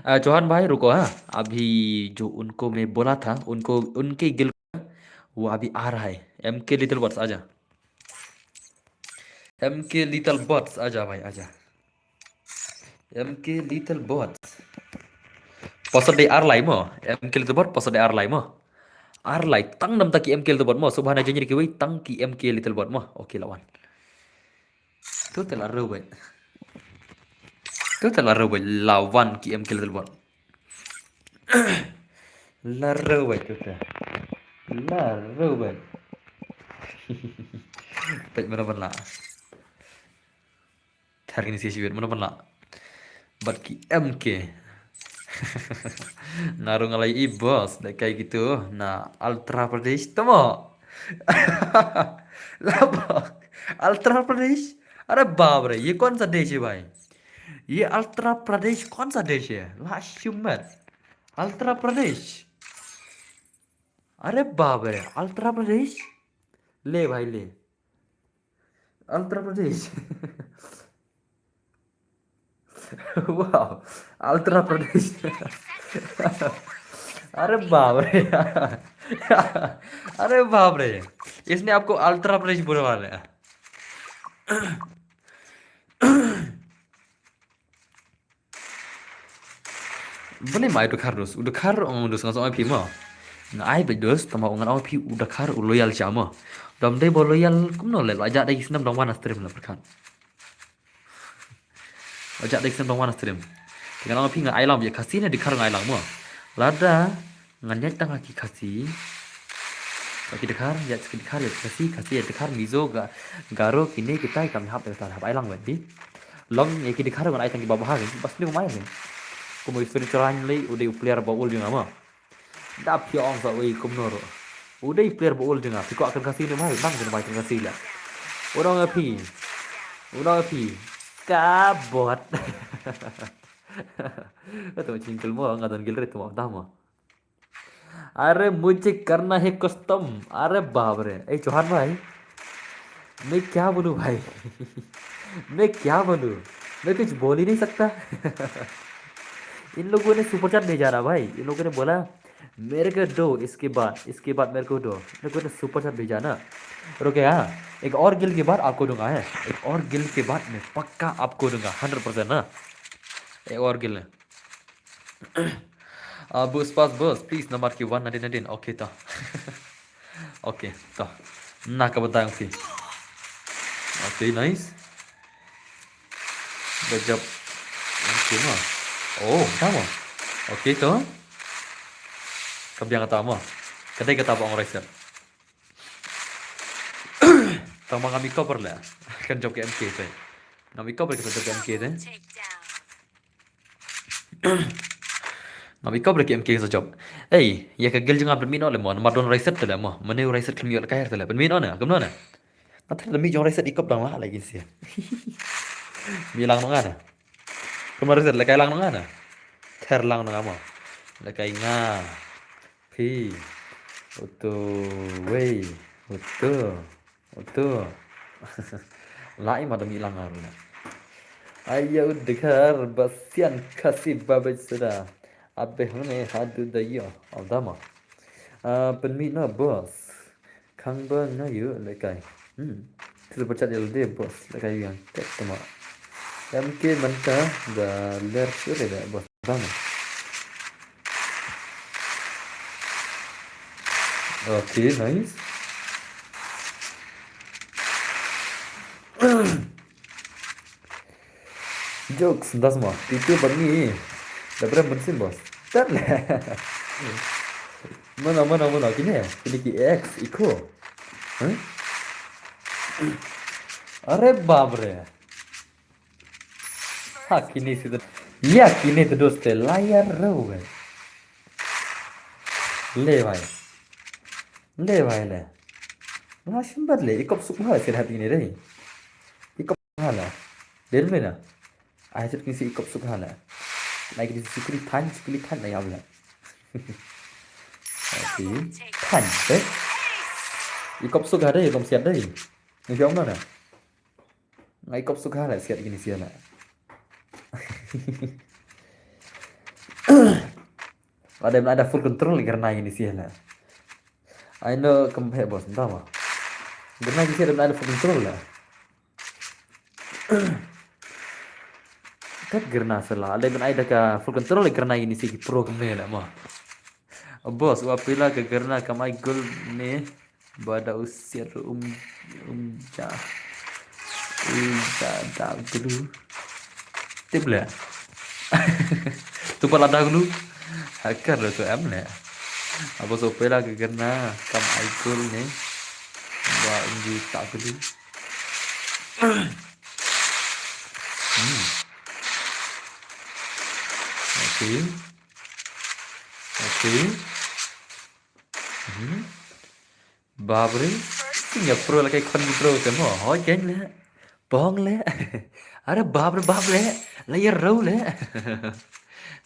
आ, चौहान भाई, रुको, हाँ। अभी जो उनको मैं बोला था, उनको, उनके गिल, वो अभी आ रहा है। M K Little Bots, आजा। M K Little Bots, आजा भाई, आजा। M K Little Bot. Post dei ar lai mo. M K Little Bot, post dei ar lai mo. Ar lai, tang namta ki M K Little Bot mo. Subhana Janjir kiwei, tang ki M K Little Bot mo. Okay, la wan. Tu te la reu bait. Tu te la reu bait, la wan ki M K Little Bot. La reu bait tu te. La reu bait. Peit mano ban lah. Thar kini si shibit mano ban lah. Bad ki M K. Nga ruh nga la ïohi boss, da kai kitu na Uttar Pradesh tamo. Laba Uttar Pradesh? अरे बाप रे, ये कौन सा देश है भाई? ये उत्तर प्रदेश कौन सा देश है? लाशिमत, उत्तर प्रदेश। अरे बाप रे, उत्तर प्रदेश। ले भाई ले, उत्तर प्रदेश। वाह, उत्तर प्रदेश। अरे बाप रे। अरे बाप रे, इसने आपको उत्तर प्रदेश बोलवा लिया। Bani mai u Dkhar dos, u Dkhar ong dos nga sa ong phi mo. Nga ai bad dos, tama nga ong phi u Dkhar u loyal sha mo. Dom dei bo loyal kumno le, la ja dei snem dong wan stream la pyrkhat. La ja dei snem dong wan stream. Nga ong phi nga ai lang ïa Khasi ne Dkhar nga ai lang mo. Lada ngan ïaid tang ha ki Khasi. Ki Dkhar, ïaid ki Dkhar, ïaid Khasi, Khasi, ïaid Dkhar, Mizo, Ga-, Garo, kine kitai kam hap, hap ai lang bad di. Long ïa ki Dkhar ngan ai tang ki babha ki, bas ni kumai ni. Kumno i Suri Chorang lei, u dei u player ba ul jong nga mo. Da phi ong sa wei kumno ruh. U dei player ba ul jong nga, phi kwah kren Khasi ne bhai, bang kren bhai kren Khasi la. U ong ïa phi. U ong ïa phi. Ka bot. Ka tu chin kul mo, nga don gil re tu mo, dah mo. अरे मुझे करना है कस्टम। अरे बाप रे, ए चौहान भाई, मैं क्या बोलूं भाई? मैं क्या बोलूं? मैं कुछ बोल ही नहीं सकता। इन लोगों ने सुपर चैट भेजा ना भाई, इन लोगों ने बोला मेरे को दो, इसके बाद, इसके बाद मेरे को दो। इन लोगों ने सुपर चैट भेजा ना। रुके हाँ, एक और गिल के बाद आपको दूंगा है, एक और गिल के बाद मैं पक्का आपको दूंगा, हंड्रेड परसेंट ना। एक और गिल है। Ah, bus pas bus, please, namar ki wan nadin nadin. Okay, to. Okay, to. Na ka batang phi. Okay, nice. Good job. Okay, ma. Oh, tama. Okay, to. Ka biang kata ma. Ka dei kata ba ong reset. Tang ma ngam i cover la. Kan jop ka M K te. Ngam i cover ka jop ka M K te. Ngam i cover ka M K sa jop. Ei, ïa ka gil jong nga pynmih noh le mo. Namar don reset te le mo. Mane reset klim ïoh le ka her te le. Pynmih noh ne, kumno ne. Nga ther da mih jong reset i kop dang lah lagi sia. Mih lang noh nga ne. Kumno reset le kai lang noh nga ne. Ther lang noh nga mo. Le kai nga. Phi. Utu. Wei. Utu. Utu. Lai ma da mih lang nga ruh. Aya u Dkhar ba sian Khasi ba bej suda. Abe hone hadu da yo. Aldama. Ah, pynmih noh boss. Khang ba nga ïoh le kai. Hmm. Thil ba chat ïa lade boss le kai yang tek tama. M K mynta da ler sure da boss. Bang. Okay, nice. Jokes, das mo. Itu bad ngi. Da brem bensin, boss. Tat le. Mano, mano, mano. Kine, kine ki ex, iko. Huh? Are bap re. Ha, kine si tu. Ya, kine tu dos te layar rau, eh. Le, bhai. Le, bhai, le. La shimbat le. Ikop suk bhai, sir hat ini, re. Ikop hala. Del mena. Ai, tu kisi ikop suk hala. Lai kisi sukri than, sukri than, lai abla. Okay. Than, eh. Ikop suk hala, ikop siat dai. Ni siapa mana? Nga ikop suk hala siat kini siat na. Ada, ada full control kerna kini siat na. I know kempe bos, entah apa. Kerna kini siat ada full control lah. Tet Gerna sala. Leh ban ai da ka full control Gerna ini si ki pro kumne la mo. Boss, wa pila ka Gerna kam ai gol ne. Ba da u siat um, um ja. Um ja da gulu. Tip leh. Tu pala da gulu. Hakar lo tu em leh. Abo so pela ka Gerna kam ai gol ne. Ba um ji ta gulu. Hmm. Okay. Okay. Hmm. Bapre. Ki ïa pro la kai khon ki pro te mo. Hoi ken leh. Pong leh. Are bapre bapre. La ïa ro leh.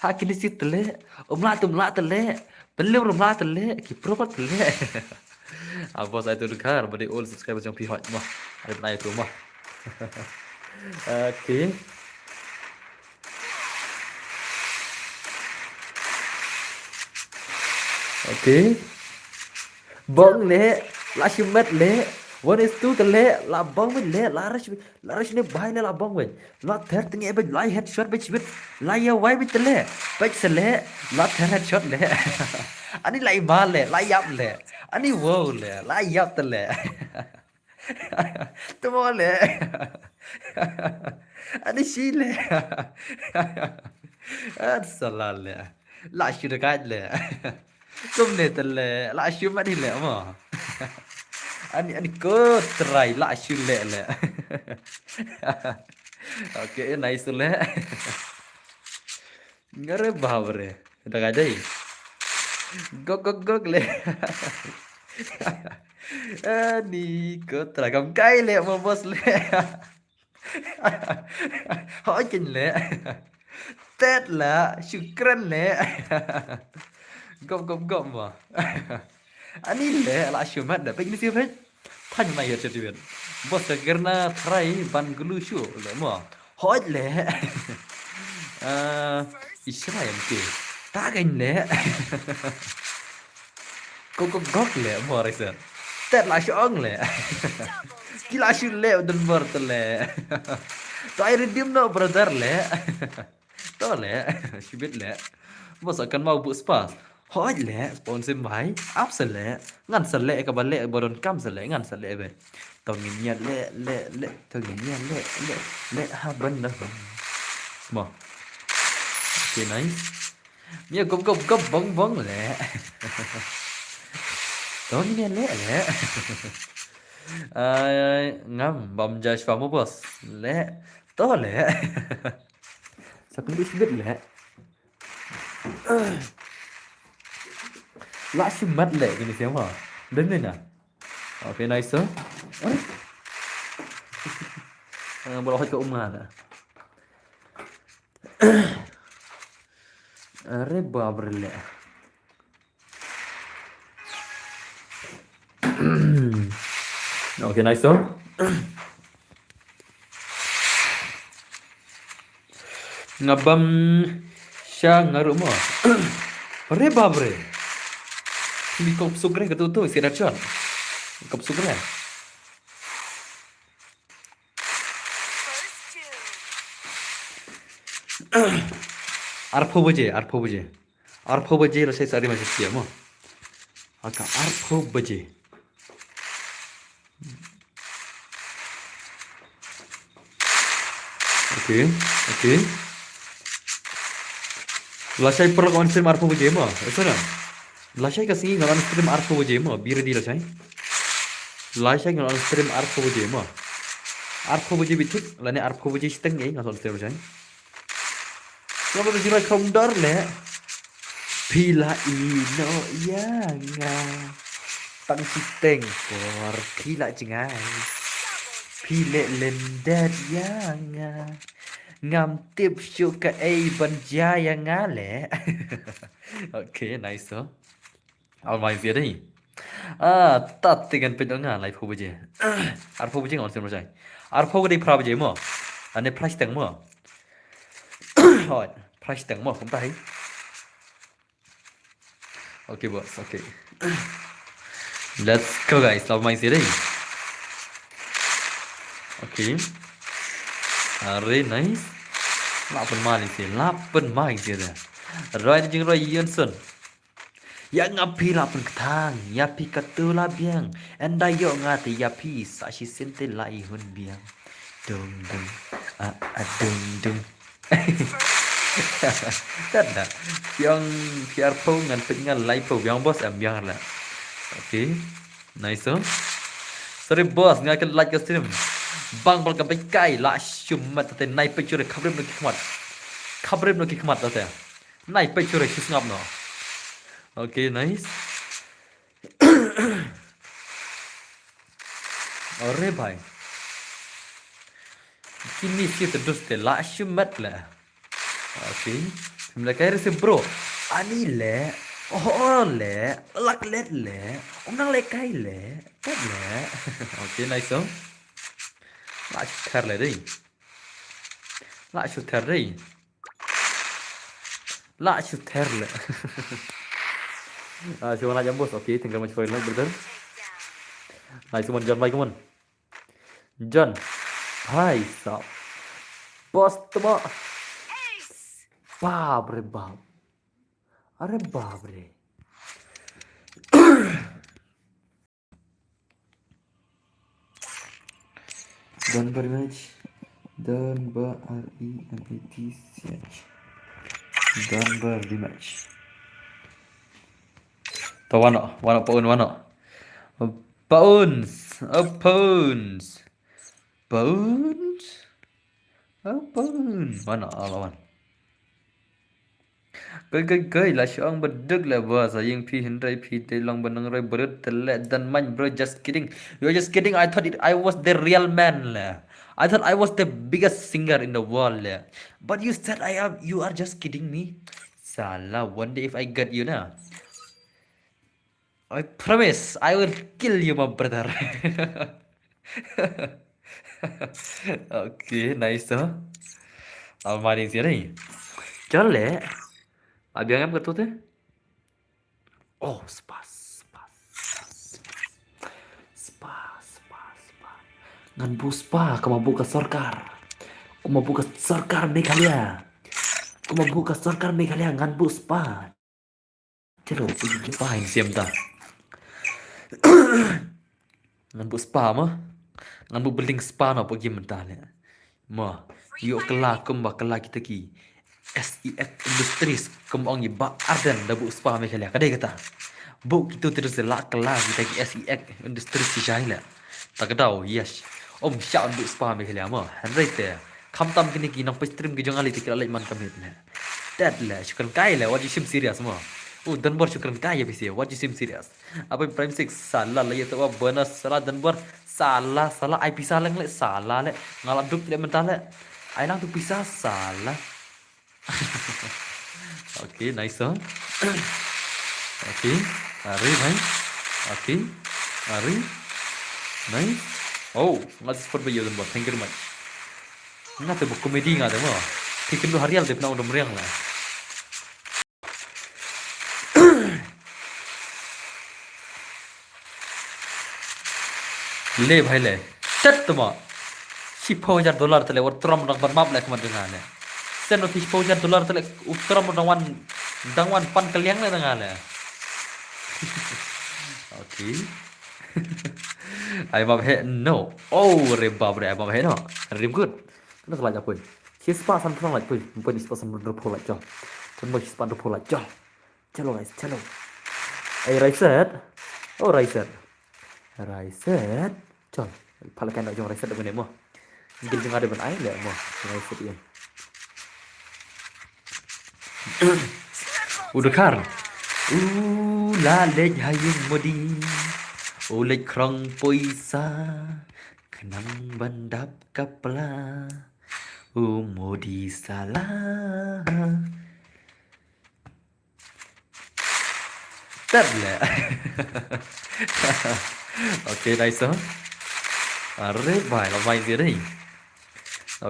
Ha kini si te leh. Um la tum la te leh. Pelu rum la te leh. Ki pro pa te leh. Ah, boss, ai tu dukar. Badi all subscribers jong phi hoi mo. Are pnai tu mo. Okay. Okay. Bong leh, la shimet leh, one is two te leh, la bong win leh, la rush, la rush ne bai leh la bong win. La ther tenge bej, la headshot bej bej, la ya wai bej te leh, bej se leh, la ther headshot leh. Ani la ima leh, la yap leh. Ani wow leh, la yap te leh. Te mo leh. Ani shi leh. At sala leh. La shu dekat leh. Kumne te leh. La shu mani leh mo. Ani, ani ko try la shu leh leh. Okay, nice leh. Ngare bapre. Dah kadai. Gok gok gok leh. Ani ko try kam kai leh mo boss leh. Hoi ken leh. Tet la, shukran leh. Gop gop gop mo. Ani leh, la shumat da, pek ni si pek. Than na yer certificate. Boss ka Gerna try ban gulu shu leh mo. Hoi leh. Ah, Israel ke. Ta ken leh. Gok gok gok leh mo Raisen. Tet la shu ong leh. Ki la shu leh u don bor te leh. To ai redeem no brother leh. To leh. Shibit leh. Mo sa kan mau bu spa. Hoi leh. Sponsor mai. Ap sa leh. Ngan sa leh ka ba leh ba don kam sa leh. Ngan sa leh be. To ngin ïa leh leh leh. To ngin ïa leh leh leh ha ban da. Mo. Okay, nice. Mia gop gop gop bong bong leh. To ni mia leh leh. Ai, ngam bam ja shwa mo boss. Leh. To leh. Sa kun du shibit leh. La shimat leh kini siapa? Dan ni na. Okay, nice, sir. Ah, bola hot ka umma na. Are bapre leh. Okay, nice, sir. Nga bam sha nga ruh mo. Re bapre. Ni kop sukre ka tu tu, si rachon. Kop sukre. Arphew baje, arphew baje. Arphew baje lashai sa ri ma sha mo. Aka arphew baje. Okay, okay. Lashai paralok on stream arphew baje mo. Eso na. Lashai ka sngi ngan on stream arphew baje mo. Be ready lashai. Lashai ngan on stream arphew baje mo. Arphew baje bitik lane arphew baje shiteng ngan on stream lashai. Selamat berjumpa kong dor leh. Phi la ïehnoh ïa nga. Tang shiteng por phi la jngai. Phi leh lyndet ïa nga. Ngam tip shuh kaei ban jia ïa nga leh. Okay, nice, oh. Almai zia dei. Ah, tat te ngan pyndoh nga laiphew baje. Arphew baje ngan on stream lashai. Arphew ka dei phra baje mo. Ane phra shiteng mo. Hoi, phra shiteng mo, kumta hi. Okay, boss, okay. Let's go, guys. Love my city. Okay. Are nice. La pynmai ïa phi, la pynmai ïa phi de. Roi da jingroi ïa u Yunsun. Ïa nga phi la pynkthang, ïa phi katto la biang. Ynda ïoh nga te ïa phi sa shisien te la i hun biang. Dung dung, a a dung dung. Tat da. Phi ong phi arphew ngan peit nga laiphew, biang boss em biang la. Okay. Nice, oh. Sorry boss, nga ka like ka stream. Bang bal ka bek kai la shumat te nai peit shuh re, khaprim no ki khmat. Khaprim no ki khmat te. Nai peit shuh re, shu sngap no. Okay, nice. Ore bhai. Kini si te dus te la shumat la. Okay. Phim lehkai re se bro. Ani leh. Oh leh. Lak let leh. Ym nang lehkai leh. Tet leh. Okay, nice song. La shu ther leh dei. La shu ther dei. La shu ther leh. Ah, shu wan la jam boss. Okay, thank you very much for your like, brother. Nice one, John. Bye, come on. John. Hai sab. Boss tma. Bap re bap. Are bap re. Dunbar match. Dunbar, R E M A T C H. Dunbar rematch. To wano, wano paun wano. Pounds, a pounds. Pounds? A pounds. Wano, a lawan. Kai kai kai, la shu ong ba duk leh ba sa ïing phi hynrei phi dei long ba nang roi brut te leh dan main bro, just kidding. You're just kidding. I thought it, I was the real man leh. I thought I was the biggest singer in the world leh. But you said I am, you are just kidding me. Sala, one day if I get you na. I promise I will kill you, my brother. Okay, nice to. Almari sini. Chale. Abi ngam katu te? Oh, spa, spa, spa, spa, spa. Ngan buh spa, kumba buh ka sorkar. Kumba buh ka sorkar Meghalaya. Kumba buh ka sorkar Meghalaya, ngan buh spa. Chalo, phi ki pain siam ta. Ngan buh spa mo. Ngan buh building spa no phi ki mynta leh. Mo, ïoh kylla kumba kylla kita ki S E X Industries, kumba ong i Bah Ardent da buh spa Meghalaya. Ka dei kata. Buh kito te la kylla kita ki S E X Industries ki shai leh. Ta ka daw, yes. Ym shah buh spa Meghalaya mo. Hynrei te, khamtam kine ki nongpeit stream ki jong nga lei te ki la leit man ka miet leh. Tet leh, shu kren kai leh, wat ju shim serious mo. U Dunbar shu kren kai ïa phi seh, wat ju shim serious. Abai Prime Six, sala la ïa tawwa bonus, sala Dunbar, sala, sala, ai pisa leng leh, sala leh, nga la duk leh mynta leh. Ai lang tu pisa, sala. Okay, nice song. Okay, ari bhai. Okay, ari. Nice. Oh, nga support ba ïa Dunbar. Thank you very much. Nga te ba comedy nga te mo. Phi kynduh ha rial te phi nang dom riang la. Le bhai le. Tet tma. Shiphew hajar dollar te le, wat tram dang ban map le khmat dang le. Sen ot shiphew hajar dollar te le, u tram dang wan, dang wan pan kaliang le dang le. Okay. Ai map he no. Oh, re bap re, ai map he no. Rim good. Kena kelaj apoi. Shi spah san phew laj poi. Poi shi spah san phew laj jol. Poi shi spah san phew laj jol. Chalo guys, chalo. Ai, reset. Oh, reset. Reset. Chal. Phala kan jong reset da bune mo. Gil jong ada ban ai le mo. Reset ïa. U Dkhar. U la leit ha ïing Modi. U leit krong poisa. Khnang ban dap kapla. U Modi sala. Tet le. Okay, nice, huh? Are bhai, la bhai zia dei.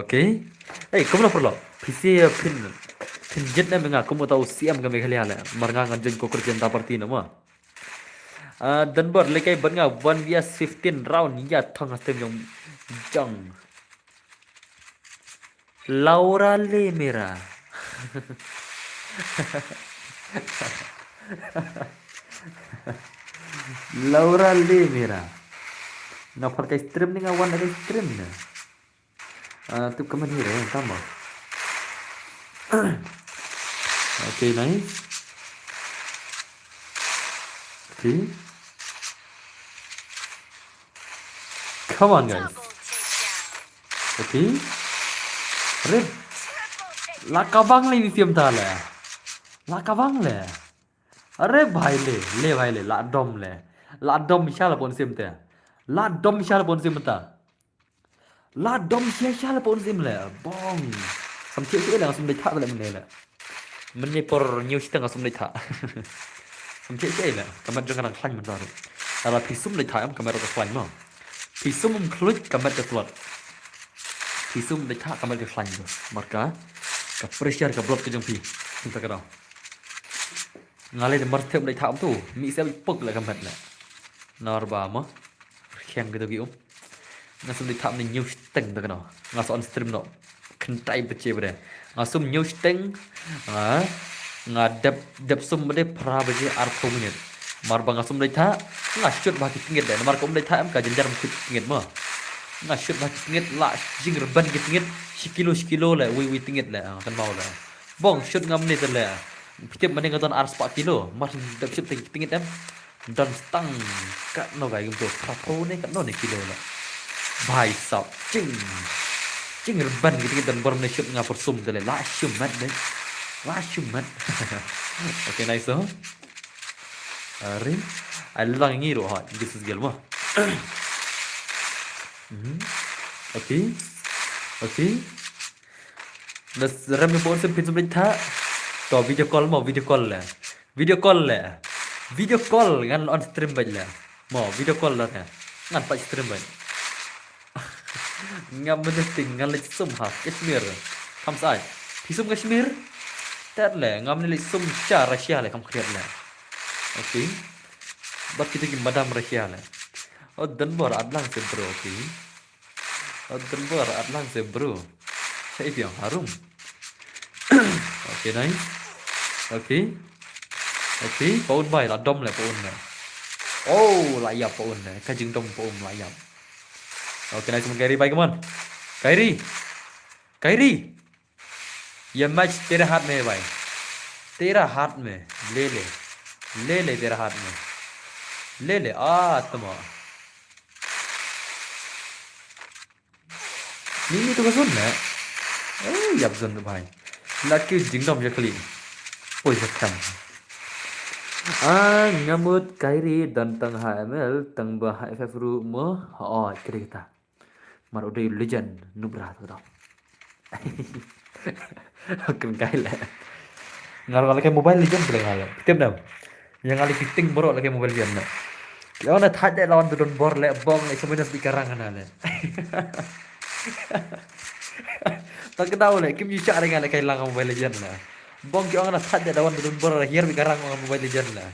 Okay. Hey, kumno paralok? Phi sa phin, phin jied ne em nga kum uta u C M ka Meghalaya le. Mar nga ngan join Cockroach Janta Party na mo. Ah, Dunbar, lehkai bad nga one V S fifteen round, ïa thong ha stem jong, jong. Laura Lemira. Laura Lemira. Nga phar kai stream ne nga wan kai stream ne. Ah, tu comment hi re, tama. Okay, nice. Okay. Come on, guys. Okay. Rip. La kabang le ni siam ta le. La kabang le. Are bhai le, le bhai le, la dom le. La dom sha la pon sim te. La dom sha la pon sim ta. La dom sha sha la pon sim le. Bong. Sam che che le, nga sum dei tha le mene le. Mene por news te nga sum dei tha. Sam che che le, ka met jong ka nang khlaiñ mynta. Ala phi sum dei tha em ka met ka khlaiñ mo. Phi sum um khluit ka met ka tlot. Phi sum dei tha ka met ka khlaiñ mo. Marka ka pressure ka blood ka jong phi. Mynta ka dau. Nga lei de mar them dei tha um tu. Mi sel pok le ka met le. Nar ba mo. Khiang ki dogi um. Nga sum dei tha um ne news teng da kano. Nga sa on stream no. Kyntai ba che ba de. Nga sum news teng. Nga, nga dep, dep sum ba de phra ba je ar phew minit. Mar ba nga sum dei tha. Nga shoot ba ki tngit de. Mar ka um dei tha em ka jinjar ki tngit mo. Nga shoot ba ki tngit la jing rben ki tngit. Shi kilo, shi kilo le. Wi, wi tngit le. Ah, kan mau le. Bong shoot ngam ne le. Pitip mane nga don ar spah kilo. Mar dep shoot tengit tengit em. Don stang. Ka no ga yung to. Prapo ne ka no ne kilo la. Bhai sab. Ching. Ching rban gitu kita don bor mane shoot nga persum tele. La shumat de. La shumat. Okay, nice so. Arin. Ai lang ngi ro ha. This is girl mo. Mhm. Okay. Okay. Nas rem ni pon sem pin sem tha. To video call mo, video call le. Video call le. Video call ngan on stream bad le. Mo video call le. Ngan pat stream bad. Ngam menyuting ngan leit sum ha Kashmir. Kam sai. Phi sum Kashmir. Tat le ngam leit sum sha Russia le kam khriat le. Okay. Bad kita ki madam Russia le. Oh, dan bor adlang se bro, okay. At dang bor at lang se bro. Sa i biang harum. Okay, nice. Okay. Okay, paun bai la dom le paun le. Oh, la ïap paun le. Ka jingdom paun la ïap. Okay, nice, Kyrie bai, come on. Kyrie. Kyrie. ये मैच तेरे हाथ में है भाई, तेरा हाथ में, ले ले, ले ले तेरा हाथ में, ले ले आ तमा। Ni ni tu ka sun ne. Eh, yap zon tu bhai. Laki jingdom ya kali. Oi ya kam. Ah, ngamut Kyrie dan tang H M L tang ba H F F ru mo. Oh, kiri kita. Mar u dei legend nubra tu dong. Ken kai le. Ngar ngar leke Mobile Legend le ngar le. Tip dam. Yang ngar leke ting borok leke Mobile Legend na. Ki ona thaj de lawan tu don bor le bong le semuanya sepi karang na le. Tak kedau le kim yu chak dengan le kai lang Mobile Legend na. Bong ki ona thaj de lawan tu don bor le hiar bi karang Mobile Legend na.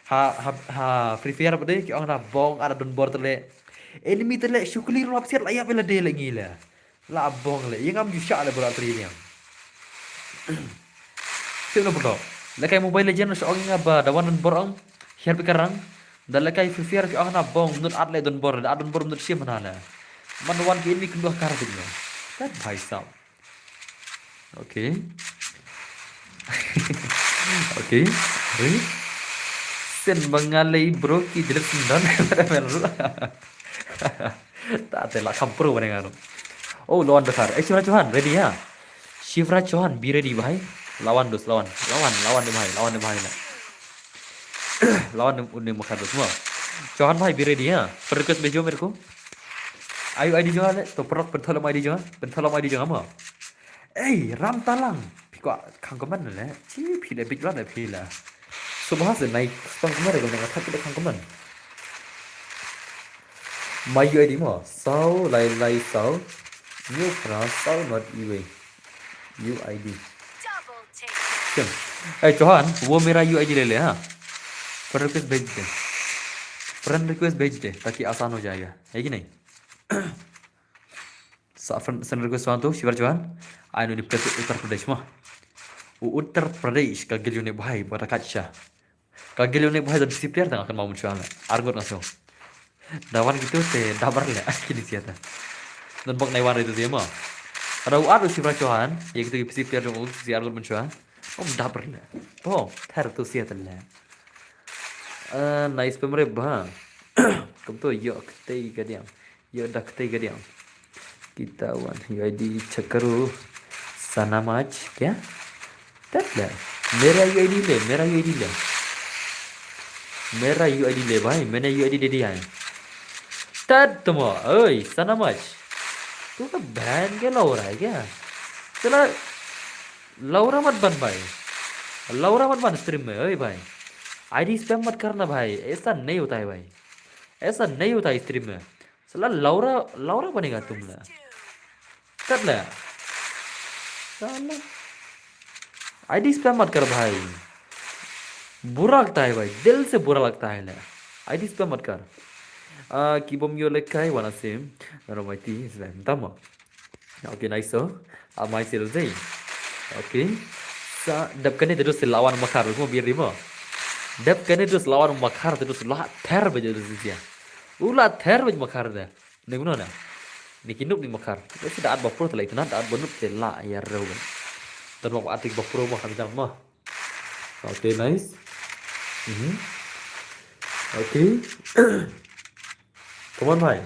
Ha ha ha Free Fire bade ki ong na bong ada don bor tele. Enemy tele shukli rap siat la ya bela de le ngi le. La bong le yang am ju sha le bor atri ni. Sip no bro. Le kai Mobile Legend so ong nga ba da wan don bor ong. Hiar bi karang. Da le kai Free Fire ki ong na bong nut at le don bor le at don bor nut sim na le. Man wan ki enemy kenduh kar bin le. That bhai sab. Okay. Okay. Ri. Sen ba nga lei bro ki jelet sendon. Mel ru. Ta te la kham pro bane nga ru. Oh, lawan besar. Eh, Shivra Chauhan, ready ya? Shivra Chauhan, be ready bhai. Lawan dus, lawan. Lawan, lawan de bhai, lawan de bhai na. Lawan de, de makar dus mo. Chauhan bhai, be ready ya? Friend request bhejo mere ko. Ayu I D jong le, to parok pentholom I D jong, pentholom I D jong mo. Ei, Ram Talang. Phi kwah khang comment le. Chi phi le big lan phi la. Subha se nai spang comment ko na thak de khang comment. My U I D mo. Saw lai lai saw. New pra saw not iwei. U I D. Sim. Ei, Chauhan, wo mera U I D le le ha. Friend request bhej de. Friend request bhej de, taki aasan ho jayega. Hai ki nahi? Sa friend, send request wan tu, shibar chuan. Ai nu ni pret Uttar Pradesh ma. U Uttar Pradesh ka gil uni bhai, bata kacha. Ka gil uni bhai dan sipir tang akan mau chuan. Argot ngaso. Dawan gitu te dabar le, kini siata. Dan bak nai wan itu dia ma. Ada u adu shibar chuan, ya gitu ki sipir jong u si argot menchuan. Om dabar le. Pom, thar tu siata le. Ah, nice pemre ba. Kam tu yok te ka diang. Yo dak te ka diang. Kita wan U I D check karo. Sanamach kya? Tat le. Mera U I D le, mera U I D le. Mera U I D le bhai, maine U I D de diya hai. Tat tumo, oi, Sanamach. Tu ka ban ke Laura hai kya? Chala Laura mat ban bhai. Laura mat ban stream mein, oi bhai. I D spam mat karna bhai. Aisa nahi hota hai bhai. Aisa nahi hota hai stream mein. Sala Laura, Laura banega tum la. Tat la. Sala. I D spam mat kar bhai. बुरा लगता है भाई, दिल से बुरा लगता है la. I D spam mat kar. Ah, kibom yo lekai wana sim. Romaiti, slam tamo. Okay, nice so. Amai sil zai. Okay. Sa dap kane terus lawan makar, mo bir rimo. Dap kane terus lawan makar terus la ter baje terus dia. Ula ter baje makar da. Ni guna na. Ni kinuk ni makar. Ni si daat bapur te la itna, daat banup te la ya rew. Tan bap atik bapur mo kami dang mo. Okay, nice. Mhm. Okay. Come on bhai.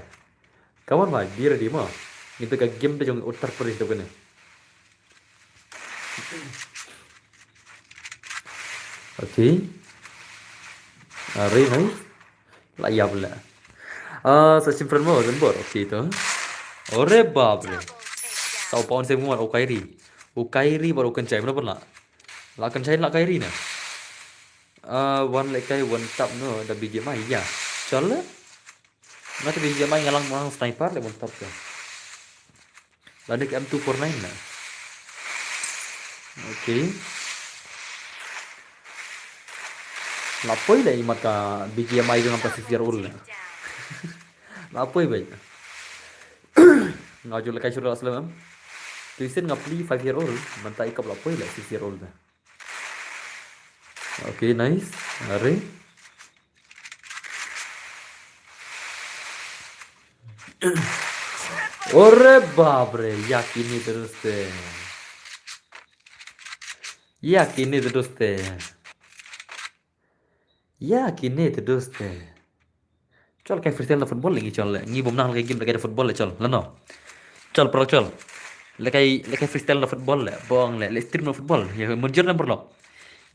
Come on bhai, be ready mo. Ngi to ka game te jong Uttar Pradesh to kane. Okay. Are nice. La yap la. Ah, sa sim friend mo, Zembor. Okay to. Ore bap re. Sa u pawn se mo o Kairi. O Kairi baru kan chai mana pun la. La kan chai la Kairi na. Ah, wan lekai wan tap no da B G M I ya. Chal. Nga te B G M I nga lang mang sniper le bun tap ka. La nik M two four nine na. Okay. La poi le imat ka B G M I jong ka six year old na. La poi bai. Nga ju lekai shuru aslam. Tu isin nga pli five year old, manta ikap la poi le six year old na. Okay, nice. Are. Ore bap re, ya kine terus te. Ya kine terus te. Ya kine terus te. Chol kai freestyle na football ngi chol ngi bom nang kai game kai football chol lano. Chol pro chol. Lekai lekai freestyle na football le bong le le stream na football ya munjir na berlok.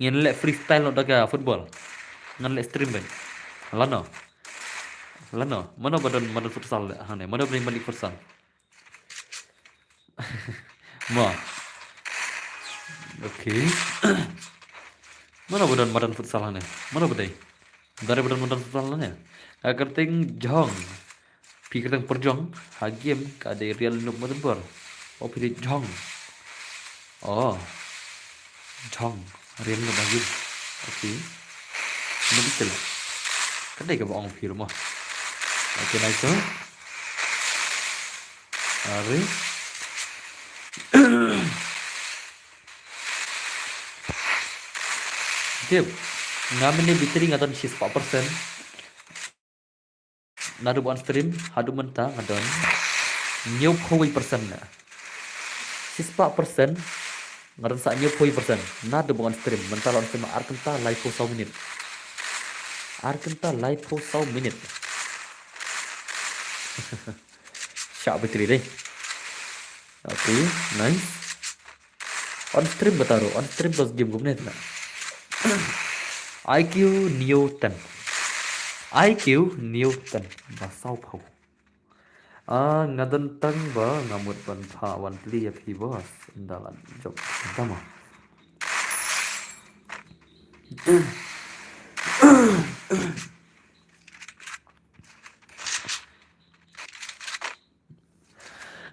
Ngin le freestyle na daga football. Ngan le stream ben. Lano. Lano. Mano badon madan futsal le hane. Mano bring balik futsal. Ma. Okay. Mano badon madan futsal hane. Mano badai. Dare badan madan futsal ne. Ka kyrteng jong. Phi kyrteng pyrjong. Ha game ka dei real noob madan bor. O phi dei jong. Oh. Jong. Real noob ha game. Okay. Noob itel. Ka dei ka ba ong phi rumo. Okay, nice. Are. Tip. Nga mynne battery nga don shispah percent. Naduh ba on stream haduh mynta nga don hynñiewphew wei percent na. Shispah percent nga don sa hynñiewphew wei percent. Naduh ba on stream mynta la on stream ar kynta laiphew saw minit. Ar kynta laiphew saw minit. Shah battery dei. Okay, nice. On stream bata ruh, on stream bas game kumne tna. I Q Newton. I Q Newton. Ba saw phaw. Ah, nga don tang ba nga mut ban pha wan pli ya phi boss. Nda la jop. Tama.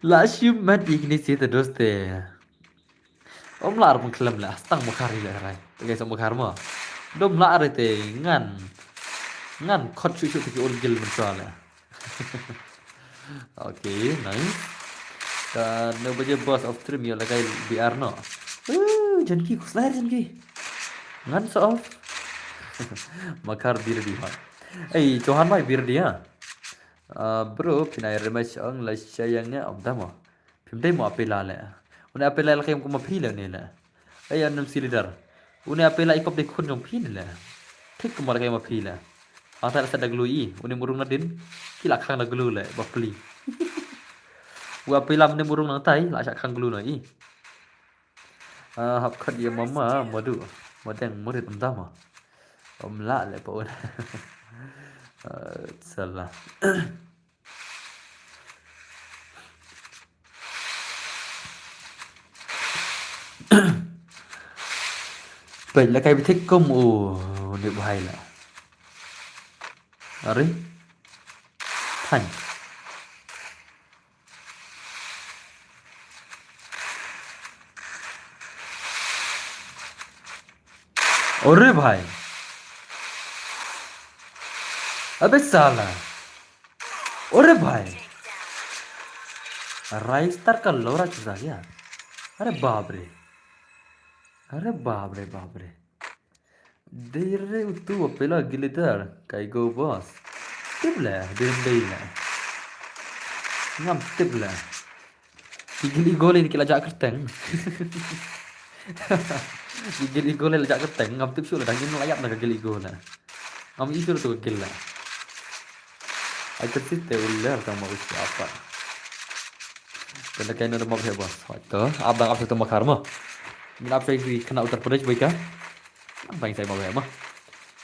La shim mat ikni si te doste. Om lar mengklem la stang mekar ila rai. Te guys mekar mo. Dom la are te ngan. Ngan khot shu shu te ki ol gil mensual la. Okay, nice. Ka no baje boss of stream ïa la kai B R no. Uh, janki kuslai janki. Ngan so off. Makar bir di ha. Ei, Johan mai bir di ha. Uh, bro, pynai rematch ong la shayang ne abdama. Phim dei mo apela le. Une apela le kem kuma phi le ne le. Ei, an nam si leader. Une apela ikop dei khun jong phi ne le. Thik kuma le kem phi le. Ata la sa da glu i. Une murung na din. Ki la khang da glu le. Bapli. U apela mne murung nang tai. La sa khang glu na i. Ah, hap khat ya mama. Madu. Madeng murid entama. Om la le pa un. Ah, salah. Peit la kai bithik kum u ni bhai la. Ari. Thank. Ore bhai. Abe sala. Ore bhai. Raistar ka lora chusa gaya. Are baap re. Are baap re, baap re. Dei re utu apela gilidar kai go boss. Tip le, dei dei le. Ngam tip le. Ki gil igo le ki la jak kerteng. Ki gil igo le la jak kerteng. Ngam tip shu le dang in la yap na ka gil igo le. Ngam i shu tu ka gil le. Ai kersit te uler tang ma usi apa. Tanda kai no da ma bhe boss. Hoi to. Ap dang ap satu makar mo. Min ap sai di kena Uttar Pradesh boy ka. Bang sai ma bhe mo.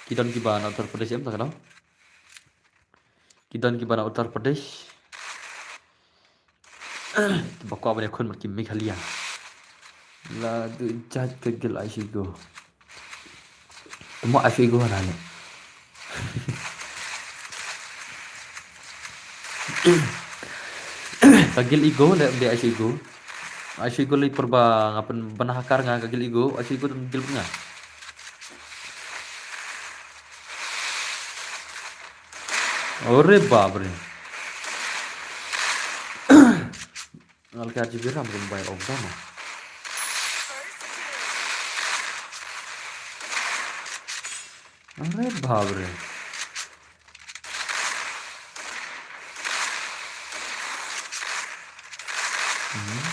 Ki don ki ba na Uttar Pradesh em ta ka dang. Ki don ki ba na Uttar Pradesh. Ki ba kwah ban ïakhun bad ki Meghalaya. La du jait ka gil ai shu igo. Tuma ai shu igo na ne. Ka gil igo le de ai shu igo. Ai shu igo le pyrba nga pynbna hakar nga ka gil igo, ai shu igo tang gil nga. Ore baap re. Ngal ka jibiram rum bai om tama. Ore baap re. Hmm.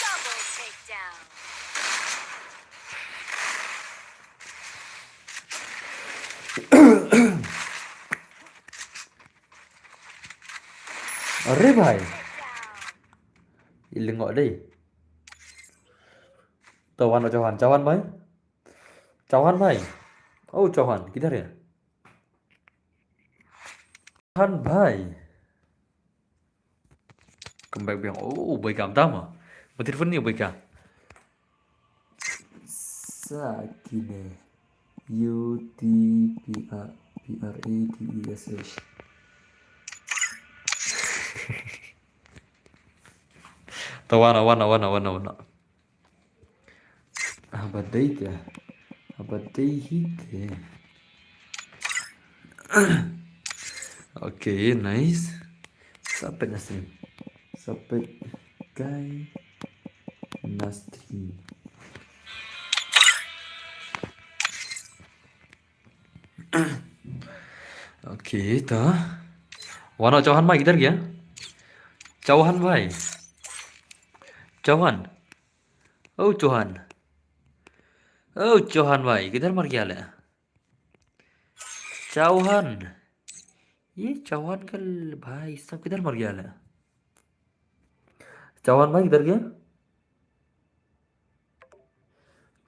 Double takedown. Are bhai. Ilingo dei. Tawan o Chauhan, Chauhan bhai. Chauhan bhai. Oh, Chauhan, kidhar hai? Chauhan bhai. Come back biang. Oh, bhai kam tama. Matir phone ni bhai ka. Sakine. U T P R, P R A T E S H. Tawana, wana, wana, wana, wana. Haba dei te. Haba dei hi te. Okay, nice. Sapet na stream. Sapet kai na stream. Okay, ta. Wana Chauhan bhai kidhar gaya? Chauhan bhai. Chauhan. Oh, Chauhan. Oh, Chauhan bhai, kidhar mar gaya le? Chauhan. Ye Chauhan ka bhai sab kidhar mar gaya le? Chauhan bhai kidhar gaya?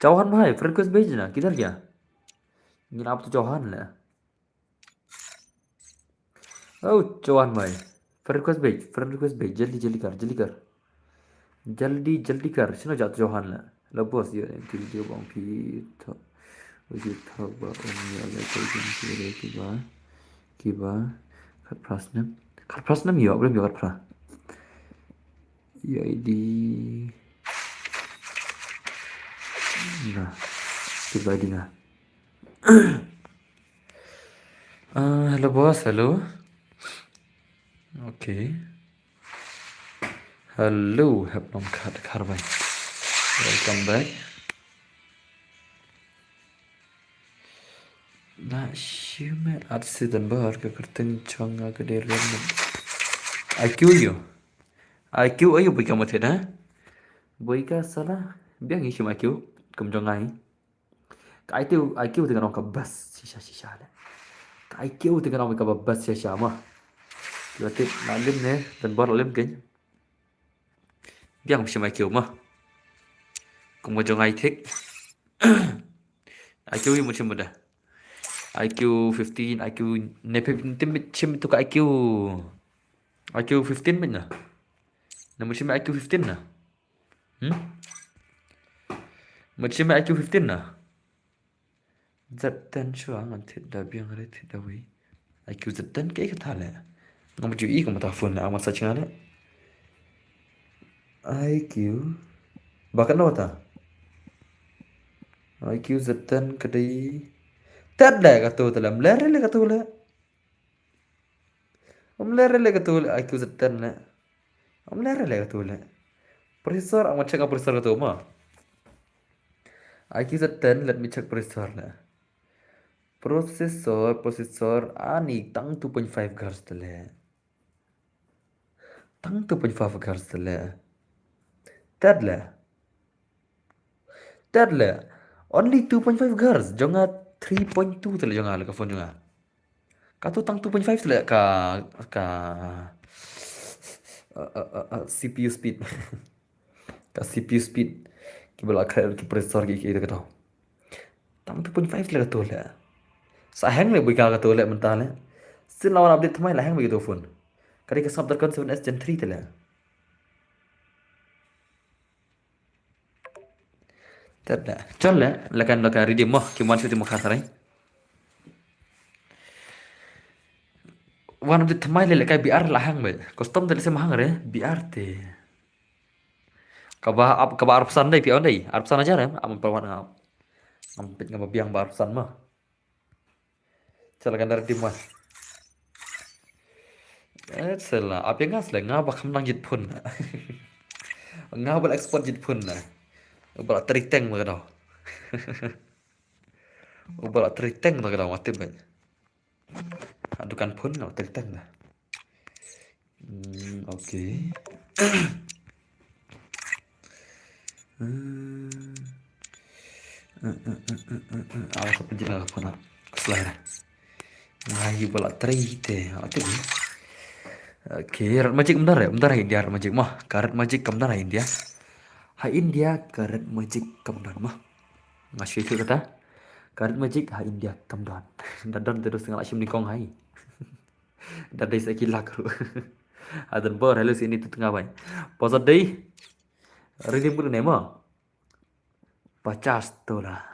Chauhan bhai, friend request bhejna, kidhar gaya? Ngin ap to Chauhan le. Oh, Chauhan bhai. Friend request bhej, friend request bhej, jaldi, jaldi kar, jaldi kar. Jaldi, jaldi kar, shino jat Chauhan la. La boss, yo, ki video bang phi tho. Uji tho ba, um, ya, la, ki ba, ki ba, ki ba. Khat phra snem. Khat phra snem yo, belum yo khat phra. Yo, I D. Nah, ki ba I D nah. Ah, hello boss, hello. Okay. Hello, hep long khat kharbai. Welcome back. Na shim at season bar ka kyrteng chong nga ka dei rem. I Q ïoh. I Q ïoh bika mathe da. Bika sala. Biang i shim I Q. Kum jong ngai. Ka I Q, I Q te ka long ka bas shisha shisha le. Ka I Q te ka long ka bas shisha ma. Yo tip na lim ne, dan bor lim ken. Biang shim I Q ma. Kum jong ngai thik. I Q i mu shim da. I Q fifteen, I Q ne fifteen tim shim tu ka I Q. I Q fifteen mit na. Na mu shim I Q fifteen na. Hmm? Mu shim I Q fifteen na. Zat ten shuwa ngan thied da biang re thied da wei. I Q zat ten ke ka tha le. Ngam ju i ka mata phone le, amat sa chinga le. I Q. Ba ka nota. I Q zat ten ka dei. Tat le ka tu te le, mler le ka tu le. Mler le ka tu le, I Q zat ten le. Mler le ka tu le. Processor, ngan check a processor ka tu ma. I Q zat ten, let me check processor le. Processor, processor, ani tang two point five gigahertz te le. Tang two point five gigahertz te le. Tat le. Tat le. Only two point five gigahertz. Jong nga three point two te le jong nga le ka phone jong nga. Ka tu tang two point five te le ka, ka, uh, uh, uh, uh, C P U speed. Ka C P U speed. Ki ba la kha ki processor ki ki ka tu. Tang two point five te le ka tu le. Sa hang le bika ka tu le mynta le. Sien la wan update thymmai la hang bika tu phone. Ka dei ka Snapdragon seven S Gen three te le. Tat da. Chon le, la kan la ka redeem mo, ki man shuti mo kha sarai. Wan update thymmai le, le ka B R la hang be. Custom te le se ma hang re, B R te. Kaba ap, kaba arphew san dei, phi on dei. Arphew san hajar em, am perwan ngam. Ngam pit ngam biang ba arphew san ma. Chala ka ndar di ma. Eh, chala. Ap ïa nga sle, nga ba kham nang jied phone na. Nga ba la expert jied phone na. Ba la triteng ma ka dau. Ba la triteng ma ka dau, nga tip ba. Ha dukan phone la triteng na. Hmm, okay. Hmm. Eh, eh, eh, eh, eh, eh. Awas apa je lah phone. Keselah dah. Ngai ba la trei te. Ati ni. Okay, Red Magic mynta re, mynta re India Red Magic mah. Ka Red Magic kam mynta re India. Ha India ka Red Magic kam mynta mah. Nga shu ïathuh kata. Ka Red Magic ha India kam don. Da don te dos tengah la shim nyngkong hai. Da dei sa ki lak ruh. Hadan bor hello sini tu tengah bai. Pasa dei. Redeem ku ne ma. Pachas tu lah.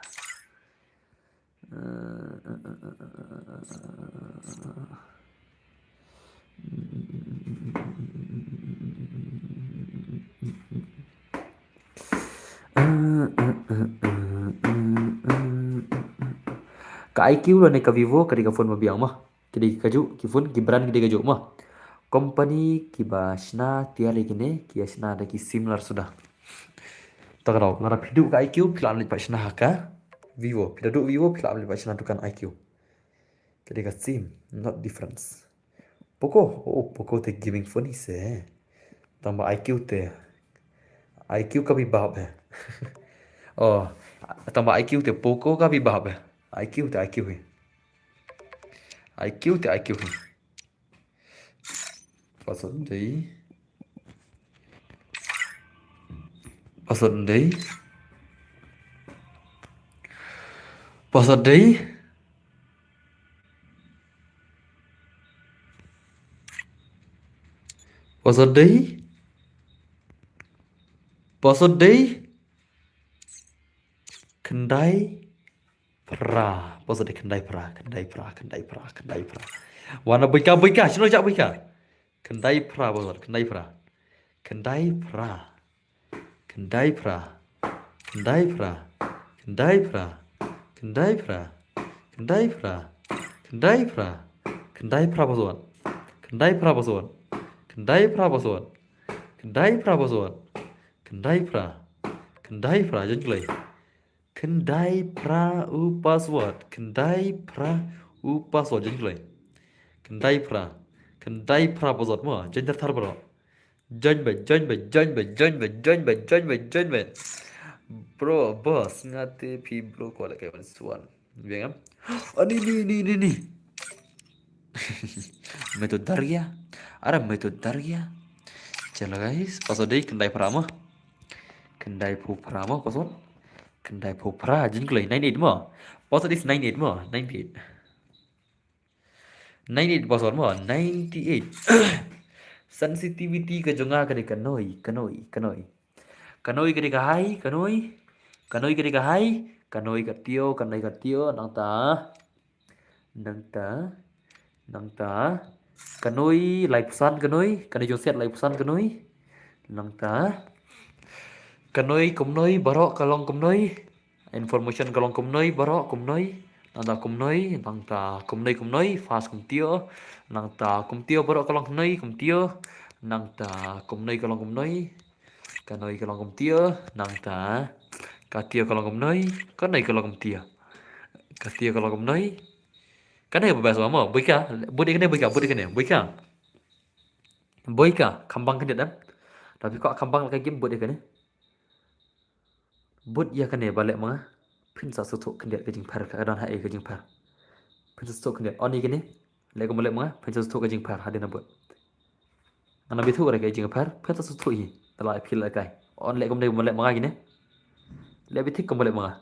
Ka I Q lane ka Vivo ka dei ka phone ba biang ma. Ki dei kajuh ki phone, ki brand ki dei kajuh ma. Company kiba shna tiar ïa kine ki ïa shna da ki similar suda. Ta ka daw, lada phi duh ka I Q phi lah ban leit pat shna ha ka Vivo. Phi da duh Vivo phi lah ban leit pat shna dukan I Q. Ka dei ka same, not difference. Poco, oh, Poco te gaming phone hi se. Tang ba I Q te. I Q ka bi bap eh. Oh, tang ba I Q te Poco ka bi bap eh. I Q te I Q hi. I Q te I Q hi. Password dei. Password dei. Password dei. Password dei. Password dei. Khyndai phra. Password dei khyndai phra, khyndai phra, khyndai phra, khyndai phra. Wan na bika, bika, shino jak bika. Khyndai phra, password, khyndai phra. Khyndai phra. Khyndai phra. Khyndai phra. Khyndai phra. Khyndai phra. Khyndai phra. Khyndai phra, password. Khyndai phra, password. Khyndai phra password. Khyndai phra password. Khyndai phra. Khyndai phra, jan klei. Khyndai phra u password. Khyndai phra u password, jan klei. Khyndai phra. Khyndai phra password mo, jan thar thar bro. Join bad, join bad, join bad, join bad, join bad, join bad, join bad. Bro, boss, ngate phi bro ko la kai wan suan. Biang am? Oh, ni, ni, ni, ni, ni. Metode Daria. Ara metode Daria. Chalo guys, password dei khyndai phra mo. Khyndai phu phra mo, password. Khyndai phu phra, jin klei, nine eight mo. Password is nine eight mo, nine eight. Nine eight password mo, ninety eight. Sensitivity ka jong nga ka dei kanoi, kanoi, kanoi. Kanoi ka dei ka hai, kanoi. Kanoi ka dei ka hai, kanoi ka tio, kanoi ka tio, nangta. Nangta. Nangta. Kanoi, lai phew san kanoi, kanoi jong set lai phew san kanoi. Nangta. Kanoi kumnoi, baroh ka long kumnoi. Information ka long kumnoi, baroh kumnoi. Nangta kumnoi, nangta kumnoi kumnoi, fast kumtio. Nangta kumtio baroh ka long kumnoi, kumtio. Nangta kumnoi ka long kumnoi. Kanoi ka long kumtio, nangta. Katio ka long kumnoi, kanoi ka long kumtio. Katio ka long kumnoi. Kanoi ba best mo, boika, bud ïa kane boika, bud ïa kane, boika. Boika, khambang khyndiat em. Tapi ko khambang la ka game bud ïa kane. Bud ïa kane ba leh ma nga. Phin sa sngewthuh khyndiat ka jingpher, ka don ha ei ka jingpher. Phin sa sngewthuh khyndiat. On ïa kane. Leh kumba leh ma nga, phin sa sngewthuh ka jingpher hadien nabud. Nga nang bithuh re ka jingpher, phin sa sngewthuh hi. Te la phi leh kai. On leh kumne kumba leh ma nga kine. Leh bitik kumba leh ma nga.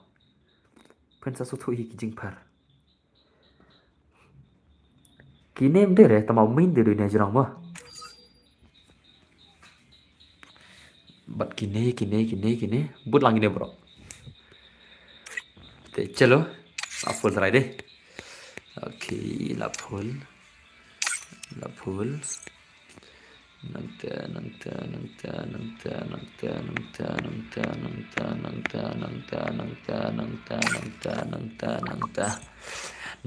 Phin sa sngewthuh hi ki jingpher. Kine ym dei re, tang ma u main dei u dei ne jrong mo. Bad kine, kine, kine, kine. Bud lang kine bro. Te chalo. La full try dei. Okay, la full. La full. Nangta, nangta, nangta, nangta, nangta, nangta, nangta, nangta, nangta, nangta, nangta, nangta, nangta, nangta.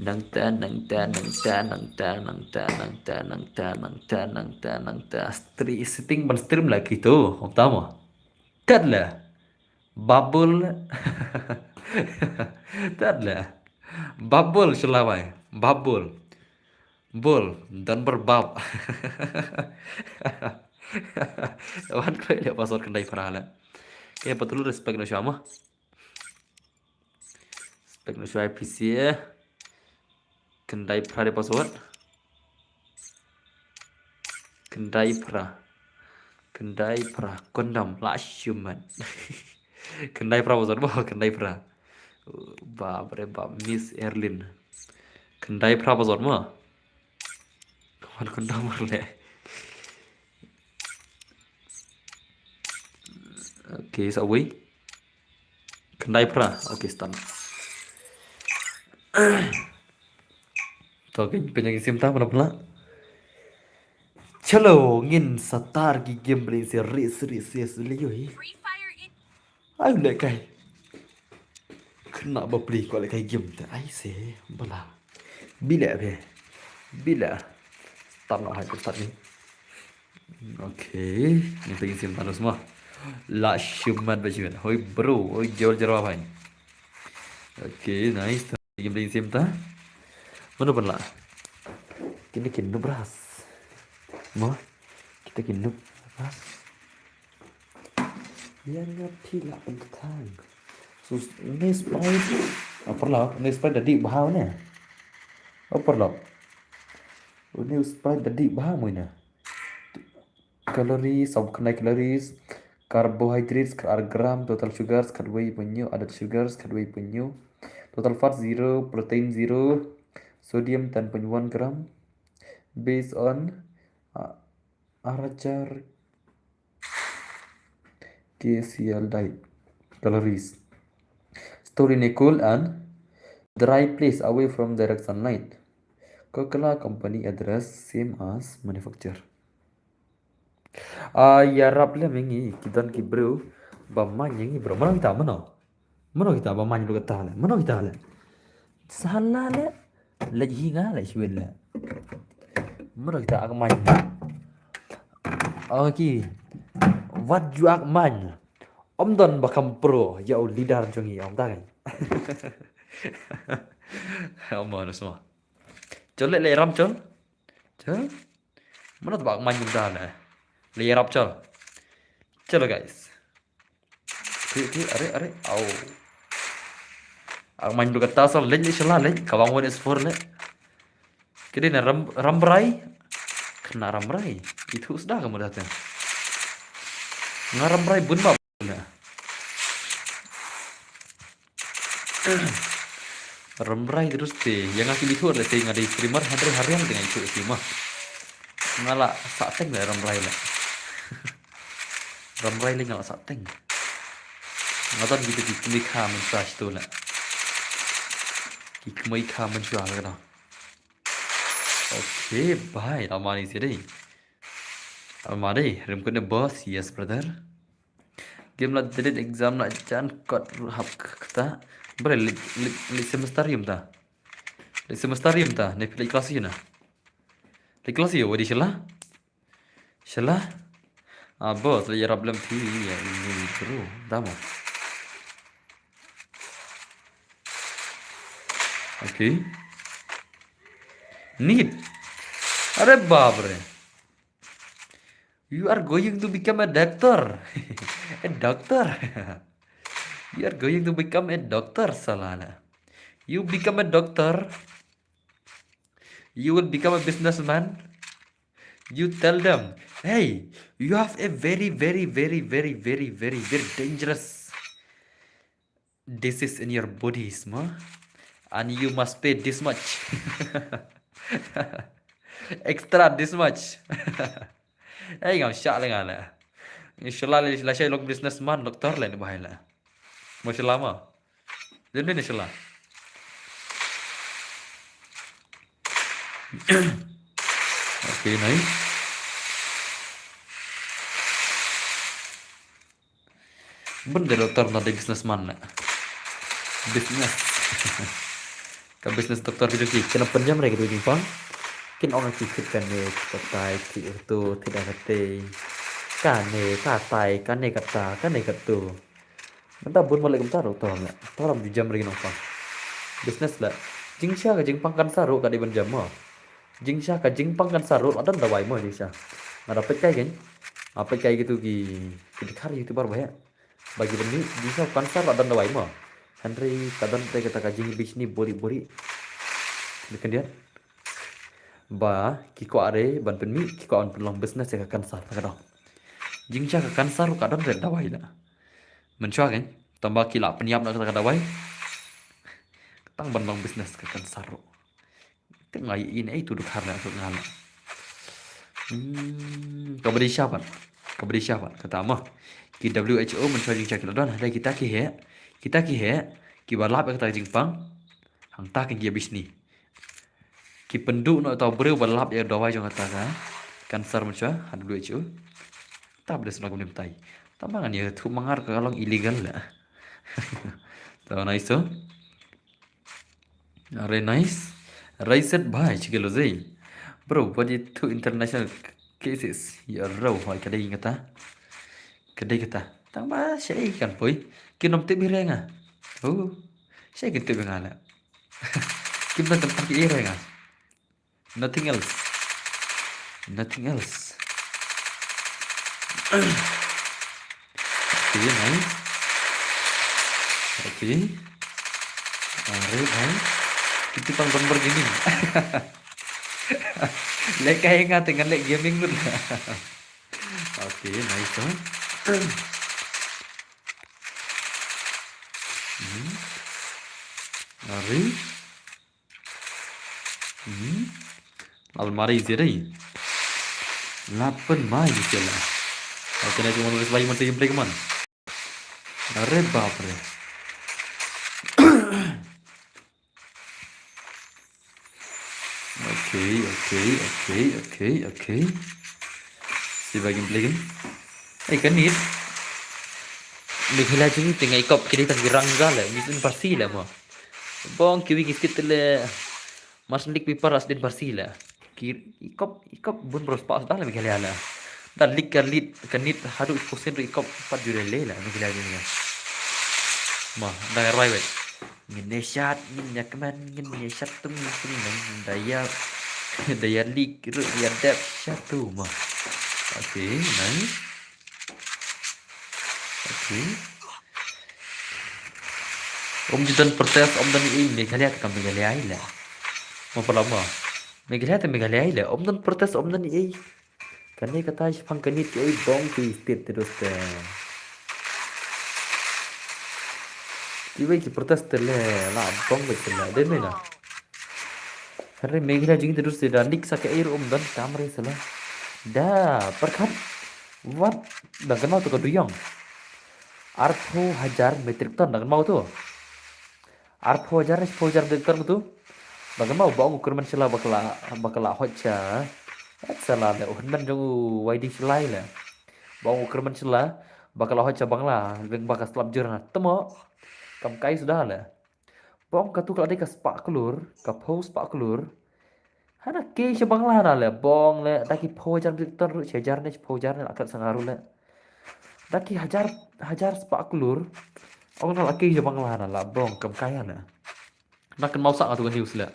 Nangta, nangta, nangta, nangta, nangta, nangta, nangta, nangta, nangta, nangta. Stri-, setting ban stream la kito, hok tamo. Tat la. Babul. Tat la. Babul shalawai. Babul. Bul, dan berbab. Wan koi le password khyndai phra le. Ke patulu respect no shwa mo. Respect no shwa P C eh. Khyndai phra de password. Khyndai phra. Khyndai phra. Kondom la shuman. Khyndai phra password mo, khyndai phra. Bap re bap, Miss Erlin. Khyndai phra password mo. Kawan kondom le. Okay, sa wei. Khyndai phra. Okay, start. To, okay, pynjang sim ta, mana pula. Chalo, ngin sa tar ki game bling se ri, ri, ri, ri, le yo hi. Ai le kai. Kena ba pli ko le kai game te ai se bala. Bila be. Bila. Start no hai start ni. Okay, ni tengin sim tanus mah. La shuman ba shuman. Hoi bro, hoi jol jerwa bhai. Okay, nice. Game tengin sim ta. Mana pun la. Kini kin nubras. Mo. Kita kin nubras. Ïa nga phi lah pynthang. So, une u sprite. Ah, paralok, une u sprite da dih bha une. Oh, paralok. Une u sprite da dih bha mo ine. Calories, sawphew khyndai calories, carbohydrates, khatar gram, total sugars, khatwei point hynñiew, added sugars, khatwei point hynñiew, total fat, zero, protein, zero, sodium, ten point one gram, based on, uh, ar hajar K C L diet. Calories. Store in a cool and dry place away from direct sunlight. Coca-Cola company address same as manufacturer. Ah, ïarap lem ïa ngi, ki don ki briew ba main ïa ngi bro. Mano kita, mano? Mano kita ba main ruh kata le? Mano kita le? Salah le. Leh hi nga leh shwin le. Mano kita ak main. Ong ki, wat ju ak main. Ym don ba kham pro ïa u leader jong ngi, ong ta kan. Ym don, sma. Chol le, le ram chol. Chol. Mano ba ak main jong ta le. Le rap chol. Chalo guys. Ti, ti, are, are, au. Ak main du kata sa leh, leh shala leh, ka bang one is four leh. Kidi na ram, ram brai. Kena ram brai. Itu sudah kamu datang. Nga ram brai bun ba bun na. Ram brai terus te. Yang aku itu adalah saya ngadai streamer, hadri harian dengan itu streamer. Ngala sateng lah ram brai lah. Ram brai leh ngala sateng. Nga don kita ki kmie kha mynshuwa tu lah. Ki kmie kha mynshuwa lah kata. Okay, bye. Almari sih deh. Almari, rim kena boss, yes brother. Game la delete, exam la jan kot hap kata. Bre, leh, leh, leh semester ym ta. Leh semester ym ta. Ne phi leh kelas ïa na. Leh kelas ïa, wadi shala. Shala. Ah, boss, leh ïarap lem phi ïa ini bro. Dama. Okay. Need. Are bap re. You are going to become a doctor. A doctor. You are going to become a doctor, salala. You become a doctor. You will become a businessman. You tell them, hey, you have a very, very, very, very, very, very, very dangerous disease in your bodies, ma. And you must pay this much. Extra this much. Hey, ngam shah leh nga leh. Inshallah leh, leh shah long businessman, doctor leh ni bahai leh. Mashallah ma. Din din inshallah. Okay, nice. Bun de doctor na de businessman na. Business. Ka business doctor ki jong ki, kin ym pynjam re ki tu jingpang. Kin ong ki kit kane, kata tai, ki tu, tidak kate. Kane, katai, kane kata, kane katu. Mynta bun malik mynta doctor na. Doctor ym ju jam re ki nongpang. Business la. Jingshisha ka jingpang cancer ruh ka dei ban jam mo. Jingshisha ka jingpang cancer ruh la don dawai mo jingshisha. Nga da peit kai kein. Nga peit kai kitu ki, ki dkhar YouTuber ba heh. Ba ki ban mih, jingshisha cancer la don dawai mo. Hynrei ka don te kata ka jingbishni buri buri. Khyndiat. Ba ki kwah re ban pynmih, ki kwah ban pynlong business ïa ka cancer, ta ka dong. Jingshisha ka cancer ruh ka don re dawai la. Mynshuwa kein, tang ba ki la pynïap na kata ka dawai. Tang ban long business ka cancer ruh. Te nga ïohi ne ei tu dkhar na suk nga la. Hmm, kaba dei sha pat. Kaba dei sha pat kata mo. Ki W H O mynshuwa jingshisha ki la don, hynrei kita ki heh. Kita ki heh, kiba lap ïa kata ka jingpang. Hangta kein ki ïa bishni. Ki pynduh noh ïa uta u briew ba lap ïa ka dawai jong kata ka cancer mynshuwa ha W H O. Ta ba dei sna kumne mynta. Ta ba ngan ïathuh ma nga ruh ka long illegal la. Ta ba nice to. Are nice. Rise it bhai, chikelo zei. Bro, what do you do international cases? Ya ro, hoi ka dei kata. Ka dei kata. Tang ba shaei kan poi. Kin ym tip hi re nga. Oh. Shaei kin tip hi nga la. Kim dang kan tip hi re nga. Nothing else. Nothing else. Okay, nice. Okay. Are bhai. Kita tang don bar gaming. Leh kai nga te ngan leh gaming lut. Okay, nice, huh? Hmm. Are. Hmm. Almari zia dei. Lapan mai zia la. Okay, na cuma nulis lagi masih gameplay keman. Are bap re. Okay, okay, okay, okay, okay. Siba gameplay kan. Eh, kan ni. Ni khela jing ting ai kop kiri tang kirang ga le. Misin pasi le mo. Bong kiwi kiskit le. Mas lik pi paras din pasi la. Ki, i kop, i kop bun bros pas dah la mi kali ala. Tad lik ka lit ka nit haduh shuh sien ruh i kop pat ju lei lei la Meghalaya jong ngi. Ma, dang rwai wei. Ngin ïa shad, ngin ïa kmen, ngin ïa shad tung tung nang da ïa da ïa lik ruh ïa dep shad tu ma. Okay, nice. Okay. Ym ju don protest, ym don ei, Meghalaya te ka Meghalaya ei la. Ma pala ma. Meghalaya te Meghalaya ei la. Ym don protest, ym don ei. Kane kata shaphang kane ki ei bong ki state te doste. Kiwei ki protest te le la bong beit te le. Dei ne na. Hynrei Meghalaya jong ngi te doste da lik sa kaei ruh ym don, kam re sala. Da pyrkhat. Wat da kynmaw to ka duyong. Arphew hajar metric ton da kynmaw to. Arphew hajar, arphew hajar metric ton to. Ba kynmaw ba ong u kyrmen shala ba ka la, ba ka la hot sha. Et shala le u hynmen jong u Y D Shalai le. Ba ong u kyrmen shala ba ka la hot sha Bangla, lyngba ka slap jur na. Temo. Kam kai suda le. Ba ong katu ka la dei ka spah klur, ka phew spah klur. Hana kei sha Bangla na le, ba ong le, da ki phew hajar metric ton ruh, shi hajar ne, phew hajar ne, la kat sa nga ruh le. Da ki hajar, hajar spah klur. Ong na la kei sha Bangla na la, ba ong kam kai na. Na kynmaw sah nga tu ka news le.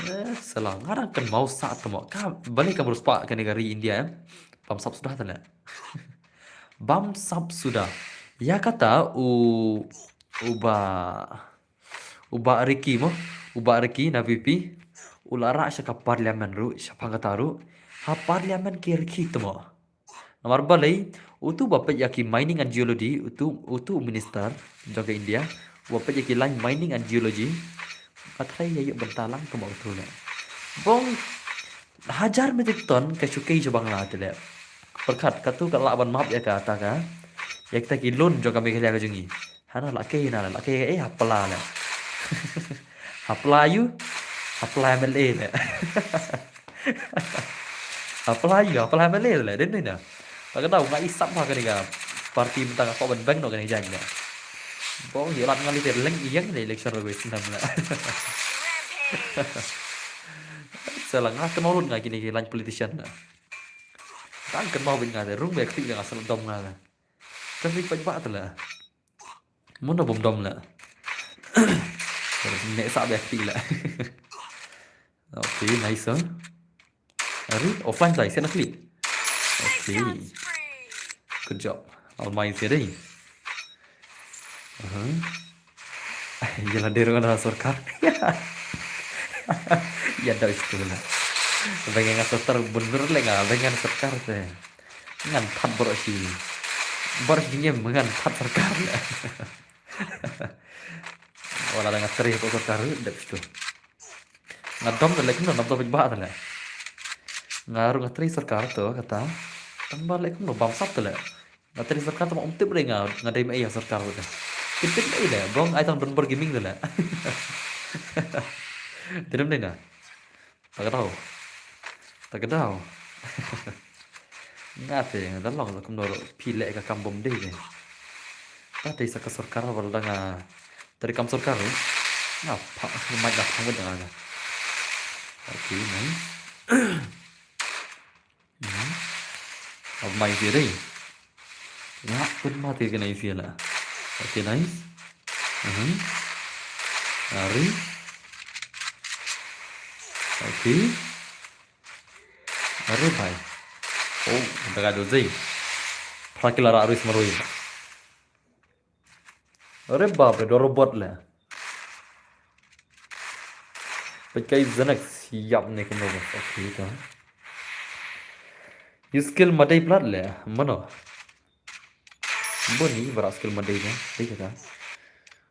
Eh, sala, nga dang kynmaw sah temo. Ka, balei kam ruh spah kane ka ri India em. Bam sap suda te le. Bam sap suda. Ïa kata u, u ba, u ba Ricky mo, u ba Ricky na V P. U la rah sha ka parliament ruh, shaphang kata ruh. Ha parliament ki Ricky temo. Namar balei, utu ba peit ïa ki mining and geology, utu, utu minister jong ka India, ba peit ïa ki line mining and geology. Ka trai ïa ïoh bynta lang temo utu le. Ba ong hajar metric ton ka shu kei sha Bangla te le. Pyrkhat katu ka lah ban map ïa kata ka. Ïa kita ki loan jong ka Meghalaya ka jong ngi. Hana la kei na la kei eh hapla le. Hapla ïu. Hapla M L A le. Hapla ïu, hapla M L A le. Dei ne na. Ta ka daw nga i sap ha kane ka party mynta nga kwah ban beng noh kane ka jaiñ le. Ba ong ïa lad nga leit leng ïeng ne election ruh snem le. Sala nga kynmaw lut nga kine ki line politician le. Tang kynmaw beit nga te rung beit khlieh le nga sngewdom nga le. Traffic paidbah te le. Mano bym dom la. Ne sa beh ti la. Okay, nice, huh? Ari, offline tai, sian click. Okay. Good job. Almai sian dei. Aha. Ïa la dei ruh nga na sorkar. Ïa da istu la. Ba nga na sorkar bun dur le nga, ba nga na sorkar te. Ngan that baroh shi. Baroh shi ngim ngan that sorkar. Wala da nga trei hapoh sorkar ruh dep shuh. Nga dom da leh kumno, dom da bha da leh. Nga ruh nga trei sorkar to kata. Tang ba leh kumno bamsap da leh. Nga trei sorkar to ma ym tip re nga, nga dei ma ïa sorkar ruh da. Tip tip ma ïa leh, bong ai tang don bor gaming da leh. Dei dom dei na. Ta ka daw. Ta ka daw. Nga te nga da long kumno ruh phi leh ka kam bym dei ne. Ta dei sa ka sorkar ba la da nga. Ta dei kam sorkar ruh. Nga pha, nga mai da phang da nga. Okay, nice. Mhm. Ab mai te dei. Nga pun mati kena isi la. Okay, nice. Mhm. Ari. Okay. Are bhai. Oh, daga do zai. Phra kila ra arui smarui. Are bap re, do robot le. Peit kai Xanax, yap ne kumno ba. Okay, ta. Ïa skill ma dei plat le. Mano. Boni, bara skill ma dei ne. Dei kata.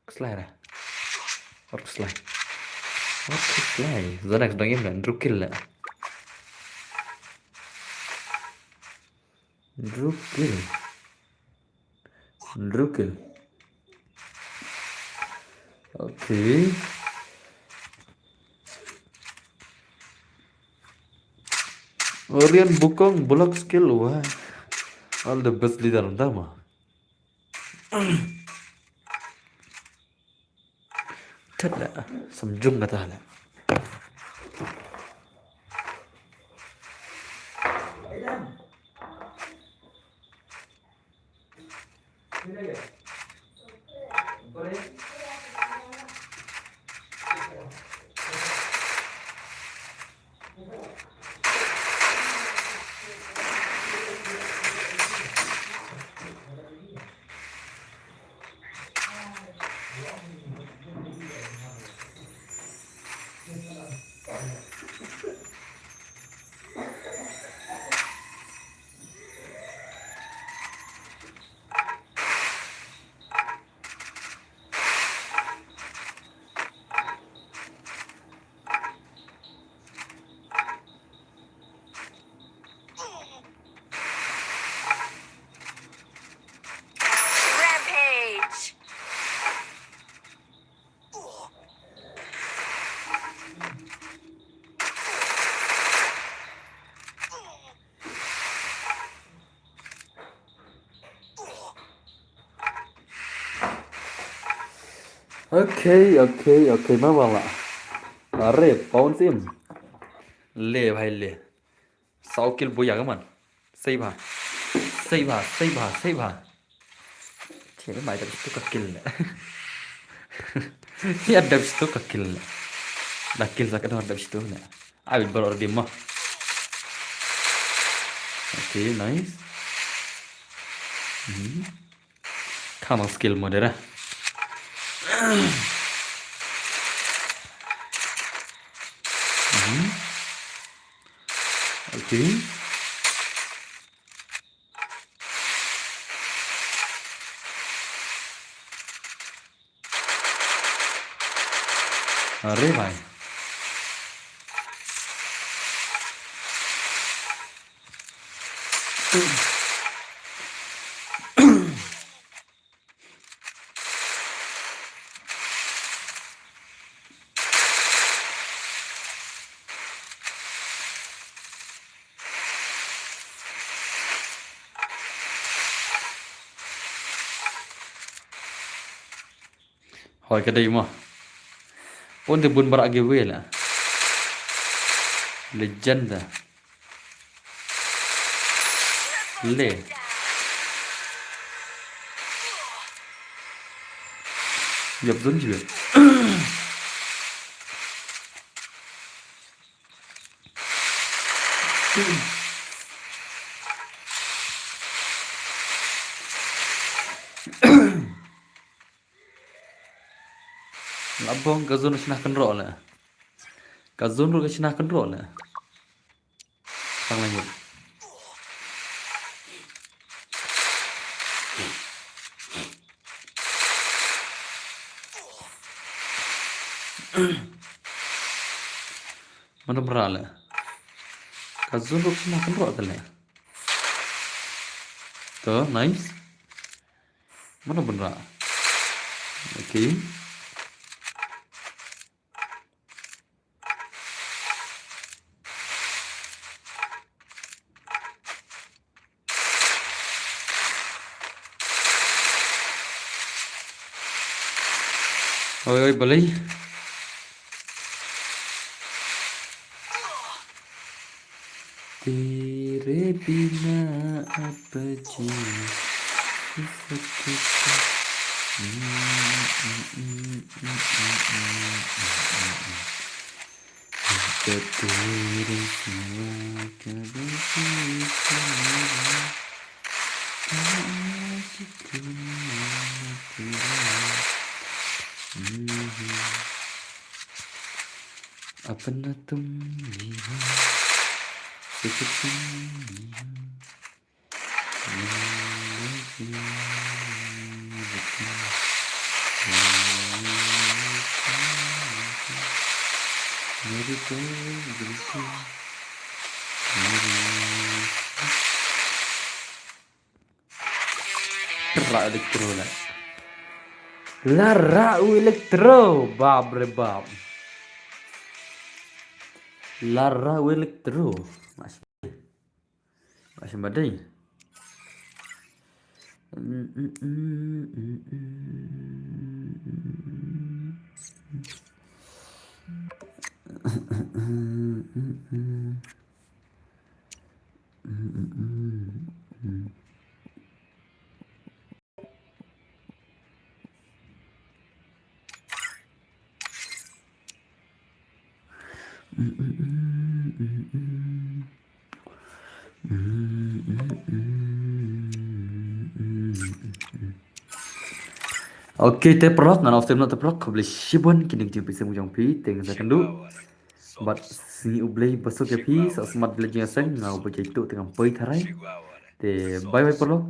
Kslai ra. Or kslai. Or kslai. Xanax dang im na, hynriew kill la. Hynriew kill. Hynriew kill. Okay. Orion Bukong, block skill, wah. All the best leader, ynda ma. Tet la, samjung kata la. Rampage. Okay, okay, okay, ma wala. Are, pawn sim. Le, bhai, le. Saw kill buya ka man. Sei bha. Sei bha, sei bha, sei bha. Che, mai dap stu ka kill le. Ya dap stu ka kill le. Da kill sa ka dap stu le. Abit bor ordi ma. Okay, nice. Hmm. Kamang skill mo dera. Hmm. Okay. Are bhai. Hoi ka dei mo. Pun te bun barak giveaway la. Legend da. Le. Yap zon juga. Labong ka zon shna kynroh la. Ka zon ru ka shna kynroh la. Tang lanjut. Mana berale? Ka zon ru ka shna kynroh tale. To, nice. Mana benra? Okay. Oi, oi, balei? Tere bina apa ji? Apna tum hi hai, sik tum hi hai. Lara u Electro la. Lara u Electro, bab re bab. Lara u Electro. Masih badai. Ok, te paralok, ngan off te paralok, khublei shibun, kine ki jingpeit seng jong phi, te nga sa kynduh. Bad sngi U Blei ba suk ïa phi, sa smat Blei jingïaseng, nga U Blei jai tu te ngam poi tharai. Te bye bye paralok.